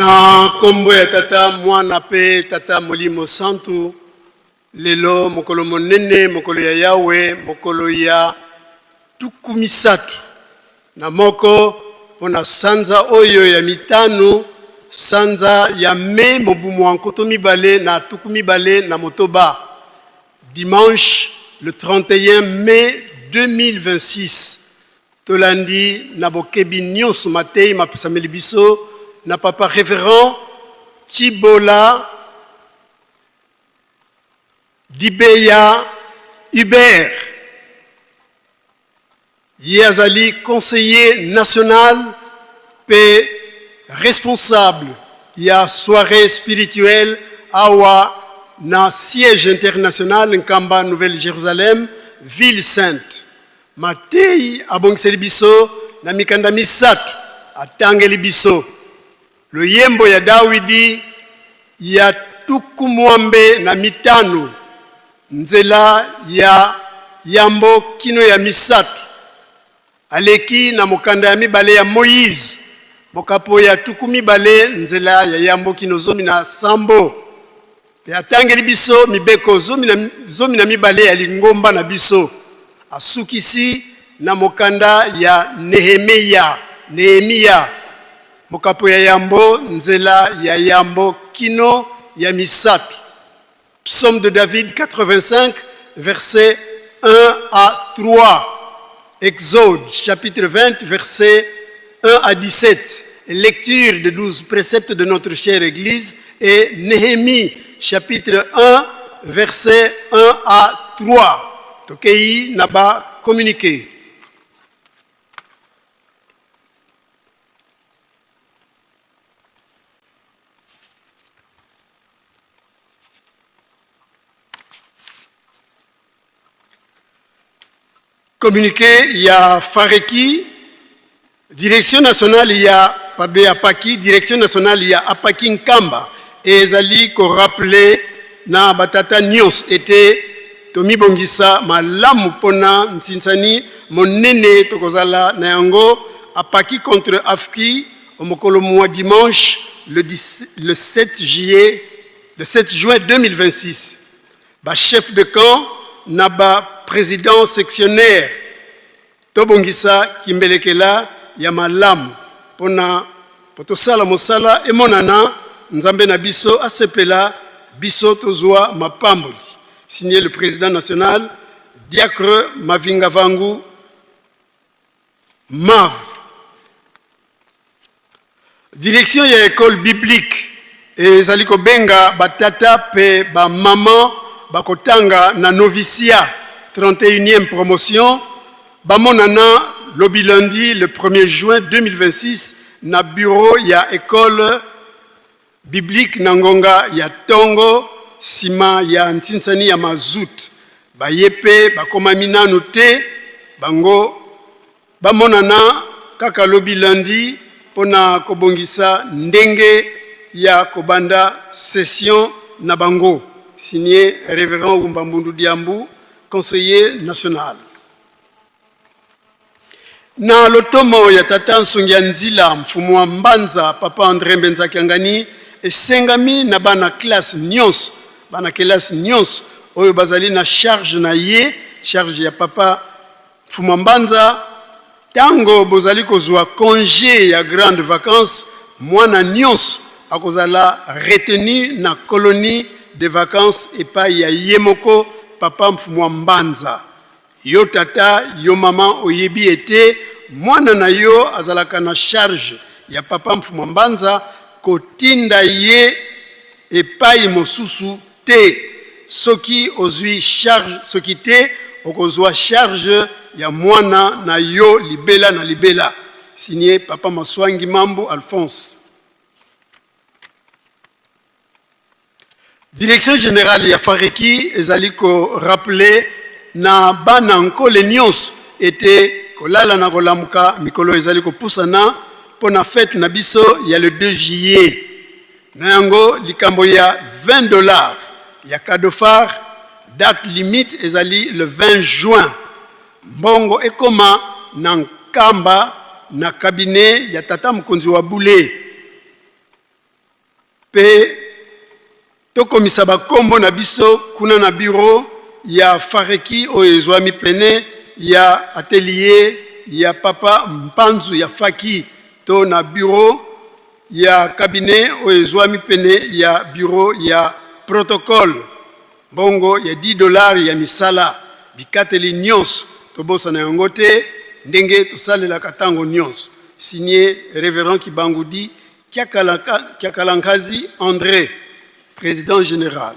Na nkombo ya Tata, Mwana mpe Tata Molimo Santu, lelo mokolo monene, mokolo ya Yawe, mokolo ya 31 mpo na sanza oyo ya mitano, sanza ya Mai mobu mwa 2026, dimanche le 31 mai 2026. Tolandi na bokebi nionso mateyi mapesameli biso na Papa Reverend Tshibola Dibeya Hubert. Ye azali conseiller national pe responsable ya soiree spirituelle awa na siège international Nkamba Nouvelle Jerusalem, ville sainte. Mateyi abongiseli biso na mikanda misatu atangeli biso loyembo ya Dawidi ya 65 nzela ya yambo kino ya misatu. Aleki na mokanda ya mibale ya Moize mokapo ya 20 nzela ya yambo kino 17. Mpe atangeli biso mibeko 12 ya lingomba na biso. Asukisi na mokanda ya Nehemia, Nehemia, mokapo ya yambo, nzela ya yambo kino ya misato. Psaume de David 85, versets 1 à 3. Exode, chapitre 20, versets 1 à 17. Lecture de 12 préceptes de notre chère Église et Néhémie, chapitre 1, versets 1 à 3. Tokei naba communiqué. Communiqué ya Fareki, direction nationale ya pardon ya Paki, direction nationale ya Apaki Nkamba ezali ko rappeler na batata nyonso ete tomibongisa malamu mpona nsinsani monene tokozala na yango Apaki contre Afki omokolo mwa dimanche le, 10, le 7 juillet le 7 juin 2026. Ba chefs de camp na ba presidents sectionnaires tobongisa kimbelekela ya malamu pona po tosala mosala emonana, Nzambe na biso asepela biso tozua mapamboli. Signé le president national Diacre Mavinga Vangu Mav. Direction ya Ecole biblique ezali kobenga ba tata pe ba maman bakotanga na noviciat 31e promotion bamonana lobi lundi le 1er juin 2026 na bureau ya Ecole biblique na ngonga ya tongo sima ya nsinsani ya mazout. Baye pe bakomami nanu te bango Bamonana kaka lobi lundi mpo na kobongisa ndenge ya kobanda session na bango. Signé Reverend Wumba Mbundu Diambu, conseiller national. Na lotomo ya tata nsungi ya nzila mfumu wa Mbanza papa Andre Mbenza Kiangani esengami na bana classe nionso, bana kelasi nionso oyo bazali na charge na ye, charge ya papa Mfumua Mbanza, tango bozali kozua conge ya grande vacances, mwana nionso akozala retenu na colonie de vacances epayi ya ye moko papa Mfumua Mbanza. Yo tata, yo maman oyebi ete mwana na yo azalaka na charge ya papa Mfumua Mbanza, kotinda ye epayi mosusu te soki ozui charge soki te okozua charge ya mwana na yo libela na libela signe papa Maswangi Mambu Alphonse. Direction generale ya Fareki ezali ko rappeler na bana Nkole nionso ete kolala na kolamuka mikolo ezali kopusana mpo na fete na biso ya le 2 juillet. Na yango, likambo ya 20 dollars ya cadeau phare, date limite ezali le 20 juin. Mbongo ekoma na Nkamba na cabinet ya tata mokonzi wa bule. Mpe tokomisa bakombo na biso kuna na bureau ya Fareki oyo ezwami pene ya atelier ya Papa Mpanzu ya Faki to na bureau ya cabinet oyo ezwami pene ya bureau ya protocole. Mbongo ya 10 dollars ya misala, bikateli nionso tobosana yango te ndenge tosalelaka tango nionso. Signé Reverend Kibangudi Kiakalankazi Andre, President general.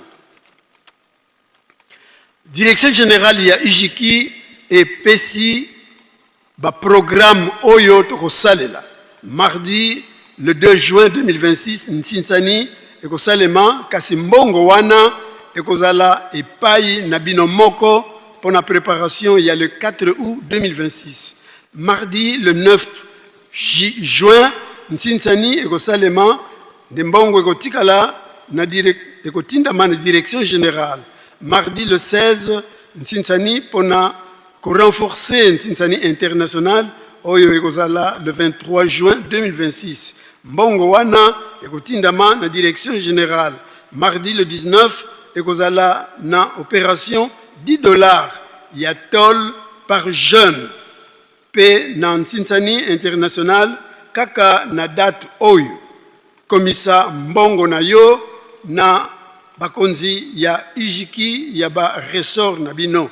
Direction generale ya UJKI epesi ba programmes oyo tokosalela. Mardi le 2 juin 2026, nsinsani ekosalema, kasi mbongo wana ekozala epayi na bino moko mpo na preparation ya le 4 août 2026. Mardi le 9 Juin, nsinsani ekosalema nde mbongo ekotikala na ekotindama na direction generale. Mardi le 16, nsinsani mpo na ko renforcer nsinsani international oyo ekozala le 23 juin 2026. Mbongo wana ekotindama na direction generale. Mardi le 19, ekozala na operation 10 dollars ya tole par jeune. Mpe na nsinsani international kaka na date oyo. Komisa mbongo na yo na bakonzi ya UJKI ya ba ressorts na bino.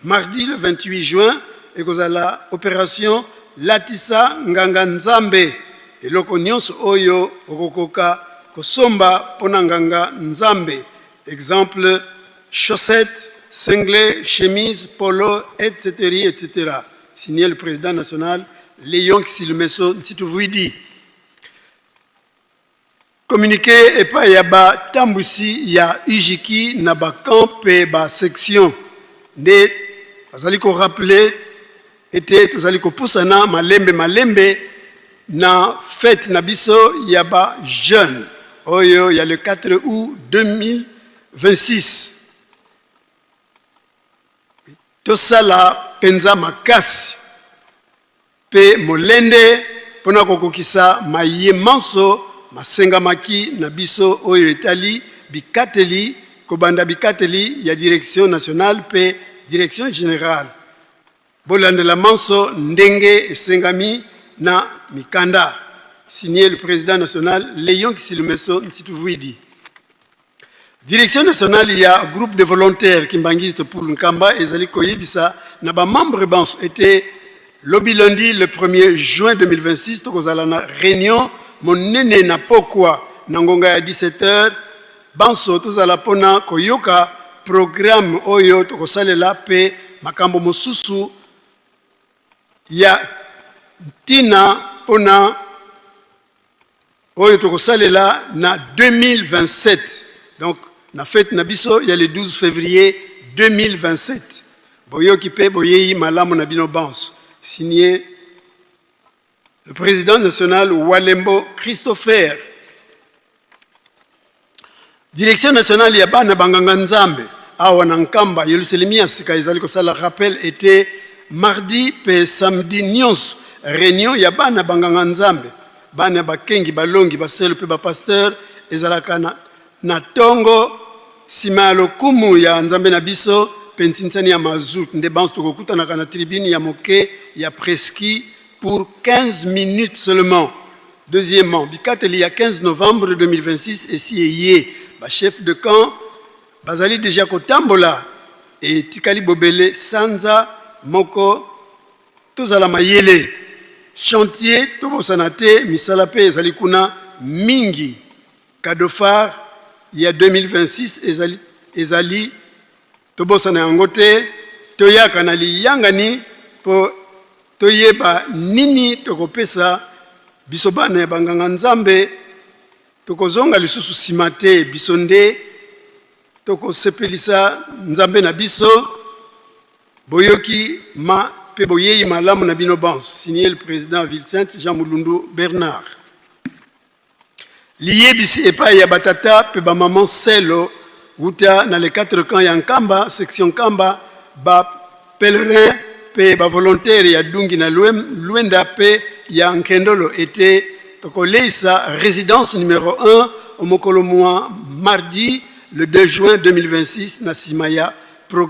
Mardi le 28 juin ekozala operation latisa nganga Nzambe eloko nionso oyo okokoka kosomba mpo na nganga Nzambe, exemple, chaussettes, singlet, chemise, polo, etc. etc. Signé le président national Léon Kisilumeso Nsituvuidi. Communiqué epai ya batambwisi ya UJKI na ba camp mpe ba section nde bazali ko rappeler ete tozali kopusana malembe malembe na fete na biso ya ba jeunes oyo ya le 4 août 2026. Tosala mpenza makasi mpe molende mpo na kokokisa maye manso masengamaki na biso oyo etali bikateli, kobanda bikateli ya Direction nationale mpe Direction generale. Bolandela manso ndenge esengami na mikanda. Signé le President national Leon Kisilumeso Nsituvuidi. Direction nationale ya groupe de volontaires kimbanguiste pour Nkamba ezali koyebisa na ba membres banso ete lobi lundi le 1er juin 2026 tokozala na réunion monene na pokwa na ngonga ya 17h. Banso tozala mpona koyoka programme oyo tokosalela mpe makambo mosusu ya ntina mpona oyo tokosalela na 2027, donc na fete na biso ya le 12 février 2027. Boyoki mpe boyei malamu na bino banso. Signé le président national Walembo Christopher. Direction nationale ya bana banganga Nzambe awa na Nkamba, Yelusalemi ya sika ezali kosala rappel ete mardi pe samedi nionso reunion ya bana banganga Nzambe, bana bakengi, balongi, baselo pe ba pasteur ezalaka na, na tongo sima ya lokumu ya Nzambe na biso pe ntinsani ya mazout nde banso tokokutanaka na tribune ya moke ya preski pour 15 minutes seulement. Deuxièmement, bikateli ya 15 novembre 2026 esi eye, ba chefs de camp bazali dejà kotambola, etikali bobele sanza moko tozala mayele. Chantier tobosana te misala pe ezali kuna mingi. Cadeau phare ya 2026 ezali, ezali Tobosana yango te, toyaka na liyangani mpo toyeba nini tokopesa biso bana ya banganga-nzambe. Tokozonga lisusu nsima te, biso nde tokosepelisa Nzambe na biso. Boyoki ma mpe boyei malamu na bino banso. Signé le president Ville Sainte Jean Mulundu Bernard. Liyebisi epai ya batata mpe bamama selo wuta na les quatre camps ya Nkamba, section Nkamba, ba pèlerins mpe ba volontaires ya Dungi na Luenda mpe ya Nkendolo ete tokoleisa residence numero 1 O'mokolo mwa mardi le 2 juin 2026 na sima ya programme.